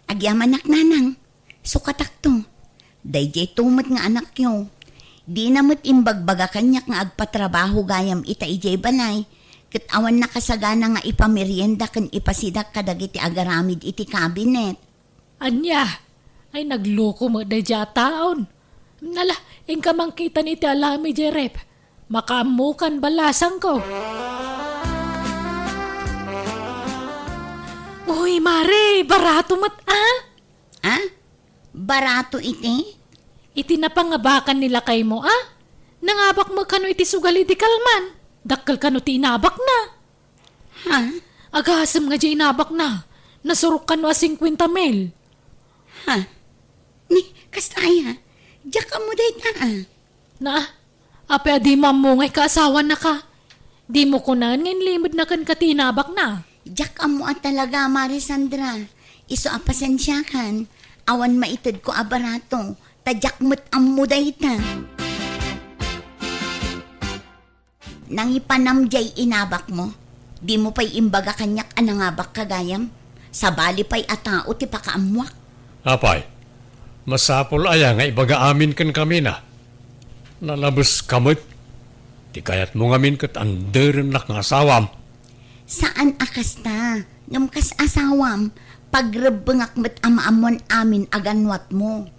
Agyamanak, Nanang. Sukatakto. Daydiay to met nga anakyo. Dina met imbagbaga kaniak nga agpatrabaho gayam ita idiay balay, ket awan nakasagana nga ipamerienda ken ipasidak kadagiti agaramid iti kabinet. Ania? Ay, nagluko met daydiay a taon. Nala, inka mangkitan iti alaem idiay ref. Makaammokan balasangko. Uy, Mare, barato met, a? A? Barato iti? Iti napangabakan ni lakaymo, a? Nangabak met kano iti sugal idi kalman. Dakkel kano ti inabakna. Ha? Agasem nga di inabakna. Nasurok kano a singkwenta mil. Ha? Ni, kasta aya? Diak ammo dayta, a? Na, apay a dimo ammo nga ikaasawanaka? Dimo kunaen nga inlimedna kenka ti inabakna? Diak ammo a talaga, Mare Sandra. Isu a pasensiakan, awan maitedko a barato, ta diak met ammo dayta. Nangipanam diay inabakmo. Dimo pay imbaga kaniak a nangabakka gayam. Sabali pay a tao ti pakaammoak. Apay, masapul aya nga ibaga amin kenka, Mina? Nalabeska met. Ti kayatmo ngamin ket anderennak nga asawam. Saan a kasta, ngem kas asawam, pagrebbengak met a maammoan amin a gannuatmo.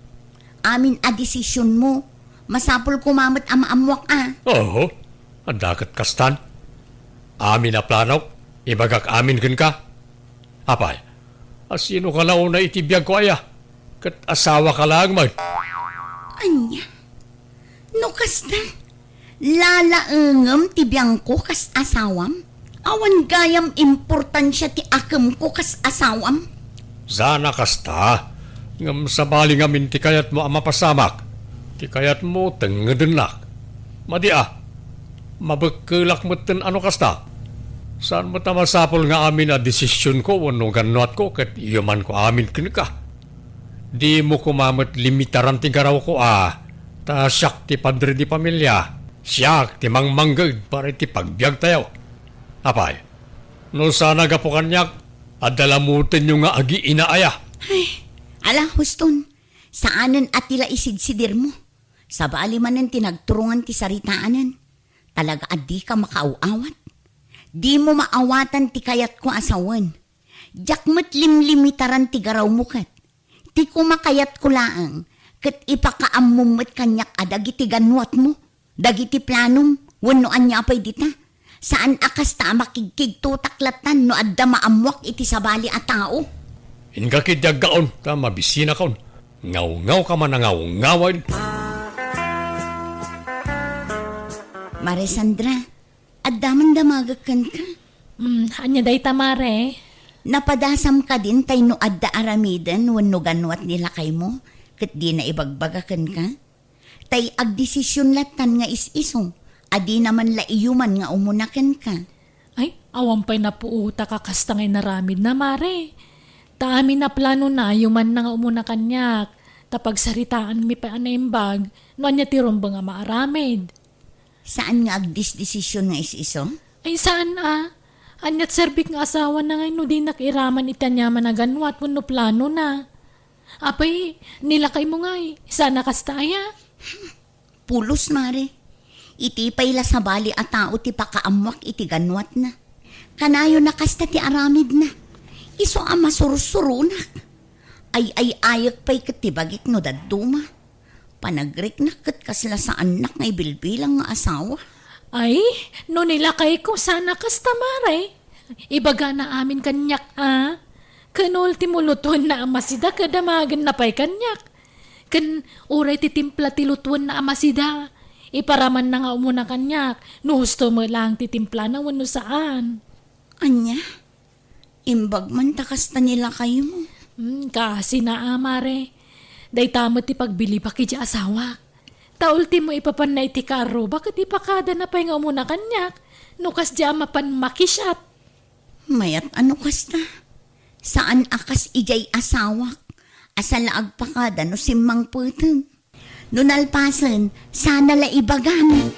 Amin a desisionmo, masapul koma met a maammoak a. Oho, adda ket kastan. Amin a planok, ibagak amin kenka. Apay, a sinoka la unay iti biagko aya? Ket asawaka laeng met. Ania? No kasta, lalaengem ti biangko kas asawam? Awan gayam importansia ti akemko kas asawam? Sana kasta, ngem sabali ngamin ti kayatmo a mapasamak. Ti kayatmo, tengedennak. Madi a, mabekkelak metten a no kasta. Saan met a masapul nga amin a desisionko wenno gannuatko ket iyumanko amin kenka. Dimo koma met limitaran ti garawko a, ta siak ti padre di familia, siak ti mangmangged para iti pagbiagtayo. Apay, no saan a gapu kaniak, adda lamutenyo nga agiina aya. Ay, ala, Huston, saanen a ti la isidsidirmo. Sabali manen ti nagturongan ti saritaanen. Talaga a dika makaaw-awat. Dimo maawatan ti kayatko a sawen. Diak met limlimitaran ti garawmo ket. Ti kumakayatko laeng, ket ipakaammom met kaniak a dagiti gannuatmo, dagiti planom, wenno ania pay dita. Saan a kasta a makigkigtotak lattan no adda maammoak iti sabali a tao. Inka ketdi aggaon, ta mabisinakon. Ngawngawka man a ngawngawen. Mare Sandra, adda man damagek kenka. Hmm, ania dayta, mare? Napadasam kadin tay no adda aramiden wenno gannuat ni lakaymo, ket dina ibagbaga kenka? Tay agdesision lattan nga is-iso, a dina man la iyuman nga umuna kenka. Ay, awan pay napuotak a kasta nga inaramidna, mare. Ta amin a planona, iyumanna nga umuna kaniak, ta pagsaritaanmi pay a naimbag no ania ti rumbeng a maaramid. Saan nga agdesdesision nga is-iso? Ay, saan a. Aniat serbik nga asawana ngay no dinak iraman iti aniaman a gannuat wenno planona. Apay, ni lakaymo ngay, saan a kasta aya? Pulos, mare. Iti pay la sabali a tao ti pakaammoak iti gannuatna. Kanayon a kasta ti aramidna. Isu a masursuronak. Ay-ay-ayek pay ket ti bagik no dadduma. Panagriknak ket kasla saannak nga ibilbilang nga asawa. Ay, no ni lakayko saan a kasta, mare. Ibagana amin kaniak a. Ken ultimo, lutuenna a masida ket damagenna pay kaniak. Ken uray ti timpla ti lutuenna a masida, iparamanna nga umuna kaniak, no husto met laeng ti timplana wenno saan. Ania? Imbag man ta kasta ni lakaymo. Hmm, kasina a, mare. Dayta met ti pagbilibak idiay asawak. Ta ultimo, ipapanna iti kaarruba ket ipakadana pay nga umuna kaniak, no kasdiay a mapan makisiat. Mayat a no kasta. Saan a kas idiay asawak, a saan la agpakada no simmangpeten. No nalpasen, saan a la ibagam.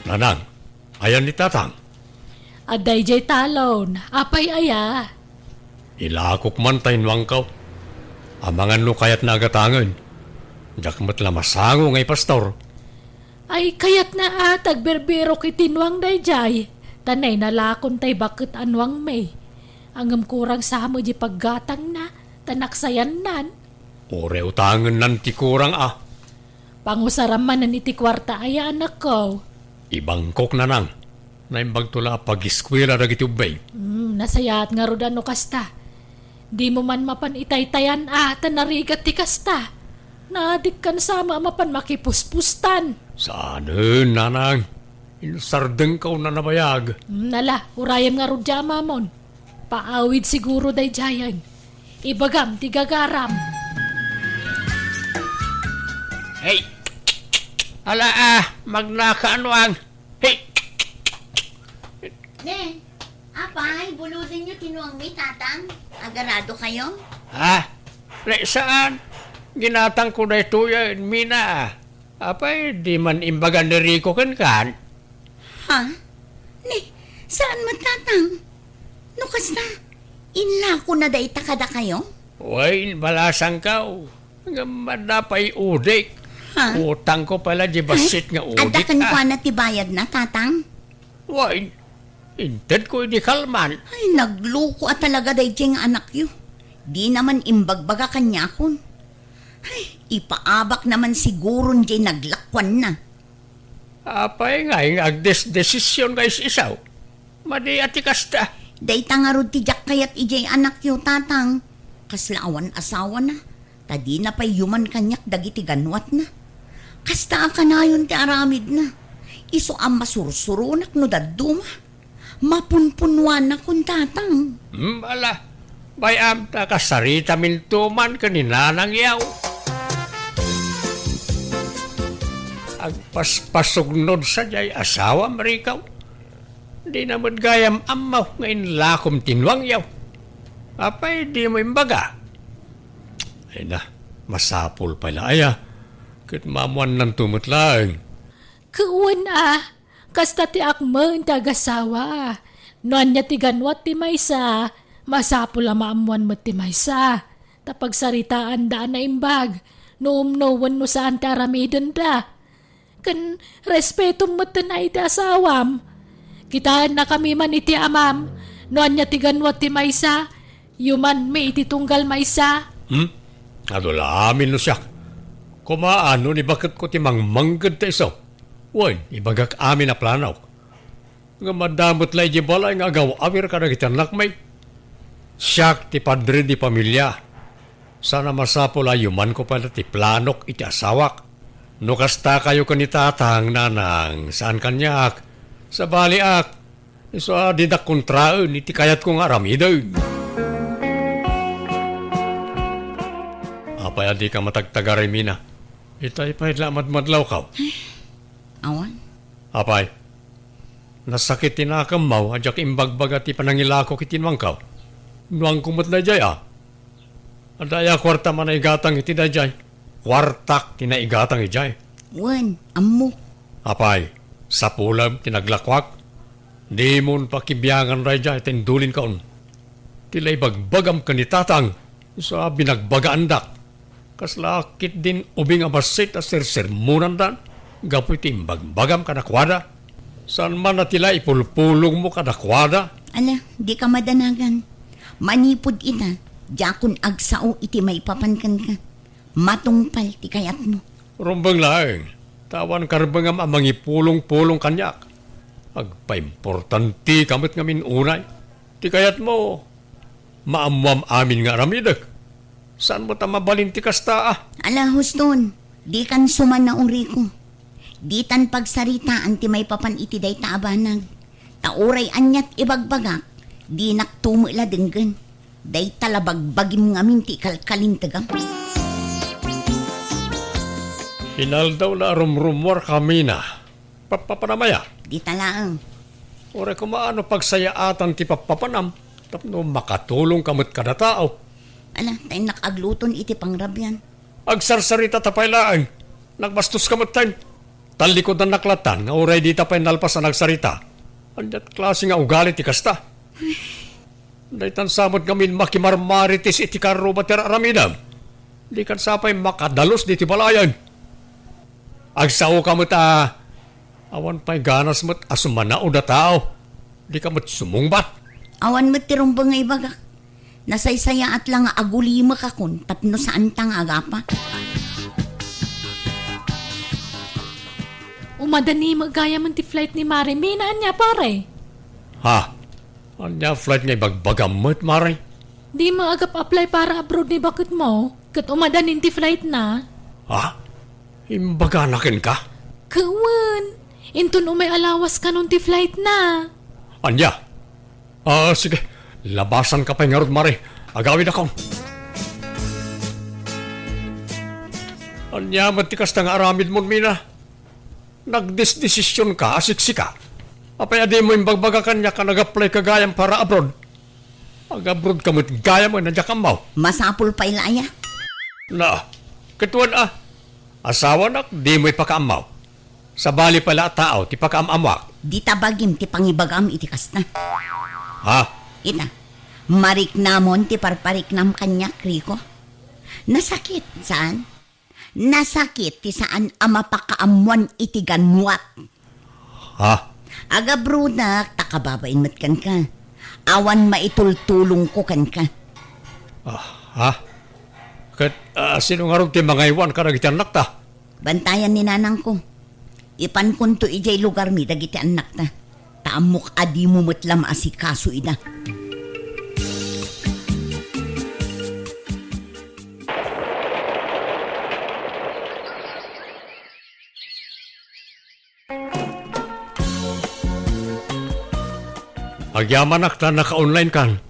Nanang, ayan ni Tatang? Adda idiay talon. Apay aya? Ilakok man ta innuangko. Amangan no kayatna a gatangen. Diak met la masango nga ipastor. Ay, kayatna a ta agbirbirok iti nuang daydiay. Ta nainalakon tay baket a nuangmi. Ngem kurang sa met di paggatangna, ta naksayannan. Uray utangennan ti kurang a. Pangusaram manen iti kuarta aya, anakko. Ibangkok, Nanang. Naimbagto la a pagiskuela dagiti ubbing. Hmm, nasayaat ngarud a no kasta. Dimo man mapan itaytayan a ta narigat ti kasta. Naadikkan sa met a mapan makipuspustan. Saanen, Nanang. Insardengko a nabayag. Hmm, ala, urayem ngarud diay amamon. Paawid siguro daydiayen. Ibagam ti gagaram. Hey! Ala a, magnaka a nuang. Hey! Ne, apay, buludenyo ti nuangmi, Tatang? Agarado kayo? Ah, ne, saan? Ginatangko daytoy a, Mina. Apay, di man imbagan ni Rico kenkan? Ha? Ni, saan met, Tatang? No kasta, inlakona dayta kadakayo? Wen, balasangko. Ngem adda pay udik. Ha? Utangko pay la di bassit nga udik, adda kenkuana ti bayadna, Tatang? Wen, intedko idi kalman. Ay, nagluko a talaga daydiay nga anakyo. Dina man imbagbaga kaniakon. Ay, ipaabakna man siguron diay naglakuanna. Apay ngay nga agdesdesision nga is-isu? Madi a ti kasta. Dayta ngarud ti diak kayat idiay anakyo, Tatang. Kasla awan asawana, ta dina pay yuman kaniak dagiti gannuatna. Kasta a kanayon ti aramidna. Isu a masursuronak no dadduma. Mapunpunnuanakon, Tatang. Hmm, ala. Bay-am ta kasaritaminto man ken ni nanangyaw. Agpaspasugnod sadiay asawam, Rico. Dina met gayam ammo nga inlakom ti nuangyaw. Apay dimo imbaga? Ay na, masapul pay la aya. Ket maammuannanto met laeng. Ket wen a, kasta ti akmen ti agasawa. No ania ti ganwat ti maysa, masapul a maammuan met ti maysa. Ta pagsaritaanda a naimbag, no umno wenno saan ti aramidenda. Ken respetom metten a iti asawam. Kitaennakami man iti amam, no ania ti ganwat ti maysa, yumanmi iti tunggal maysa. Hmm? Adu la amin no siak. Kumaan no nibaketko ti mangmangged ta isu. Wen, ibagak amin a planok. Ngem adda met la idiay balay nga agaw-awir kadagiti annakmi. Siak ti padre di pamilia. Saan a masapul a yumanko pay la ti planok iti asawak. No kasta kayo ken ni Tatang, Nanang, saan kaniak. Sabaliak, isu a dinak kontraen iti kayatko nga aramiden. Apay a dika matagtagari, Mina? Itay pay la madmadlawko. Awan. Apay, nasakit ti nakemmo a diak imbagbaga ti panangilako iti nuangko. Nuangko met daydiay a. Adda aya kuarta a naigatang iti daydiay? Kuartak ti naigatang idiay. Wen, ammok. Apay, sapulem ti naglakuak? Dimon pakibiangan daydiay ta indulinkon. Ti la ibagbagam ken ni Tatang, isu a binagbagaandak. Kasla ketdin ubing a bassit a sersermonandan gapu iti imbagbagam kadakuada. Saan man a ti la ipulpulongmo kadakuada? Ala, dika madanagan. Manipud ita, diakon agsao iti maipapan kenka. Matungpal ti kayatmo. Rumbeng laeng, ta awan karbengam a mangipulongpulong kaniak. Agpaimportantika met ngamin unay. Ti kayatmo, maammoam amin nga aramidek. Saan met a mabalin ti kasta a? Ala, huston, dikan sumanao, Rico. Ditan pagsaritaan ti maipapan iti dayta a banag. Ta uray aniat ibagbagak, dinakto met la denggen. Dayta la bagbagim ngamin ti ikalkalintegam. Inaldaw la a rumrummuarkami na. Pappapanam aya? Dita laeng. Uray koma no pagsayaatan ti pappapanam tapno makatulongka met kada tao. Ala, ta innak agluton iti pangrabian. Agsarsaritata pay laeng. Nagbastoska metten. Tallikudannak lattan nga uray dita pay nalpas a nagsarita. Aniat klase nga ugali ti kasta? Daytan sa met ngamin makimarmarites iti karruba ti ar-aramidem. Dikan sa pay makadalus ditoy balayen. Agsaoka met a awan pay ganas met a sumanaod a tao. Dika met sumungbat. Awan met ti rumbeng nga ibagak. Nasaysayaat la nga agulimekakon tapno saanta nga agapa. Umadani met gayamen ti flight ni Mare Mina, ania, pare? Ha? Ania flight nga ibagbagam met, Mare? Dimo agap-apply para abroad ni baketmo, ket umadanin ti flight na. Ha? Imbagana kenka? Ket wen, inton umay a lawas kanon ti flight na. Ania? Ah, sige. Labasanka pay ngarud, Mare. Agawidakon. Ania met ti kasta nga aramidmon, Mina? Nagdesdesisionka a siksika. Apay a dimo imbagbaga kaniak a nag-applyka gayam para abroad? Ag-abroadka met gayam a diak ammo. Masapul pay la aya? Na, ket wen a, asawanak dimo ipakaammo. Sabali pay la a tao ti pakaam-ammoak. Dita bagim ti pangibagam iti kasta. Ha? Ita, mariknamon ti parpariknam kaniak, Rico. Nasakit, saan? Nasakit ti saan a mapakaammoan iti ganwat. Ha? Agabrodak ta kababain met kenka. Awan maitultulongko kenka. Ah, ha? Ket, ah, sino ngarud ti mangaywan kadagiti annakta? Bantayan ni nanangko. Ipankonto idiay lugarmi dagiti annakta. Ta ammok a dimo met la maasikaso ida. Agyamanak ta naka-online kan.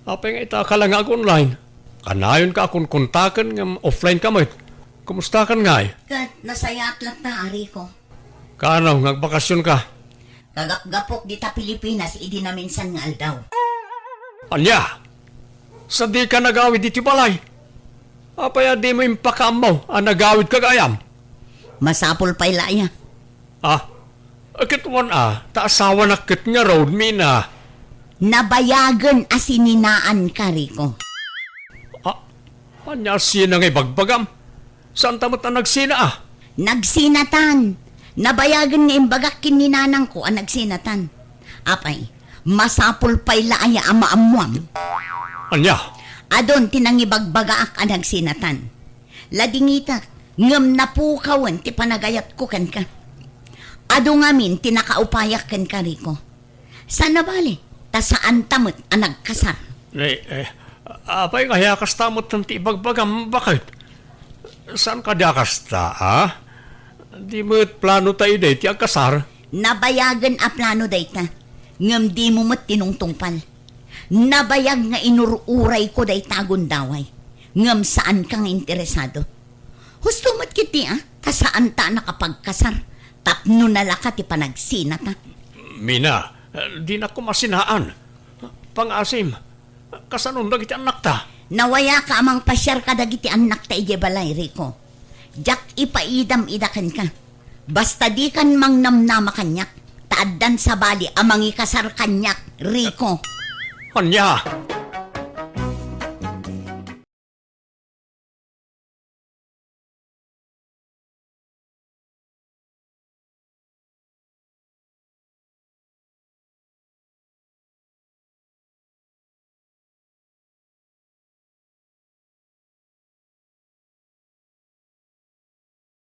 Apay nga ita ka la nga ag-online? Kanayonka a kunkontaken ngem offline ka met. Kumustakan ngay? Ket nasayaat latta, Rico. Kano nga agbakasyon ka? Kagapgapok dita Pilipinas idi naminsan nga aldaw. Ania? Sadika nagawid iti balay? Apay a dimo impakaammo a nagawid ka gayam? Masapul pay la aya. Ah, ket wen a, ta asawanak ket ngarud, Mina. Nabayagen a sininaanka, Rico. Ah, ania a sina nga ibagbagam? Saanta met a nagsina a? Nagsinatan. Nabayagen nga imbagak ken ni nanangko a nagsinatan. Apay, masapul pay la aya a maammuam? Ania? Adun ti nangibagbagaak a nagsinatan. Ladingitak, ngem napukawen ti panagayatko kenka. Adu ngamin ti nakaupayak kenka, Rico. Saan a bale, ta saanta met a nagkasar. Eh, eh, apay nga aya kasta met ti ibagbagam, baket? Saan kadi a kasta, a? Di met plano ta idi ti agkasar? Nabayagen a plano dayta, ngem dimo met tinungtungpal. Nabayag nga inur-urayko dayta a gundaway, ngem saanka nga interesado. Husto met ketdi a, ta saanta a nakapagkasar tapno nalaka ti panagsinata. Mina, dinak koma sinaan. Pangaasim, kasanon dagiti annakta? Nawayaka a mangpasiar kadagiti annakta idiay balay, Rico. Diak ipaidam ida kenka. Basta dikan mangnamnama kaniak, ta addan sabali a mangikasar kaniak, Rico. Ania?